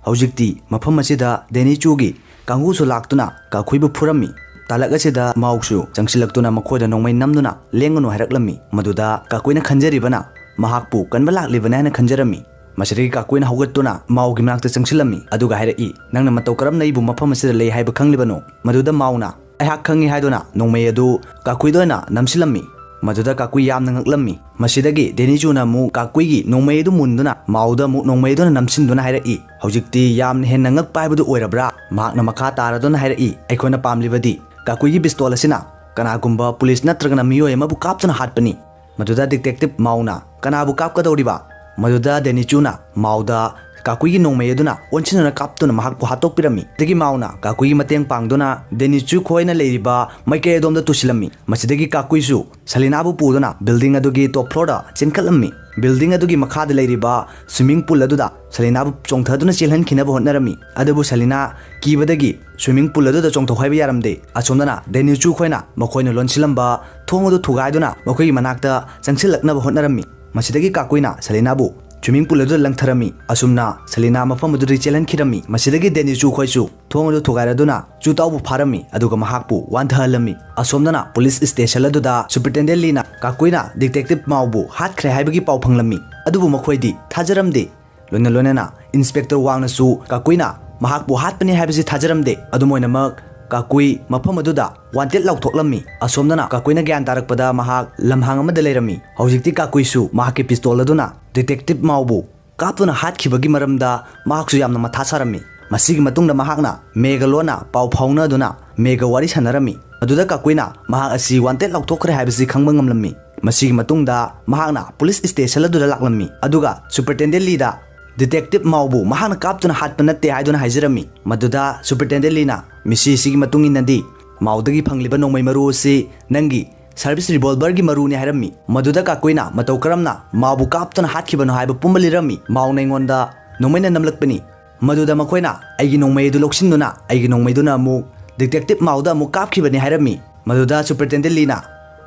ꯍꯧꯖꯤꯛꯇꯤ ꯃꯐꯝ ꯑꯁꯤꯗ ꯗꯦꯅꯤ ꯆꯨꯒꯤ ꯀꯥꯡꯕꯨꯁꯨ ꯂꯥꯛꯇꯨꯅ ꯀꯥꯀꯨꯏꯕꯨ ꯐꯨꯔꯝꯃꯤ꯫ ꯇꯥꯂꯛ ꯑꯁꯤꯗ ꯃꯥꯎꯁꯨ ꯆꯪꯁꯤꯜꯂꯛꯇꯨꯅ ꯃꯈꯣꯏꯗ ꯅꯣꯡꯃꯩ ꯅꯝꯗꯨꯅ ꯂꯦꯡꯒꯅꯨ ꯍꯥꯏꯔꯛꯂꯝꯃꯤ꯫ ꯃꯗꯨꯗ ꯀꯥꯀꯨꯏꯅ ꯈꯟꯖꯔꯤꯕꯅ ꯃꯍꯥꯛꯄꯨ ꯀꯟꯕ ꯂꯥꯛꯂꯤꯕꯅꯤ ꯍꯥꯏꯅ ꯈꯟꯖꯔꯝꯃꯤ꯫ ꯃꯁꯤꯗꯒꯤ ꯀꯥꯀꯨꯏꯅ ꯍꯧꯒꯠꯇꯨꯅ ꯃꯥꯎꯒꯤ ꯃꯅꯥꯛꯇ ꯆꯪꯁꯤꯜꯂꯝꯃꯤ, ꯑꯗꯨꯒ ꯍꯥꯏꯔꯛꯏ, "ꯅꯪꯅ ꯃꯇꯧ ꯀꯔꯝꯅ ꯑꯩꯕꯨ ꯃꯐꯝ ꯑꯁꯤꯗ ꯂꯩ ꯍꯥꯏꯕ ꯈꯪꯂꯤꯕꯅꯣ?" ꯃꯗꯨꯗ ꯃꯥꯎꯅ, "ꯑꯩꯍꯥꯛ ꯈꯪꯉꯤ" ꯍꯥꯏꯗꯨꯅ ꯅꯣꯡꯃꯩ ꯑꯗꯨ ꯀꯥꯀꯨꯏꯗ ꯑꯣꯏꯅ ꯅꯝꯁꯤꯜꯂꯝꯃꯤ꯫ ꯃꯗꯨꯗ ꯀꯥꯀꯨꯏ ꯌꯥꯝꯅ ꯉꯛꯂꯝꯃꯤ꯫ ꯃꯁꯤꯗꯒꯤ ꯗꯦꯅꯤꯆꯨꯅ ꯑꯃꯨꯛ ꯀꯥꯀꯨꯏꯒꯤ ꯅꯣꯡꯃꯩ ꯑꯗꯨ ꯃꯨꯟꯗꯨꯅ ꯃꯥꯎꯗ ꯑꯃꯨꯛ ꯅꯣꯡꯃꯩ ꯑꯗꯨꯅ ꯅꯝꯁꯤꯟꯗꯨꯅ ꯍꯥꯏꯔꯛꯏ, "ꯍꯧꯖꯤꯛꯇꯤ ꯌꯥꯝꯅ ꯍꯦꯟꯅ ꯉꯛꯄ ꯍꯥꯏꯕꯗꯨ ꯑꯣꯏꯔꯕ꯭ꯔꯥ?" ꯃꯍꯥꯛꯅ ꯃꯈꯥ ꯇꯥꯔꯗꯨꯅ ꯍꯥꯏꯔꯛꯏ, "ꯑꯩꯈꯣꯏꯅ ꯄꯥꯝꯂꯤꯕꯗꯤ ꯀꯥꯀꯨꯏꯒꯤ ꯄꯤꯁꯇꯣꯜ ꯑꯁꯤꯅ ꯀꯅꯥꯒꯨꯝꯕ ꯄꯨꯂꯤꯁ ꯅꯠꯇ꯭ꯔꯒꯅ ꯃꯤꯑꯣꯏ ꯑꯃꯕꯨ ꯀꯥꯞꯇꯨꯅ ꯍꯥꯠꯄꯅꯤ"꯫ ꯃꯗꯨꯗ ꯗꯤꯇꯦꯛꯇꯤꯚ ꯃꯥꯎꯅ, "ꯀꯅꯥꯕꯨ ꯀꯥꯞꯀꯗꯧꯔꯤꯕ?" ꯃꯗꯨꯗ ꯗꯦꯅꯤꯆꯨꯅ ꯃꯥꯎꯗ ꯀꯥꯀꯨꯏꯒꯤ ꯅꯣꯡꯃꯩ ꯑꯗꯨꯅ ꯑꯣꯟꯁꯤꯟꯗꯨꯅ ꯀꯥꯞꯇꯨꯅ ꯃꯍꯥꯛꯄꯨ ꯍꯥꯠꯇꯣꯛꯄꯤꯔꯝꯃꯤ꯫ ꯑꯗꯒꯤ ꯃꯥꯎꯅ ꯀꯥꯀꯨꯏꯒꯤ ꯃꯇꯦꯡ ꯄꯥꯡꯗꯨꯅ ꯗꯦꯅꯤꯆꯨ ꯈꯣꯏꯅ ꯂꯩꯔꯤꯕ ꯃꯥꯏꯀꯩ ꯑꯗꯣꯝꯗ ꯇꯨꯁꯤꯜꯂꯝꯃꯤ꯫ ꯃꯁꯤꯗꯒꯤ ꯀꯥꯀꯨꯏꯁꯨ ꯁꯂꯤꯅꯥꯕꯨ ꯄꯨꯗꯨꯅ ꯕꯤꯜꯗꯤꯡ ꯑꯗꯨꯒꯤ ꯇꯣꯞ ꯐ꯭ꯂꯣꯔꯗ ꯆꯦꯟꯈꯠꯂꯝꯃꯤ꯫ ꯕꯤꯜꯗꯤꯡ ꯑꯗꯨꯒꯤ ꯃꯈꯥꯗ ꯂꯩꯔꯤꯕ ꯁ꯭ꯋꯤꯃꯤꯡ ꯄꯨꯜ ꯑꯗꯨꯗ ꯁꯂꯤꯅꯥꯕꯨ ꯆꯣꯡꯊꯗꯨꯅ ꯆꯦꯜꯍꯟꯈꯤꯅꯕ ꯍꯣꯠꯅꯔꯝꯃꯤ꯫ ꯑꯗꯨꯕꯨ ꯁꯂꯤꯅꯥ ꯀꯤꯕꯗꯒꯤ ꯁ꯭ꯋꯤꯃꯤꯡ ꯄꯨꯜ ꯑꯗꯨꯗ ꯆꯣꯡꯊꯣꯛ ꯍꯥꯏꯕ ꯌꯥꯔꯝꯗꯦ꯫ ꯑꯁꯣꯝꯗꯅ ꯗꯦꯅꯤꯆꯨ ꯈꯣꯏꯅ ꯃꯈꯣꯏꯅ ꯂꯣꯟꯁꯤꯜꯂꯝꯕ ꯊꯣꯡ ꯑꯗꯨ ꯊꯨꯒꯥꯏꯗꯨꯅ ꯃꯈꯣꯏꯒꯤ ꯃꯅꯥꯛꯇ ꯆꯪꯁꯤꯜꯂꯛꯅꯕ ꯍꯣꯠꯅꯔꯝꯃꯤ꯫ ꯃꯁꯤꯗꯒꯤ ꯀꯥꯀꯨꯏꯅ ꯁꯂꯤꯅꯥꯕꯨ ꯁ꯭ꯋꯤꯃꯤꯡ ꯄꯨꯜ ꯑꯗꯨꯗ ꯂꯪꯊꯔꯝꯃꯤ꯫ ꯑꯁꯨꯝꯅ ꯁꯂꯤꯅꯥ ꯃꯐꯝ ꯑꯗꯨꯗꯒꯤ ꯆꯦꯜꯍꯟꯈꯤꯔꯝꯃꯤ꯫ ꯃꯁꯤꯗꯒꯤ ꯗꯦꯅꯤꯆꯨ ꯈꯣꯏꯁꯨ ꯊꯣꯡ ꯑꯗꯨ ꯊꯨꯒꯥꯏꯔꯗꯨꯅ ꯆꯨꯇꯥꯎꯕꯨ ꯐꯥꯔꯝꯃꯤ, ꯑꯗꯨꯒ ꯃꯍꯥꯛꯄꯨ ꯋꯥꯟꯊꯍꯜꯂꯝꯃꯤ꯫ ꯑꯁꯣꯝꯗꯅ ꯄꯨꯂꯤꯁ ꯁ꯭ꯇꯦꯁꯟ ꯑꯗꯨꯗ ꯁꯨꯄꯔꯤꯟꯇꯦꯟꯗꯦꯟꯠ ꯂꯤꯅ ꯀꯥꯀꯨꯏꯅ ꯗꯤꯇꯦꯛꯇꯤꯚ ꯃꯥꯎꯕꯨ ꯍꯥꯠꯈ꯭ꯔꯦ ꯍꯥꯏꯕꯒꯤ ꯄꯥꯎ ꯐꯪꯂꯝꯃꯤ꯫ ꯑꯗꯨꯕꯨ ꯃꯈꯣꯏꯗꯤ ꯊꯥꯖꯔꯝꯗꯦ꯫ ꯂꯣꯏꯅ ꯂꯣꯏꯅꯅ ꯏꯟꯁꯄꯦꯛꯇꯔ ꯋꯥꯡꯅꯁꯨ ꯀꯥꯀꯨꯏꯅ ꯃꯍꯥꯛꯄꯨ ꯍꯥꯠꯄꯅꯤ ꯍꯥꯏꯕꯁꯤ ꯊꯥꯖꯔꯝꯗꯦ꯫ ꯑꯗꯨꯝ ꯑꯣꯏꯅꯃꯛ, ꯀꯥꯀꯨꯏ ꯃꯐꯝ ꯑꯗꯨꯗ ꯋꯥꯟꯇꯦꯠ ꯂꯥꯎꯊꯣꯛꯂꯝꯃꯤ꯫ ꯑꯁꯣꯝꯗꯅ ꯀꯥꯀꯨꯏꯅ ꯒ꯭ꯌꯥꯟ ꯇꯥꯔꯛꯄꯗ ꯃꯍꯥꯛ ꯂꯝꯍꯥꯡ ꯑꯃꯗ ꯂꯩꯔꯝꯃꯤ꯫ ꯍꯧꯖꯤꯛꯇꯤ ꯀꯥꯀꯨꯏꯁꯨ ꯃꯍꯥꯛꯀꯤ ꯄꯤꯁꯇꯣꯜ ꯑꯗꯨꯅ ꯗꯤꯇꯦꯛꯇꯤꯚ ꯃꯥꯎꯕꯨ ꯀꯥꯞꯇꯨꯅ ꯍꯥꯠꯈꯤꯕꯒꯤ ꯃꯔꯝꯗ ꯃꯍꯥꯛꯁꯨ ꯌꯥꯝꯅ ꯃꯊꯥ ꯁꯥꯔꯝꯃꯤ꯫ ꯃꯁꯤꯒꯤ ꯃꯇꯨꯡꯗ ꯃꯍꯥꯛꯅ ꯃꯦꯒ ꯂꯣꯟꯅ ꯄꯥꯎ ꯐꯥꯎꯅꯗꯨꯅ ꯃꯦꯒ ꯋꯥꯔꯤ ꯁꯥꯟꯅꯔꯝꯃꯤ꯫ ꯑꯗꯨꯗ ꯀꯥꯀꯨꯏꯅ ꯃꯍꯥꯛ ꯑꯁꯤ ꯋꯥꯟꯇꯦꯠ ꯂꯥꯎꯊꯣꯛꯈ꯭ꯔꯦ ꯍꯥꯏꯕꯁꯤ ꯈꯪꯕ ꯉꯝꯂꯝꯃꯤ꯫ ꯃꯁꯤꯒꯤ ꯃꯇꯨꯡꯗ ꯃꯍꯥꯛꯅ ꯄꯨꯂꯤꯁ ꯁ꯭ꯇꯦꯁꯟ ꯑꯗꯨꯗ ꯂꯥꯛꯂꯝꯃꯤ, ꯑꯗꯨꯒ ꯁꯨꯄꯔꯤꯟꯇꯦꯟꯗꯦꯟꯠ ꯂꯤꯗ ꯗꯤꯇꯦꯛꯇꯤꯚ ꯃꯥꯎꯕꯨ ꯃꯍꯥꯛꯅ ꯀꯥꯞꯇꯨꯅ ꯍꯥꯠꯄ ꯅꯠꯇꯦ ꯍꯥꯏꯗꯨꯅ ꯍꯥꯏꯖꯔꯝꯃꯤ꯫ ꯃꯗꯨꯗ ꯁꯨꯄꯔꯤꯟꯇꯦꯟꯗꯦꯟꯠ ꯂꯤꯅ, "ꯃꯤꯁꯤ ꯑꯁꯤꯒꯤ ꯃꯇꯨꯡ ꯏꯟꯅꯗꯤ ꯃꯥꯎꯗꯒꯤ ꯐꯪꯂꯤꯕ ꯅꯣꯡꯃꯩ ꯃꯔꯨ ꯑꯁꯤ ꯅꯪꯒꯤ ꯁꯔꯚꯤꯁ ꯔꯤꯚꯣꯜꯚꯔꯒꯤ ꯃꯔꯨꯅꯤ" ꯍꯥꯏꯔꯝꯃꯤ꯫ ꯃꯗꯨꯗ ꯀꯥꯀꯨꯏꯅ ꯃꯇꯧ ꯀꯔꯝꯅ ꯃꯥꯎꯕꯨ ꯀꯥꯞꯇꯨꯅ ꯍꯥꯠꯈꯤꯕꯅꯣ ꯍꯥꯏꯕ ꯄꯨꯝꯕ ꯂꯤꯔꯝꯃꯤ꯫ "ꯃꯥꯎꯅ ꯑꯩꯉꯣꯟꯗ ꯅꯣꯡꯃꯩꯅ ꯅꯝꯂꯛꯄꯅꯤ꯫ ꯃꯗꯨꯗ ꯃꯈꯣꯏꯅ ꯑꯩꯒꯤ ꯅꯣꯡꯃꯩ ꯑꯗꯨ ꯂꯧꯁꯤꯟꯗꯨꯅ ꯑꯩꯒꯤ ꯅꯣꯡꯃꯩꯗꯨꯅ ꯑꯃꯨꯛ ꯗꯤꯇꯦꯛꯇꯤꯚ ꯃꯥꯎꯗ ꯑꯃꯨꯛ ꯀꯥꯞꯈꯤꯕꯅꯤ" ꯍꯥꯏꯔꯝꯃꯤ꯫ ꯃꯗꯨꯗ ꯁꯨꯄꯔꯤꯟꯇꯦꯟꯗꯦꯟꯠ ꯂꯤꯅ,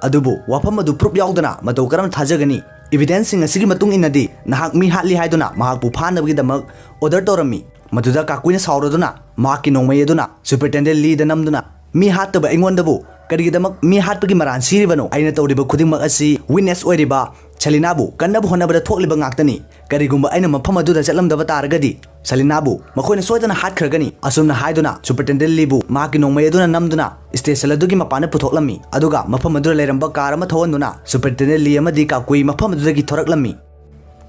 "ꯑꯗꯨꯕꯨ ꯋꯥꯐꯝ ꯑꯗꯨ ꯄ꯭ꯔꯨꯐ ꯌꯥꯎꯗꯅ ꯃꯇꯧ ꯀꯔꯝꯅ ꯊꯥꯖꯒꯅꯤ? ꯏꯚꯤꯗꯦꯟꯁꯁꯤꯡ ꯑꯁꯤꯒꯤ ꯃꯇꯨꯡ ꯏꯟꯅꯗꯤ ꯅꯍꯥꯛ ꯃꯤ ꯍꯥꯠꯂꯤ" ꯍꯥꯏꯗꯨꯅ ꯃꯍꯥꯛꯄꯨ ꯐꯥꯅꯕꯒꯤꯗꯃꯛ ꯑꯣꯔꯗꯔ ꯇꯧꯔꯝꯃꯤ꯫ ꯃꯗꯨꯗ ꯀꯥꯀꯨꯏꯅ ꯁꯥꯎꯔꯗꯨꯅ ꯃꯍꯥꯛꯀꯤ ꯅꯣꯡꯃꯩ ꯑꯗꯨꯅ ꯁꯨꯄꯔꯤꯟꯇꯦꯟꯗꯦꯟꯠ ꯂꯤꯗ ꯅꯝꯗꯨꯅ ꯃꯤ ꯍꯥꯠꯇꯕ ꯑꯩꯉꯣꯟꯗꯕꯨ ꯀꯔꯤꯒꯤꯗꯃꯛ ꯃꯤ ꯍꯥꯠꯄꯒꯤ ꯃꯔꯥꯟ ꯁꯤꯔꯤꯕꯅꯣ? ꯑꯩꯅ ꯇꯧꯔꯤꯕ ꯈꯨꯗꯤꯡꯃꯛ ꯑꯁꯤ ꯋꯤꯠꯅꯦꯁ ꯑꯣꯏꯔꯤꯕ ꯁꯦꯂꯤꯅꯥꯕꯨ ꯀꯟꯅꯕ ꯍꯣꯠꯅꯕꯗ ꯊꯣꯛꯂꯤꯕ ꯉꯥꯛꯇꯅꯤ꯫ ꯀꯔꯤꯒꯨꯝꯕ ꯑꯩꯅ ꯃꯐꯝ ꯑꯗꯨꯗ ꯆꯠꯂꯝꯗꯕ ꯇꯥꯔꯒꯗꯤ ꯁꯦꯂꯤꯅꯥꯕꯨ ꯃꯈꯣꯏꯅ ꯁꯣꯏꯗꯅ ꯍꯥꯠꯈ꯭ꯔꯒꯅꯤ꯫ ꯑꯁꯨꯝꯅ ꯍꯥꯏꯗꯨꯅ ꯁꯨꯄꯔꯇꯦꯟꯗꯦꯟ ꯂꯤꯕꯨ ꯃꯍꯥꯛꯀꯤ ꯅꯣꯡꯃꯩ ꯑꯗꯨꯅ ꯅꯝꯗꯨꯅ ꯁ꯭ꯇꯦꯁꯟ ꯑꯗꯨꯒꯤ ꯃꯄꯥꯟꯗ ꯄꯨꯊꯣꯛꯂꯝꯃꯤ꯫ ꯑꯗꯨꯒ ꯃꯐꯝ ꯑꯗꯨꯗ ꯂꯩꯔꯝꯕ ꯀꯥꯔ ꯑꯃ ꯊꯧꯍꯟꯗꯨꯅ ꯁꯨꯄꯔꯇꯦꯟꯗꯦꯟ ꯂꯤ ꯑꯃꯗꯤ ꯀꯥꯀꯨꯏ ꯃꯐꯝ ꯑꯗꯨꯗꯒꯤ ꯊꯣꯔꯛꯂꯝꯃꯤ꯫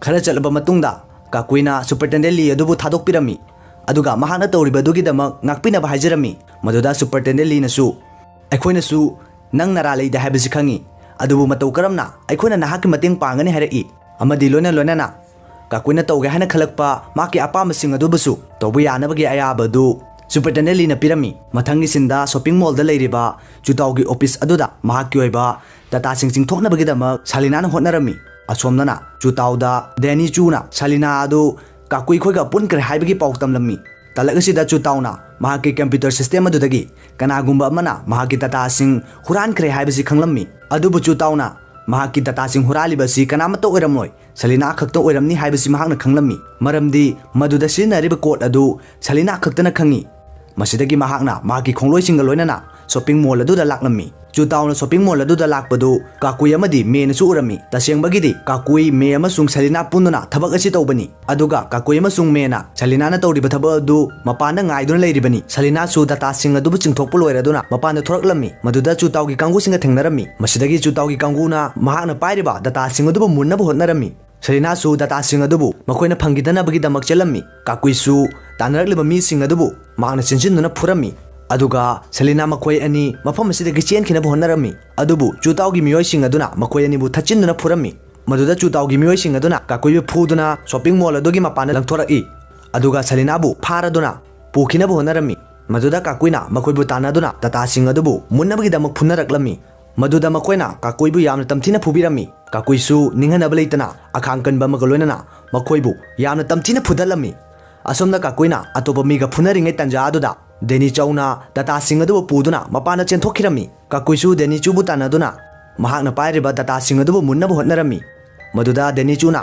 ꯈꯔ ꯆꯠꯂꯕ ꯃꯇꯨꯡꯗ ꯀꯥꯀꯨꯏꯅ ꯁꯨꯄꯔꯇꯦꯟꯗꯦꯟ ꯂꯤ ꯑꯗꯨꯕꯨ ꯊꯥꯗꯣꯛꯄꯤꯔꯝꯃꯤ꯫ ꯑꯗꯨꯒ ꯃꯍꯥꯛꯅ ꯇꯧꯔꯤꯕ ꯑꯗꯨꯒꯤꯗꯃꯛ ꯉꯥꯛꯄꯤꯅꯕ ꯍꯥꯏꯖꯔꯝꯃꯤ꯫ ꯃꯗꯨꯗ ꯁꯨꯄꯔꯇꯦꯟꯗꯦꯟ ꯂꯤꯅꯁꯨ, "ꯑꯩꯈꯣꯏꯅꯁꯨ ꯅꯪ ꯅꯔꯥ ꯂꯩꯗꯦ ꯍꯥꯏꯕꯁꯤ ꯈꯪꯉꯤ, ꯑꯗꯨꯕꯨ ꯃꯇꯧ ꯀꯔꯝꯅ ꯑꯩꯈꯣꯏꯅ ꯅꯍꯥꯛꯀꯤ ꯃꯇꯦꯡ ꯄꯥꯡꯒꯅꯤ?" ꯍꯥꯏꯔꯛꯏ꯫ ꯑꯃꯗꯤ ꯂꯣꯏꯅ ꯂꯣꯏꯅꯅ ꯀꯥꯀꯨꯏꯅ ꯇꯧꯒꯦ ꯍꯥꯏꯅ ꯈꯜꯂꯛꯄ ꯃꯍꯥꯛꯀꯤ ꯑꯄꯥꯝꯕꯁꯤꯡ ꯑꯗꯨꯕꯨꯁꯨ ꯇꯧꯕ ꯌꯥꯅꯕꯒꯤ ꯑꯌꯥꯕ ꯑꯗꯨ ꯁꯨꯄꯔꯇꯦꯟꯗꯦꯟ ꯂꯤꯅ ꯄꯤꯔꯝꯃꯤ꯫ ꯃꯊꯪꯒꯤ ꯁꯤꯟꯗ ꯁꯣꯄꯤꯡ ꯃꯣꯜꯗ ꯂꯩꯔꯤꯕ ꯆꯨꯇꯥꯎꯒꯤ ꯑꯣꯐꯤꯁ ꯑꯗꯨꯗ ꯃꯍꯥꯛꯀꯤ ꯑꯣꯏꯕ ꯗꯇꯥꯁꯤꯡ ꯆꯤꯡꯊꯣꯛꯅꯕꯒꯤꯗꯃꯛ ꯁꯥꯂꯤꯅꯥꯅ ꯍꯣꯠꯅꯔꯝꯃꯤ꯫ ꯑꯁꯣꯝꯗꯅ ꯆꯨꯇꯥꯎꯗ ꯗꯦꯅꯤ ꯆꯨꯅ ꯁꯥꯂꯤꯅꯥ ꯑꯗꯨ ꯀꯥꯀꯨꯏ ꯈꯣꯏꯒ ꯄꯨꯟꯈ꯭ꯔꯦ ꯍꯥꯏꯕꯒꯤ ꯄꯥꯎ ꯇꯝꯂꯝꯃꯤ꯫ ꯇꯂꯛ ꯑꯁꯤꯗ ꯆꯨꯇꯥꯎꯅ ꯃꯍꯥꯛꯀꯤ ꯀꯝꯄ꯭ꯌꯨꯇꯔ ꯁꯤꯁꯇꯦꯝ ꯑꯗꯨꯗꯒꯤ ꯀꯅꯥꯒꯨꯝꯕ ꯑꯃꯅ ꯃꯍꯥꯛꯀꯤ ꯗꯇꯥꯁꯤꯡ ꯍꯨꯔꯥꯟꯈ꯭ꯔꯦ ꯍꯥꯏꯕꯁꯤ ꯈꯪꯂꯝꯃꯤ꯫ ꯑꯗꯨꯕꯨ ꯆꯨꯇꯥꯎꯅ ꯃꯍꯥꯛꯀꯤ ꯗꯇꯥꯁꯤꯡ ꯍꯨꯔꯥꯜꯂꯤꯕ ꯑꯁꯤ ꯀꯅꯥꯃꯠꯇ ꯑꯣꯏꯔꯝꯂꯣꯏ, ꯁꯦꯂꯤꯅꯥ ꯈꯛꯇ ꯑꯣꯏꯔꯝꯅꯤ ꯍꯥꯏꯕꯁꯤ ꯃꯍꯥꯛꯅ ꯈꯪꯂꯝꯃꯤ꯫ ꯃꯔꯝꯗꯤ ꯃꯗꯨꯗ ꯁꯤꯖꯤꯟꯅꯔꯤꯕ ꯀꯣꯗ ꯑꯗꯨ ꯁꯦꯂꯤꯅꯥ ꯈꯛꯇꯅ ꯈꯪꯏ꯫ ꯃꯁꯤꯗꯒꯤ ꯃꯍꯥꯛꯅ ꯃꯍꯥꯛꯀꯤ ꯈꯣꯡꯂꯣꯏꯁꯤꯡꯒ ꯂꯣꯏꯅꯅ ꯁꯣꯄꯤꯡ ꯃꯣꯜ ꯑꯗꯨꯗ ꯂꯥꯛꯂꯝꯃꯤ꯫ ꯆꯨꯇꯥꯎꯅ ꯁꯣꯄꯤꯡ ꯃꯣꯜ ꯑꯗꯨꯗ ꯂꯥꯛꯄꯗꯨ ꯀꯥꯀꯨꯏ ꯑꯃꯗꯤ ꯃꯦꯅꯁꯨ ꯎꯔꯝꯃꯤ꯫ ꯇꯁꯦꯡꯕꯒꯤꯗꯤ ꯀꯥꯀꯨꯏ, ꯃꯦ ꯑꯃꯁꯨꯡ ꯁꯦꯂꯤꯅꯥ ꯄꯨꯟꯗꯨꯅ ꯊꯕꯛ ꯑꯁꯤ ꯇꯧꯕꯅꯤ꯫ ꯑꯗꯨꯒ ꯀꯥꯀꯨꯏ ꯑꯃꯁꯨꯡ ꯃꯦꯅ ꯁꯦꯂꯤꯅꯥꯅ ꯇꯧꯔꯤꯕ ꯊꯕꯛ ꯑꯗꯨ ꯃꯄꯥꯟꯗ ꯉꯥꯏꯗꯨꯅ ꯂꯩꯔꯤꯕꯅꯤ꯫ ꯁꯦꯂꯤꯅꯥꯁꯨ ꯗꯇꯥꯁꯤꯡ ꯑꯗꯨꯕꯨ ꯆꯤꯡꯊꯣꯛꯄ ꯂꯣꯏꯔꯗꯨꯅ ꯃꯄꯥꯟꯗ ꯊꯣꯔꯛꯂꯝꯃꯤ꯫ ꯃꯗꯨꯗ ꯆꯨꯇꯥꯎꯒꯤ ꯀꯥꯡꯕꯨꯁꯤꯡꯒ ꯊꯦꯡꯅꯔꯝꯃꯤ꯫ ꯃꯁꯤꯗꯒꯤ ꯆꯨꯇꯥꯎꯒꯤ ꯀꯥꯡꯕꯨꯅ ꯃꯍꯥꯛꯅ ꯄꯥꯏꯔꯤꯕ ꯗꯇꯥꯁꯤꯡ ꯑꯗꯨꯕꯨ ꯃꯨꯟꯅꯕ ꯍꯣꯠꯅꯔꯝꯃꯤ꯫ ꯁꯦꯂꯤꯅꯥꯁꯨ ꯗꯇꯥꯁꯤꯡ ꯑꯗꯨꯕꯨ ꯃꯈꯣꯏꯅ ꯐꯪꯈꯤꯗꯅꯕꯒꯤꯗꯃꯛ ꯆꯦꯜꯂꯝꯃꯤ꯫ ꯀꯥꯀꯨꯏꯁꯨ ꯇꯥꯟꯅꯔꯛꯂꯤꯕ ꯃꯤꯁꯤꯡ ꯑꯗꯨꯕꯨ ꯃꯍꯥꯛꯅ ꯆꯦꯟꯁꯤꯟꯗꯨꯅ ꯐꯨꯔꯝꯃꯤ꯫ ꯑꯗꯨꯒ ꯁꯦꯂꯤꯅꯥ ꯃꯈꯣꯏ ꯑꯅꯤ ꯃꯐꯝ ꯑꯁꯤꯗꯒꯤ ꯆꯦꯟꯈꯤꯅꯕ ꯍꯣꯠꯅꯔꯝꯃꯤ꯫ ꯑꯗꯨꯕꯨ ꯆꯨꯇꯥꯎꯒꯤ ꯃꯤꯑꯣꯏꯁꯤꯡ ꯑꯗꯨꯅ ꯃꯈꯣꯏ ꯑꯅꯤꯕꯨ ꯊꯠꯆꯤꯟꯗꯨꯅ ꯐꯨꯔꯝꯃꯤ꯫ ꯃꯗꯨꯗ ꯆꯨꯇꯥꯎꯒꯤ ꯃꯤꯑꯣꯏꯁꯤꯡ ꯑꯗꯨꯅ ꯀꯥꯀꯨꯏꯕꯨ ꯐꯨꯗꯨꯅ ꯁꯣꯄꯤꯡ ꯃꯣꯜ ꯑꯗꯨꯒꯤ ꯃꯄꯥꯟꯗ ꯂꯪꯊꯣꯔꯛꯏ꯫ ꯑꯗꯨꯒ ꯁꯦꯂꯤꯅꯥꯕꯨ ꯐꯥꯔꯗꯨꯅ ꯄꯨꯈꯤꯅꯕ ꯍꯣꯠꯅꯔꯝꯃꯤ꯫ ꯃꯗꯨꯗ ꯀꯥꯀꯨꯏꯅ ꯃꯈꯣꯏꯕꯨ ꯇꯥꯟꯅꯗꯨꯅ ꯗꯇꯥꯁꯤꯡ ꯑꯗꯨꯕꯨ ꯃꯨꯟꯅꯕꯒꯤꯗꯃꯛ ꯐꯨꯅꯔꯛꯂꯝꯃꯤ꯫ ꯃꯗꯨꯗ ꯃꯈꯣꯏꯅ ꯀꯥꯀꯨꯏꯕꯨ ꯌꯥꯝꯅ ꯇꯝꯊꯤꯅ ꯐꯨꯕꯤꯔꯝꯃꯤ꯫ ꯀꯥꯀꯨꯏꯁꯨ ꯅꯤꯡꯍꯟꯅꯕ ꯂꯩꯇꯅ ꯑꯈꯥꯡ ꯀꯟꯕ ꯑꯃꯒ ꯂꯣꯏꯅꯅ ꯃꯈꯣꯏꯕꯨ ꯌꯥꯝꯅ ꯇꯝꯊꯤꯅ ꯐꯨꯗꯠꯂꯝꯃꯤ꯫ ꯑꯁꯣꯝꯗ ꯀꯥꯀꯨꯏꯅ ꯑꯇꯣꯞꯄ ꯃꯤꯒ ꯐꯨꯅꯔꯤꯉꯩ ꯇꯟꯖꯥ ꯑꯗꯨꯗ ꯗꯦꯅꯤ ꯆꯧꯅ ꯗꯇꯥꯁꯤꯡ ꯑꯗꯨꯕꯨ ꯄꯨꯗꯨꯅ ꯃꯄꯥꯟꯗ ꯆꯦꯟꯊꯣꯛꯈꯤꯔꯝꯃꯤ꯫ ꯀꯥꯀꯨꯏꯁꯨ ꯗꯦꯅꯤ ꯆꯨꯕꯨ ꯇꯥꯟꯅꯗꯨꯅ ꯃꯍꯥꯛꯅ ꯄꯥꯏꯔꯤꯕ ꯗꯇꯥꯁꯤꯡ ꯑꯗꯨꯕꯨ ꯃꯨꯟꯅꯕ ꯍꯣꯠꯅꯔꯝꯃꯤ꯫ ꯃꯗꯨꯗ ꯗꯦꯅꯤ ꯆꯨꯅ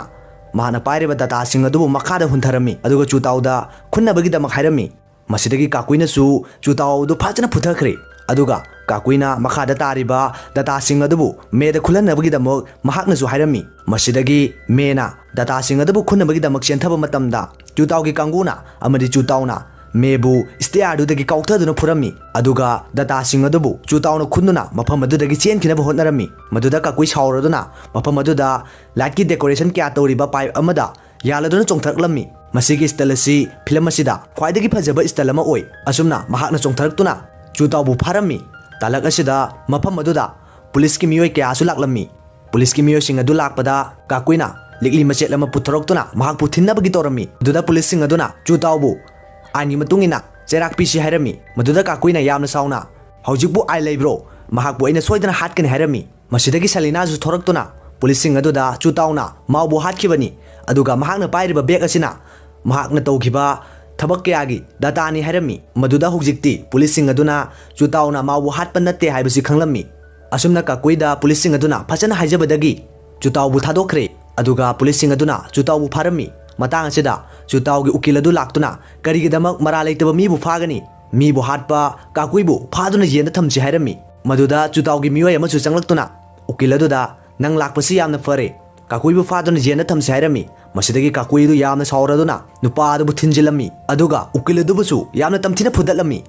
ꯃꯍꯥꯛꯅ ꯄꯥꯏꯔꯤꯕ ꯗꯇꯥꯁꯤꯡ ꯑꯗꯨꯕꯨ ꯃꯈꯥꯗ ꯍꯨꯟꯊꯔꯝꯃꯤ, ꯑꯗꯨꯒ ꯆꯨꯇꯥꯎꯗ ꯈꯨꯟꯅꯕꯒꯤꯗꯃꯛ ꯍꯥꯏꯔꯝꯃꯤ꯫ ꯃꯁꯤꯗꯒꯤ ꯀꯥꯀꯨꯏꯅꯁꯨ ꯆꯨꯇꯥꯎ ꯑꯗꯨ ꯐꯖꯅ ꯐꯨꯊꯈ꯭ꯔꯦ꯫ ꯑꯗꯨꯒ ꯀꯥꯀꯨꯏꯅ ꯃꯈꯥꯗ ꯇꯥꯔꯤꯕ ꯗꯇꯥꯁꯤꯡ ꯑꯗꯨꯕꯨ ꯃꯦꯗ ꯈꯨꯜꯍꯟꯅꯕꯒꯤꯗꯃꯛ ꯃꯍꯥꯛꯅꯁꯨ ꯍꯥꯏꯔꯝꯃꯤ꯫ ꯃꯁꯤꯗꯒꯤ ꯃꯦꯅ ꯗꯇꯥꯁꯤꯡ ꯑꯗꯨꯕꯨ ꯈꯨꯟꯅꯕꯒꯤꯗꯃꯛ ꯆꯦꯟꯊꯕ ꯃꯇꯝꯗ ꯆꯨꯇꯥꯎꯒꯤ ꯀꯥꯡꯕꯨꯅ ꯑꯃꯗꯤ ꯆꯨꯇꯥꯎꯅ ꯃꯦꯕꯨ ꯁ꯭ꯇꯦꯌꯥꯔꯗꯨꯗꯒꯤ ꯀꯥꯎꯊꯗꯨꯅ ꯐꯨꯔꯝꯃꯤ꯫ ꯑꯗꯨꯒ ꯗꯇꯥꯁꯤꯡ ꯑꯗꯨꯕꯨ ꯆꯨꯇꯥꯎꯅ ꯈꯨꯟꯗꯨꯅ ꯃꯐꯝ ꯑꯗꯨꯗꯒꯤ ꯆꯦꯟꯈꯤꯅꯕ ꯍꯣꯠꯅꯔꯝꯃꯤ꯫ ꯃꯗꯨꯗ ꯀꯥꯀꯨꯏ ꯁꯥꯎꯔꯗꯨꯅ ꯃꯐꯝ ꯑꯗꯨꯗ ꯂꯥꯏꯠꯀꯤ ꯗꯦꯀꯣꯔꯦꯁꯟ ꯀꯌꯥ ꯇꯧꯔꯤꯕ ꯄꯥꯏꯞ ꯑꯃꯗ ꯌꯥꯜꯂꯗꯨꯅ ꯆꯣꯡꯊꯔꯛꯂꯝꯃꯤ꯫ ꯃꯁꯤꯒꯤ ꯁ꯭ꯇꯜ ꯑꯁꯤ ꯐꯤꯂꯝ ꯑꯁꯤꯗ ꯈ꯭ꯋꯥꯏꯗꯒꯤ ꯐꯖꯕ ꯁ꯭ꯇꯜ ꯑꯃ ꯑꯣꯏ꯫ ꯑꯁꯨꯝꯅ ꯃꯍꯥꯛꯅ ꯆꯣꯡꯊꯔꯛꯇꯨꯅ ꯆꯨꯇꯥꯎꯕꯨ ꯐꯥꯔꯝꯃꯤ꯫ ꯇꯥꯂꯛ ꯑꯁꯤꯗ ꯃꯐꯝ ꯑꯗꯨꯗ ꯄꯨꯂꯤꯁꯀꯤ ꯃꯤꯑꯣꯏ ꯀꯌꯥꯁꯨ ꯂꯥꯛꯂꯝꯃꯤ꯫ ꯄꯨꯂꯤꯁꯀꯤ ꯃꯤꯑꯣꯏꯁꯤꯡ ꯑꯗꯨ ꯂꯥꯛꯄꯗ ꯀꯥꯀꯨꯏꯅ ꯂꯤꯛꯂꯤ ꯃꯆꯦꯠ ꯑꯃ ꯄꯨꯊꯣꯔꯛꯇꯨꯅ ꯃꯍꯥꯛꯄꯨ ꯊꯤꯟꯅꯕꯒꯤ ꯇꯧꯔꯝꯃꯤ꯫ ꯑꯗꯨꯗ ꯄꯨꯂꯤꯁꯁꯤꯡ ꯑꯗꯨꯅ ꯆꯨꯇꯥꯎꯕꯨ ꯑꯥꯏꯟꯒꯤ ꯃꯇꯨꯡ ꯏꯟꯅ ꯆꯩꯔꯥꯛ ꯄꯤꯁꯤ ꯍꯥꯏꯔꯝꯃꯤ꯫ ꯃꯗꯨꯗ ꯀꯥꯀꯨꯏꯅ ꯌꯥꯝꯅ ꯁꯥꯎꯅ, "ꯍꯧꯖꯤꯛꯄꯨ ꯑꯥꯏꯟ ꯂꯩꯕ꯭ꯔꯣ? ꯃꯍꯥꯛꯄꯨ ꯑꯩꯅ ꯁꯣꯏꯗꯅ ꯍꯥꯠꯀꯅꯤ" ꯍꯥꯏꯔꯝꯃꯤ꯫ ꯃꯁꯤꯗꯒꯤ ꯁꯂꯤꯅꯥꯁꯨ ꯊꯣꯔꯛꯇꯨꯅ ꯄꯨꯂꯤꯁꯁꯤꯡ ꯑꯗꯨꯗ ꯆꯨꯇꯥꯎꯅ ꯃꯥꯎꯕꯨ ꯍꯥꯠꯈꯤꯕꯅꯤ, ꯑꯗꯨꯒ ꯃꯍꯥꯛꯅ ꯄꯥꯏꯔꯤꯕ ꯕꯦꯒ ꯑꯁꯤꯅ ꯃꯍꯥꯛꯅ ꯇꯧꯈꯤꯕ ꯊꯕꯛ ꯀꯌꯥꯒꯤ ꯗꯇꯥꯅꯤ ꯍꯥꯏꯔꯝꯃꯤ꯫ ꯃꯗꯨꯗ ꯍꯧꯖꯤꯛꯇꯤ ꯄꯨꯂꯤꯁꯁꯤꯡ ꯑꯗꯨꯅ ꯆꯨꯇꯥꯎꯅ ꯃꯥꯎꯕꯨ ꯍꯥꯠꯄ ꯅꯠꯇꯦ ꯍꯥꯏꯕꯁꯤ ꯈꯪꯂꯝꯃꯤ꯫ ꯑꯁꯨꯝꯅ ꯀꯥꯀꯨꯏꯗ ꯄꯨꯂꯤꯁꯁꯤꯡ ꯑꯗꯨꯅ ꯐꯖꯅ ꯍꯥꯏꯖꯕꯗꯒꯤ ꯆꯨꯇꯥꯎꯕꯨ ꯊꯥꯗꯣꯛꯈ꯭ꯔꯦ꯫ ꯑꯗꯨꯒ ꯄꯨꯂꯤꯁꯁꯤꯡ ꯑꯗꯨꯅ ꯆꯨꯇꯥꯎꯕꯨ ꯐꯥꯔꯝꯃꯤ꯫ ꯃꯇꯥꯡ ꯑꯁꯤꯗ ꯆꯨꯇꯥꯎꯒꯤ ꯎꯀꯤꯜ ꯑꯗꯨ ꯂꯥꯛꯇꯨꯅ ꯀꯔꯤꯒꯤꯗꯃꯛ ꯃꯔꯥꯜ ꯂꯩꯇꯕ ꯃꯤꯕꯨ ꯐꯥꯒꯅꯤ? ꯃꯤꯕꯨ ꯍꯥꯠꯄ ꯀꯥꯀꯨꯏꯕꯨ ꯐꯥꯗꯨꯅ ꯖꯦꯜꯗ ꯊꯝꯁꯤ ꯍꯥꯏꯔꯝꯃꯤ꯫ ꯃꯗꯨꯗ ꯆꯨꯇꯥꯎꯒꯤ ꯃꯤꯑꯣꯏ ꯑꯃꯁꯨ ꯆꯪꯂꯛꯇꯨꯅ ꯎꯀꯤꯜ ꯑꯗꯨꯗ, "ꯅꯪ ꯂꯥꯛꯄꯁꯤ ꯌꯥꯝꯅ ꯐꯔꯦ, ꯀꯥꯀꯨꯏꯕꯨ ꯐꯥꯗꯨꯅ ꯖꯦꯜꯗ ꯊꯝꯁꯤ" ꯍꯥꯏꯔꯝꯃꯤ꯫ ꯃꯁꯤꯗꯒꯤ ꯀꯥꯀꯨꯏ ꯑꯗꯨ ꯌꯥꯝꯅ ꯁꯥꯎꯔꯗꯨꯅ ꯅꯨꯄꯥ ꯑꯗꯨꯕꯨ ꯊꯤꯟꯖꯤꯜꯂꯝꯃꯤ꯫ ꯑꯗꯨꯒ ꯎꯀꯤꯜ ꯑꯗꯨꯕꯨꯁꯨ ꯌꯥꯝꯅ ꯇꯝꯊꯤꯅ ꯐꯨꯗꯠꯂꯝꯃꯤ꯫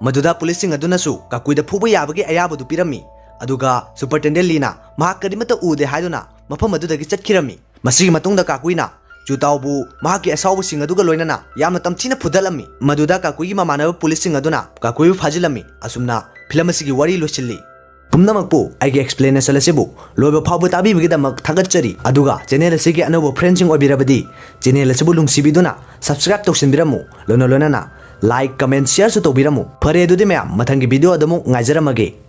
ꯃꯗꯨꯗ ꯄꯨꯂꯤꯁꯁꯤꯡ ꯑꯗꯨꯅꯁꯨ ꯀꯥꯀꯨꯏꯗ ꯐꯨꯕ ꯌꯥꯕꯒꯤ ꯑꯌꯥꯕꯗꯨ ꯄꯤꯔꯝꯃꯤ꯫ ꯑꯗꯨꯒ ꯁꯨꯄꯔꯇꯦꯟꯗꯦꯟ ꯂꯤꯅ ꯃꯍꯥꯛ ꯀꯔꯤꯃꯠꯇ ꯎꯗꯦ ꯍꯥꯏꯗꯨꯅ ꯃꯐꯝ ꯑꯗꯨꯗꯒꯤ ꯆꯠꯈꯤꯔꯝꯃꯤ꯫ ꯃꯁꯤꯒꯤ ꯃꯇꯨꯡꯗ ꯀꯥꯀꯨꯏꯅ ꯆꯨꯇꯥꯎꯕꯨ ꯃꯍꯥꯛꯀꯤ ꯑꯁꯥꯎꯕꯁꯤꯡ ꯑꯗꯨꯒ ꯂꯣꯏꯅꯅ ꯌꯥꯝꯅ ꯇꯝꯊꯤꯅ ꯐꯨꯗꯠꯂꯝꯃꯤ꯫ ꯃꯗꯨꯗ ꯀꯥꯀꯨꯏꯒꯤ ꯃꯃꯥꯟꯅꯕ ꯄꯨꯂꯤꯁꯁꯤꯡ ꯑꯗꯨꯅ ꯀꯥꯀꯨꯏꯕꯨ ꯐꯥꯖꯤꯜꯂꯝꯃꯤ꯫ ꯑꯁꯨꯝꯅ ꯐꯤꯂꯝ ꯑꯁꯤꯒꯤ ꯋꯥꯔꯤ ꯂꯣꯏꯁꯤꯜꯂꯤ꯫ ꯄꯨꯝꯅꯃꯛꯄꯨ ꯑꯩꯒꯤ explanation ꯑꯁꯤꯕꯨ ꯂꯣꯏꯕ ꯐꯥꯎꯕ ꯇꯥꯕꯤꯕꯒꯤꯗꯃꯛ ꯊꯥꯒꯠꯆꯔꯤ꯫ ꯑꯗꯨꯒ channel ꯑꯁꯤꯒꯤ ꯑꯅꯧꯕ friendꯁꯤꯡ ꯑꯣꯏꯕꯤꯔꯕꯗꯤ channel ꯑꯁꯤꯕꯨ ꯅꯨꯡꯁꯤꯕꯤꯗꯨꯅ subscribe ꯇꯧꯁꯤꯟꯕꯤꯔꯝꯃꯨ꯫ ꯂꯣꯏꯅ ꯂꯣꯏꯅꯅ like, comment, shareꯁꯨ ꯇꯧꯕꯤꯔꯝꯃꯨ꯫ ꯐꯔꯦ, ꯑꯗꯨꯗꯤ ꯃꯌꯥꯝ, ꯃꯊꯪꯒꯤ videoꯗ ꯑꯃꯨꯛ ꯉꯥꯏꯖꯔꯝꯃꯒꯦ꯫